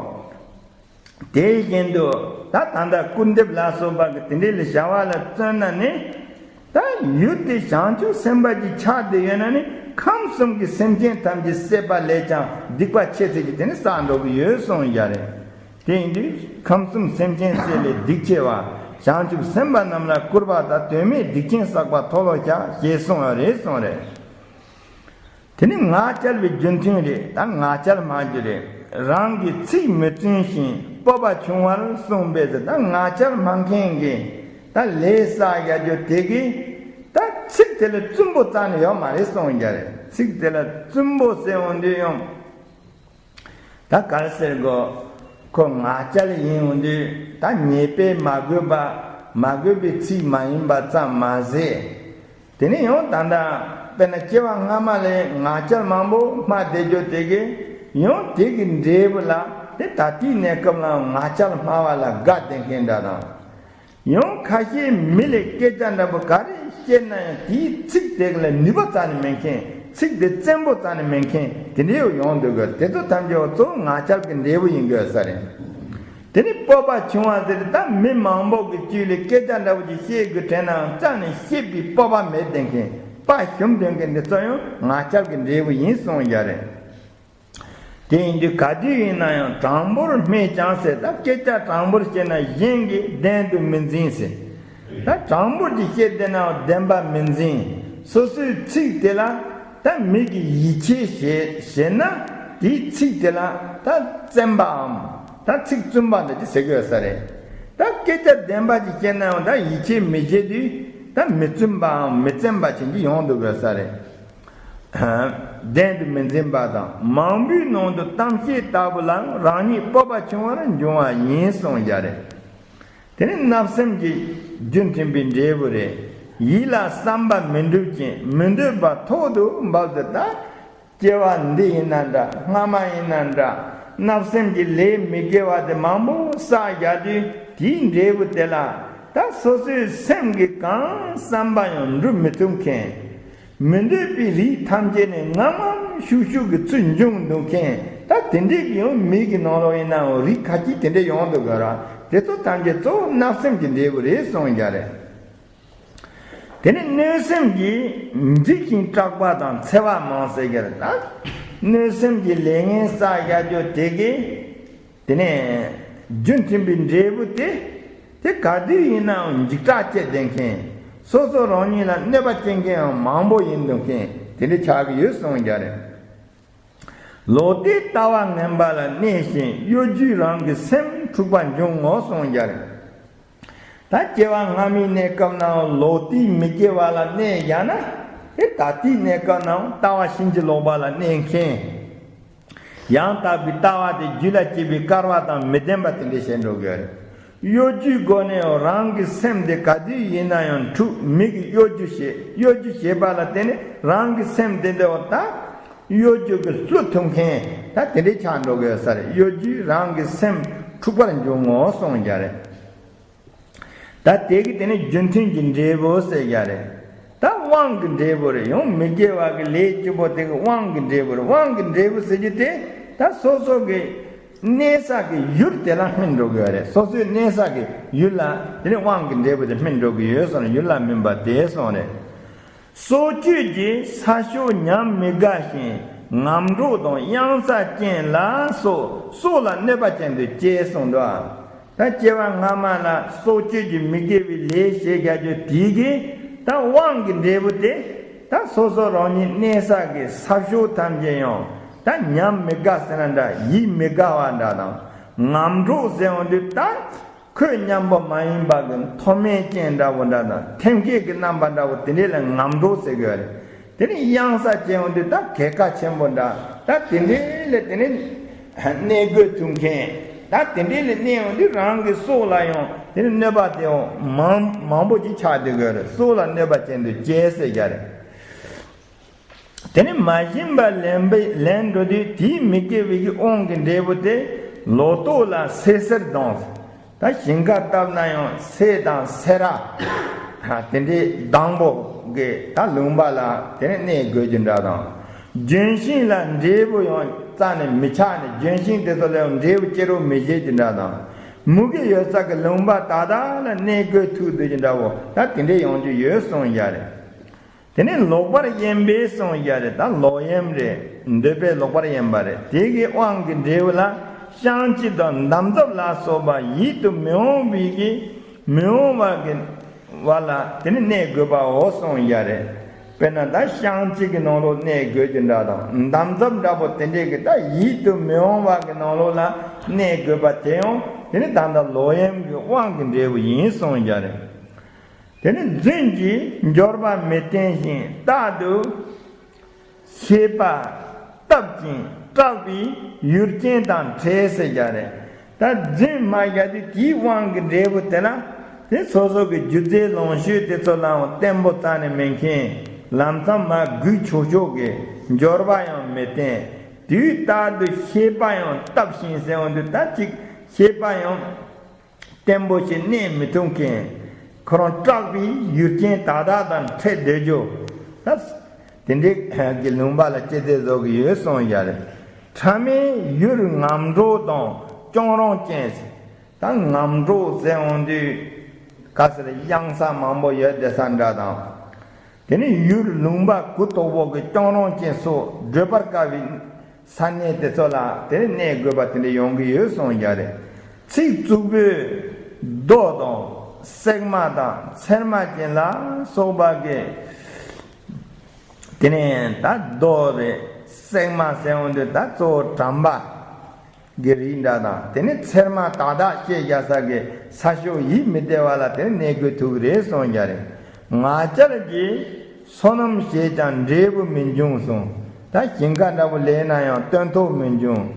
དེ་བཞིན་དུ་ད་ད་ལྟ་སྐུར་འདེབས་ལ་སོགས་པ་གི་དེ་འདྲའི་ལ་བྱ་བ་ལ་བརྩོན་ན་ནི། ད་ཡུལ་དེ་བྱང་ཆུབ་སེམས་དཔའ་གྱི་ཆ་དེ་ཡོད་ན་ནི་ཁམས་གསུམ་གྱི་སེམས་ཅན་ཐམས་ཅད་བསད་པ་ལས་ཀྱང་སྡིག་པ་ཆེ་ཚད་ཀྱི་དེ་ནི་བསགས་འགྲོ་གི་ཡོད་གསུངས་ཡ་རེད། དེ་ཡིན་དུས་ཁམས་གསུམ་སེམས་ཅན་བསད་ལས་སྡིག་ཆེ་བ། བྱང་ཆུབ་སེམས་དཔའ་རྣམས་ལ་སྐུར་པ་དང་དོན་མེད་སྡིག་ཆེན་བསགས་པ་མཐོལ་ལོ་བྱ་ཞེས་གསུངས་པ་རེད་གསུངས་རེད། དེ་ནི་ངག་འཁྱལ་བའི་རྒྱུ་མཐུན་རེད། ད་ངག་འཁྱལ་མ་རྒྱུ་རེད། རང་གི་ཚིག་མི་བཙུན་ཞིང་སྤོབས་པ་ཆུང་བར་གསུངས་པས་ཟེར། ད་ངག་འཁྱལ་མ་མཁན་གྱི་ད་ལས་བསགས་ཡ་རྒྱུ་དེ་གི་ད་ཚིག་དེ་ལ་བཙུན་པོ་རྩ་ནས་ཡོད་མ་རེད་གསུངས་ཡ་རེད། ཚིག་དེ་ལ་བཙུན་པོ་ཟེར་འོང་དུས་ཡང་། ད་ག་རེ་ཟེར་དགོས། ཁོ་ངག་འཁྱལ་ཡིན་འོང་དུས་ད་ཉེས་པས་མ་གོས་པ་མ་གོས་པའི་ཚིག་མ་ཡིན་པ་ཙམ་མ་ཟད། དེ་ནས་ཡང་ད་ལྟ་དཔེར་ན་སྐྱེ་བ་སྔ་མ་ལས་ངག་འཁྱལ་མང་པོ་སྨྲ་བསྡད་རྒྱུ་དེ་གིས་ཡང་དེ་གི་འབྲས་བུ་ལ་དེ་ད་ལྟའི་གནས་སྐབས་ལའང་ངག་འཁྱལ་སྨྲ་བ་ལ་དགའ་བསྡད་མཁན་འདྲ་དང་། ཡང་ཁ་ཤས་མི་ལ་སྐད་ཆ་འདྲ་པོ་ག་རེ་བཤད་ན་ཡང་དེའི་ཚིག་དེ་ལ་ནུས་པ་རྩ་ནས་མེད་མཁན། ཚིག་དེ་བཙན་པོ་རྩ་ནས་མེད་མཁན་དེ་འདྲའི་ཡང་ཡོང་འདུག་གི། དེ་ཚོ་ཐམས་ཅད་གཙོ་བོ་ངག་འཁྱལ་གྱི་འབྲས་བུ་ཡིན་དགོས་ས་རེད། དེ་ནི་སྤོབས་པ་ཆུང་བ་ཟེར་ད་མི་མང་པོ་གི་དཀྱིལ་ལ་སྐད་ཆ་འདྲ་པོ་ཅིག་བཤད་དགོས་དྲན་ནའང་རྩ་ནས་བཤད་པའི་སྤོབས་པ་མེད་བསྡད་མཁན། དཔའ་ཞུམ་སྡོད་མཁན་འདི་ཚོ་ཡང་ངག་འཁྱལ་གྱི་འབྲས་བུ་ཡིན་གསུངས་ཡ་རེད། དེ་ཡིན་དུས་ག་དུས་ཡིན་ན་ཡང་དྲང་པོར་སྨྲས་ཀྱང་ཟེར། ད་སྐད་ཆ་དྲང་པོར་བཤད་ན་གཞན་གྱིས་བདེན་དུ་མི་འཛིན་ཟེར། ད་དྲང་པོར་གྱི་བཤད་བསྡད་ནའང་བདེན་པ་མི་འཛིན། སོ་སོའི་ཚིག་དེ་ལ་ད་མི་གིས་ཡིད་ཆེས་བྱེད་བྱེད་ན་དེའི་ཚིག་དེ་ལ་ད་བཙན་པའམ་ད་ཚིག་བཙུན་པ་འདྲ་ཅིག་ཟེར་གི་ཡོད་ས་རེད། ད་སྐད་ཆ་བདེན་པ་ཅིག་བཤད་ན་ཡང་ད་ཡིད་ཆེས་མི་བྱེད་དུས་ད་མི་བཙུན་པའམ་མི་བཙན་པ་ཅན་གྱི་ཡོང་འདུག་གི་ཡོད་ས་རེད། བདེན་དུ་མི་འཛིན་པ་དང་། མང་པོའི་ནང་དུ་གཏམ་བཤད་ལྟ་བུ་ལའང་རང་ཉིད་སྤོབས་པ་ཆུང་བར་འབྱུང་བ་ཡིན་གསུངས་ཡ་རེད། དེ་ནི་བརྣབ་སེམས་ཀྱི་རྒྱུ་མཐུན་པའི་འབྲས་བུ་རེད། ཡིད་ལ་བསམ་པ་མི་འགྲུབ་ཅིང་མི་འདོད་པ་ཐོག་ཏུ་འབབ་སྟེ། ད་སྐྱེ་བ་འདི་ཡིན་ན་འདྲ། སྔ་མ་ཡིན་ན་འདྲ། བརྣབ་སེམས་ཀྱི་ལས་མི་དགེ་བ་དེ་མང་པོ་བསགས་བཞག་དུས་དེའི་འབྲས་བུ་དེ་ལ་ད་སོ་སོའི་སེམས་ཀྱིས་གང་བསམ་པ་ཡང་འགྲུབ་མི་ཐུབ་མཁན། མི་འདོད་པའི་རིགས་ཐམས་ཅད་ནི་ངམ་ངམ་ཤུགས་ཤུགས་ཀྱི་ཚུར་འབྱུང་འདུག་མཁན། ད་དེ་འདྲའི་གི་ཡང་མིག་གི་ནང་ལོགས་ཡིན་ནའང་རིགས་ཁ་ཅིག་དེ་འདྲ་ཡོང་འདུག་གི་ར། དེ་ཚོ་ཐམས་ཅད་གཙོ་བོ་བརྣབ་སེམས་ཀྱི་འབྲས་བུ་རེད་གསུངས་ཀྱི་རེད། དེ་ནི་གནོད་སེམས་ཀྱིས་འཇིགས་ཤིང་སྐྲག་པ་དང་འཚེ་བ་མང་ཟེར་གྱི་རེད། ད་གནོད་སེམས་ཀྱི་ལས་ངན་བསགས་བཞག་རྒྱུ་དེ་གིས། དེ་ནས་རྒྱུ་མཐུན་པའི་འབྲས་བུ་དེ། དེ་ག་དུས་ཡིན་ནའང་འཇིགས་སྐྲག་སྐྱེ་བསྡད་མཁན། སོ་སོ་རང་ཉིད་ལ་གནོད་པ་སྐྱེལ་མཁན་ཡང་མང་པོ་ཡིན་འདུག་མཁན་དེ་འདྲ་ཆགས་ཀྱི་ཡོད་གསུངས་ཀྱི་རེད། ལོག་ལྟའི་ལྟ་བ་ངན་པ་ལ་གནས་ཤིང་གཡོ་སྒྱུས་རང་གི་སེམས་འཁྲུགས་པ་འབྱུང་ངོ་གསུངས་ཀྱི་རེད། ད་སྐྱེ་བ་སྔ་མའི་གནས་སྐབས་ནའང་ལོག་ལྟའི་མི་དགེ་བ་ལ་གནས་བཞག་ན། དེ་ད་ལྟའི་གནས་སྐབས་ནའང་ལྟ་བ་ཕྱིན་ཅི་ལོག་པ་ལ་གནས་མཁན། ཡང་དག་པའི་ལྟ་བ་དེ་རྒྱུད་ལ་སྐྱེས་པའི་སྐལ་བ་དང་མི་ལྡན་པ་དེ་འདྲ་བྱེད་འགྲོ་གི་ཡོད་རེད། གཡོ་སྒྱུའི་སྒོ་ནས་རང་གི་སེམས་དེ་ག་དུས་ཡིན་ན་ཡང་འཁྲུག་མི་གི་གཡོ་སྒྱུ་བྱེད། གཡོ་སྒྱུ་བྱེད་པ་ལ་བརྟེན་ནས་རང་གི་སེམས་དེ་འདྲ་བ་ད་གཡོ་སྒྱུ་གི་བསླུ་ཐུབ་མཁན་ད་དེ་འདྲའི་ཆགས་འགྲོ་གི་ཡོད་ས་རེད། གཡོ་སྒྱུས་རང་གི་སེམས་འཁྲུགས་པར་འབྱུང་ངོ་གསུངས་ཀྱི་རེད། ད་དེ་གི་དེ་ནི་རྒྱུ་མཐུན་གྱི་འབྲས་བུ་ཟེར་ཡ་རེད། ད་དབང་གི་འབྲས་བུ་རེད། ཡང་མི་དགེ་བ་གི་ལས་བཅུ་པོ་དེ་གི་དབང་གི་འབྲས་བུ་རེད། དབང་གི་འབྲས་བུ་ཟེར་རྒྱུ་དེ་ད་སོ་སོ་གི་གནས་ས་གི་ཡུལ་དེ་ལ་སྨིན་འགྲོ་གི་ཡོད་རེད། སོ་སོའི་གནས་ས་གི་ཡུལ་ལ་དེ་ནི་དབང་གི་འབྲས་བུ་དེ་སྨིན་འགྲོ་གི་ཡོད་སོང་ན་ཡུལ་ལ་སྨིན་པ་དེ་སོང་རེད། སྲོག་གཅོད་ཀྱི་ས་ཕྱོགས་ཉམས་མི་དགའ་ཞིང་ངམ་གྲོགས་དང་གཡང་ས་ཅན་ལ་སོགས་སྲོག་ལ་གནོད་པ་ཅན་དུ་སྐྱེ་གསུངས་འདུག་ད་སྐྱེ་བ་སྔ་མ་ལ་སྲོག་གཅོད་ཀྱི་མི་དགེ་བའི་ལས་བྱེད་བྱ་རྒྱུ་དེ་གིས་ད་དབང་གི་འབྲས་བུ་དེ་ད་སོ་སོ་རང་ཉིད་གནས་ས་གི་ས་ཕྱོགས་ཐམས་ཅད་ཡང་ད་ཉམས་མི་དགའ་ཟེར་ན་འདྲ། ཡིད་མི་དགའ་བ་འདྲ་དང་། ངམ་གྲོགས་ཟེར་འོང་དུས་ད། ཁོད་སྙོམས་པོ་མ་ཡིན་པ་གི་མཐོ་དམན་ཅན་འདྲ་བོ་འདྲ་དང་ཐེམ་སྐས་ཀྱི་རྣམ་པ་འདྲ་བོ་དེ་འདྲས་ལ་ངམ་གྲོགས་ཟེར་གྱི་ཡོད་རེད། དེ་ནི་གཡང་ས་ཅན་འོང་དུས་ད་གད་ཁ་ཆེན་པོ་འདྲ། ད་དེ་འདྲས་ལ་དེ་ནི་གནས་དགོས་ཐུག་མཁན། ད་དེ་འདྲས་ལ་གནས་འོང་དུས་རང་གི་སྲོག་ལ་ཡང་དེ་ནི་གནོད་པ་དེ་ཡང་མང་མང་པོ་ཅིག་ཆགས་བསྡད་ཀྱི་ཡོད་རེད། སྲོག་ལ་གནོད་པ་ཅན་དུ་སྐྱེ་ཟེར་གྱི་རེད། དེ་ནི་མ་བྱིན་པ་ལེན་པའི་ལེན་འགྲོ་དུས་དེའི་མི་དགེ་བའི་གི་དབང་གི་འབྲས་བུ་དེ་ལོ་ཏོག་ལ་སེར་སེར་ལྡང་། ད་ཞིང་ཁ་བཏབ་ན་ཡང་སེ་དང་སེ་ར་དེ་འདྲའི་ལྡང་པོ་གི་ད་ལུང་པ་ལ་དེ་ནི་གནས་དགོས་རྒྱུ་འདྲ་དང་། ལྗོན་ཤིང་ལ་འབྲས་བུ་ཡང་རྩ་ནས་མི་ཆགས་ནས་ལྗོན་ཤིང་དེ་ཚོ་ལ་ཡང་འབྲས་བུ་སྐྱེ་རོགས་མི་བྱེད་རྒྱུ་འདྲ་དང་། མུ་གེ་ཡོད་ས་གི་ལུང་པ་ད་ད་ལ་གནས་དགོས་ཐུག་སྡོད་རྒྱུ་འདྲ་བོ་ད་དེ་འདྲའི་ཡོང་རྒྱུ་ཡོད་གསུངས་ཡ་རེད། དེ་ནས་ལོག་པར་གཡེམ་པའི་གསུངས་ཡ་རེད། ད་ལོག་གཡེམ་རེད། འདོད་པས་ལོག་པར་གཡེམ་པ་རེད། དེ་གི་དབང་གི་འབྲས་བུ་ལ་བཤང་གཅི་དང་འདམ་རྫབ་ལ་སོགས་པ་ཡིད་དུ་མི་འོང་བའི་གི་མི་འོང་བ་གི་བ་ལ་དེ་ནི་གནས་དགོས་པའོ་གསུངས་ཡ་རེད། དཔེར་ན་ད་བཤང་གཅི་གི་ནང་ལོགས་གནས་དགོས་རྒྱུ་འདྲ་དང་འདམ་རྫབ་འདྲ་པོ་དེ་འདྲས་གི་ད་ཡིད་དུ་མི་འོང་བ་གི་ནང་ལོགས་ལ་གནས་དགོས་པ་དེ་ཡང་དེ་ནི་ད་ལྟ་ལོག་གཡེམ་གི་དབང་གི་འབྲས་བུ་ཡིན་གསུངས་ཡ་རེད། དེ་ནི་རྫུན་གྱིས་འབྱོར་པ་མི་བསྟེན་ཞིང་རྟག་ཏུ་ཤེས་པ་བཏབ་ཅིང་སྐྲག་པའི་ཡུལ་ཅན་དང་འཕྲད་ཟེར་ཡ་རེད། ད་རྫུན་སྨྲ་བ་དེ་དེའི་དབང་གི་འབྲས་བུ་དེ་ལ་དེ་སོ་སོ་གི་རྒྱུ་རྫས་ལོངས་སྤྱོད་དེ་ཚོ་ལའང་བརྟན་པོ་རྩ་ནས་མེད་མཁན། ལམ་མཚམས་མ་སྒུག་ཆོག་ཆོག་གི་འབྱོར་པ་ཡང་མི་བསྟེན། དུས་རྟག་ཏུ་ཤེས་པ་ཡང་བཏབ་ཞིང་ཟེར་འོང་དུས་ད་ཅིག་ཤེས་པ་ཡང་བརྟན་པོ་ཞིག་གནས་མི་ཐུབ་མཁན། ཁོ་རང་སྐྲག་པའི་ཡུལ་ཅན་དག་དག་དང་འཕྲད་སྡོད་རྒྱུ། ད་དེ་འདྲའི་གི་ལུང་པ་ལ་སྐྱེ་ཚེ་བཟོ་གི་ཡོད་གསུངས་ཡ་རེད། ཕྲ་མའི་ཡུལ་ངམ་གྲོགས་དང་སྐྱོང་རོང་ཅན། ད་ངམ་གྲོགས་ཟེར་འོང་དུས་ག་ཟེར་གཡང་ས་མང་པོ་ཡོད་བསྡད་ས་འདྲ་དང་། དེ་ནི་ཡུལ་ལུང་པ་གུ་དོག་པོ་གི་སྐྱོང་རོང་ཅན་སོགས་བགྲོད་པར་དཀའ་བའི་ས་གནས་དེ་ཚོ་ལ་དེ་ནི་གནས་དགོས་པ་དེ་འདྲ་ཡོང་གི་ཡོད་གསུངས་ཡ་རེད། ཚིག་རྩུབ་པོས་རྡོ་དང་གསེག་མ་དང་ཚེར་མ་ཅན་ལ་སོགས་པ་གི་དེ་ནས་ད་རྡོ་རེད། གསེག་མ་ཟེར་འོང་དུས་ད་གཙོ་བོ་དྲན་པ་གི་རིགས་འདྲ་དང་དེ་ནས་ཚེར་མ་དག་དག་བཤད་རྒྱག་ས་གི་ས་ཕྱོགས་ཡིད་མི་བདེ་བ་ལ་དེ་ནས་གནས་དགོས་ཐུག་རེད་གསུངས་རྒྱ་རེད། ང་རྒྱལ་གྱིས་སོ་ནམ་བྱས་ཀྱང་འབྲས་བུ་མི་འབྱུང་གསུངས། ད་ཞིང་ཁ་འདྲ་པོ་ལས་ན་ཡང་སྟོན་ཐོག་མི་འབྱུང་།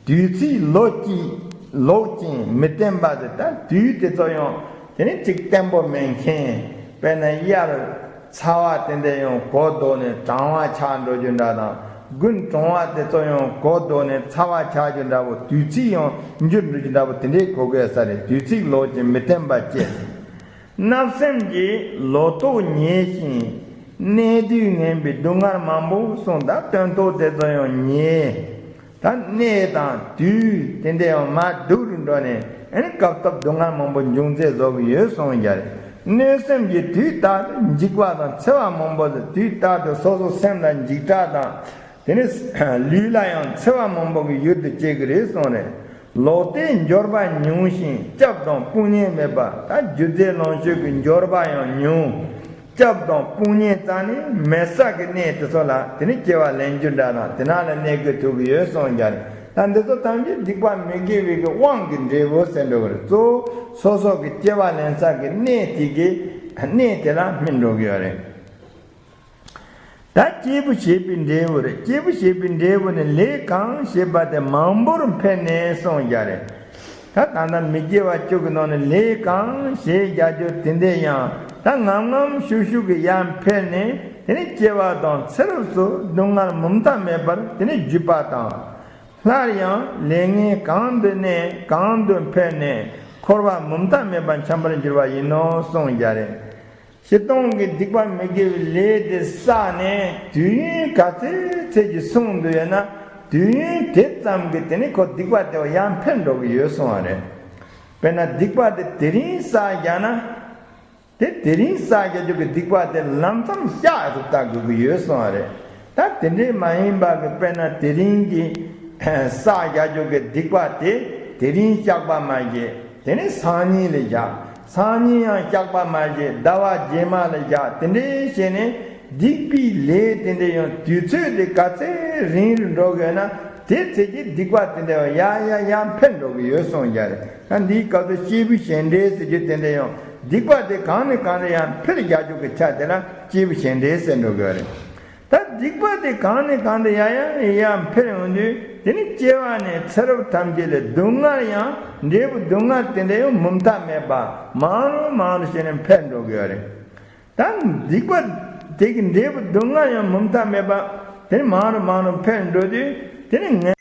དུས་ཚིགས་ལོག་ཅིང་ལོག་ཅིང་མི་བརྟན་པ་དེ་ད་དུས་དེ་ཚོ་ཡང་དེ་ནས་ཅིག་བརྟན་པོ་མེད་མཁན། དཔེར་ན་དབྱར་ཚ་བ་དེ་འདྲ་ཡང་གོ་ལྡོག་ནས་གྲང་བ་ཆགས་འགྲོ་རྒྱུ་འདྲ་དང་། དགུན་གྲང་བ་དེ་ཚོ་ཡང་གོ་ལྡོག་ནས་ཚ་བ་ཆགས་རྒྱུ་འདྲ་བོ། དུས་ཚིགས་ཡང་འགྱུར་འགྲོ་རྒྱུ་འདྲ་བོ་དེ་འདྲའི་གོ་དགོས་ས་རེད། དུས་ཚིགས་ལོག་ཅིང་མི་བརྟན་པ་བཅས། བརྣབ་སེམས་ཀྱིས་ལོ་ཏོག་ཉེས་ཤིང་ གནས་དུས་ངན་པའི་སྡུག་བསྔལ་མང་པོ་གསུངས། ད་དོན་ཐོག་དེ་ཚོ་ཡང་ཉེ། ད་གནས་དང་དུས་དེ་འདྲ་ཡང་མ་སྡུག་རུ་འགྲོ་ནས། ཨ་ནི་སྐབས་སྐབས་སྡུག་བསྔལ་མང་པོ་འབྱུང་ཚད་བཟོ་གི་ཡོད་གསུངས་ཀྱང་། གནོད་སེམས་ཀྱིས་དུས་རྟག་ཏུ་འཇིགས་པ་དང་འཚེ་བ་མང་པོ་དང་། དུས་རྟག་ཏུ་སོ་སོ་སེམས་ལ་འཇིགས་སྐྲག་དང་། དེ་ནི་ལུས་ལ་ཡང་འཚེ་བ་མང་པོ་གི་ཡུལ་དུ་སྐྱེ་གི་རེད་གསུངས་རེད། ལོག་ལྟའི་འབྱོར་པ་ཉུང་ཞིང་སྐྱབས་དང་དཔུང་གཉེན་མེད་པ། ད་རྒྱུ་རྫས་ལོངས་སྤྱོད་ཀྱི་འབྱོར་པ་ཡང་ཉུང་། སྐྱབས་དང་དཔུང་གཉེན་རྩ་ནས་མེད་ས་གི་གནས་དེ་ཚོ་ལ་དེ་ནི་སྐྱེ་བ་ལེན་རྒྱུ་འདྲ་དང་། དེ་ནང་ལ་གནས་དགོས་ཐུག་གི་ཡོད་གསུངས་ཀྱང་། ད་འདི་ཚོ་ཐམས་ཅད་སྡིག་པ་མི་དགེ་བའི་གི་དབང་གི་འབྲས་བུ་ཟེར་འགྲོ་གི་རེད། གཙོ་བོ་སོ་སོ་གི་སྐྱེ་བ་ལེན་ས་གི་གནས་དེ་གི་གནས་དེ་ལ་སྨིན་འགྲོ་གི་ཡོད་རེད། ད་སྐྱེས་བུ་བྱེད་པའི་འབྲས་བུ་རེད། སྐྱེས་བུ་བྱེད་པའི་འབྲས་བུ་ནི་ལས་གང་བྱེད་པ་དེ་མང་པོར་འཕེལ་ནས་གསུངས་ཀྱང་རེད། ད་ད་ལྟ་མི་དགེ་བ་བཅུ་གི་ནང་ནས་ལས་གང་བྱེད་རྒྱག་རྒྱུ་དེ་འདྲ་ཡང་ད་ངམ་ངམ་ཤུགས་ཤུགས་ཀྱིས་ཡར་འཕེལ་ནས། དེ་ནི་སྐྱེ་བ་དང་ཚེ་རབས་སུ་སྡུག་བསྔལ་མུ་མཐའ་མེད་པར་དེ་ནི་བརྒྱུད་པ་དང་། སླར་ཡང་ལས་ངན་གང་དུ་གནས་གང་དུ་འཕེལ་ནས་འཁོར་བ་མུ་མཐའ་མེད་པར་འཁྱམས་པར་འགྱུར་བ་ཡིན་ནོ་གསུངས་ཀྱང་རེད། སྤྱིར་བཏང་གི་སྡིག་པ་མི་དགེ་བའི་ལས་དེ་བསགས་ནས་དུས་ཡུན་ག་ཚོད་ཚོད་ཀྱི་སོང་འདུག་ཡོད་ན། དུས་ཡུན་དེ་ཙམ་གྱི་དེ་ནི་ཁོ་སྡིག་པ་དེ་ཡར་འཕེལ་འགྲོ་གི་ཡོད་གསུངས་པ་རེད། དཔེར་ན་སྡིག་པ་དེ་དེ་རིང་བསགས་བཞག་ན། དེ་དེ་རིང་བསགས་བཞག་རྒྱུ་གི་སྡིག་པ་དེ་ལམ་སང་བཤགས་ཐུབ་ལྟ་དགོས་ཀྱི་ཡོད་གསུངས་པ་རེད། ད་དེ་འདྲའི་མ་ཡིན་པ་གི་དཔེར་ན་དེ་རིང་གི་བསགས་བཞག་རྒྱུ་གི་སྡིག་པ་དེ་དེ་རིང་བཤགས་པ་མ་བྱས། དེ་ནི་སང་ཉིན་ལ་བཞག་སང་ཉིན་ཡང་བཤགས་པ་མ་བྱས། ཟླ་བ་རྗེས་མ་ལ་བཞག་དེ་འདྲའི་བྱས་ནས་སྡིག་པའི་ལས་དེ་འདྲ་ཡང་དུས་ཚོད་དེ་ག་ཚད་རིང་རུ་འགྲོ་དགོས་ན། དེ་ཚེ་གི་སྡིག་པ་དེ་འདྲ་ཡང་ཡར་ཡར་ཡར་འཕེལ་འགྲོ་གི་ཡོད་གསུངས་ཀྱང་རེད། ད་འདིའི་སྐབས་སུ་སྐྱེས་བུ་གཞན་འབྲེལ་ཟེར་རྒྱུ་དེ་འདྲ་ཡང་སྡིག་པ་དེ་གང་ནས་གང་ལ་ཡར་འཕེལ་རྒྱག་རྒྱུ་གི་ཆ་དེ་ལ་སྐྱེས་བུ་གཞན་འབྲེལ་ཟེར་འགྲོ་གི་ཡོད་རེད། ད་སྡིག་པ་དེ་གང་ནས་གང་དུ་ཡར་ཡར་ཡར་འཕེལ་ཡོང་དུས། དེ་ནི་སྐྱེ་བ་ནས་ཚེ་རབས་ཐམས་ཅད་ལ་སྡུག་བསྔལ་ཡང་འབྲས་བུ་སྡུག་བསྔལ་དེ་འདྲ་ཡང་མུ་མཐའ་མེད་པ་མང་རུ་མང་རུ་བྱས་ནས་འཕེལ་འགྲོ་གི་ཡོད་རེད། ད་སྡིག་པ་དེ་གི་འབྲས་བུ་སྡུག་བསྔལ་ཡང་མུ་མཐའ་མེད་པ་དེ་ནི་མང་རུ་མང་རུ་འཕེལ་འགྲོ་དུས། དེ་ནི་ངན་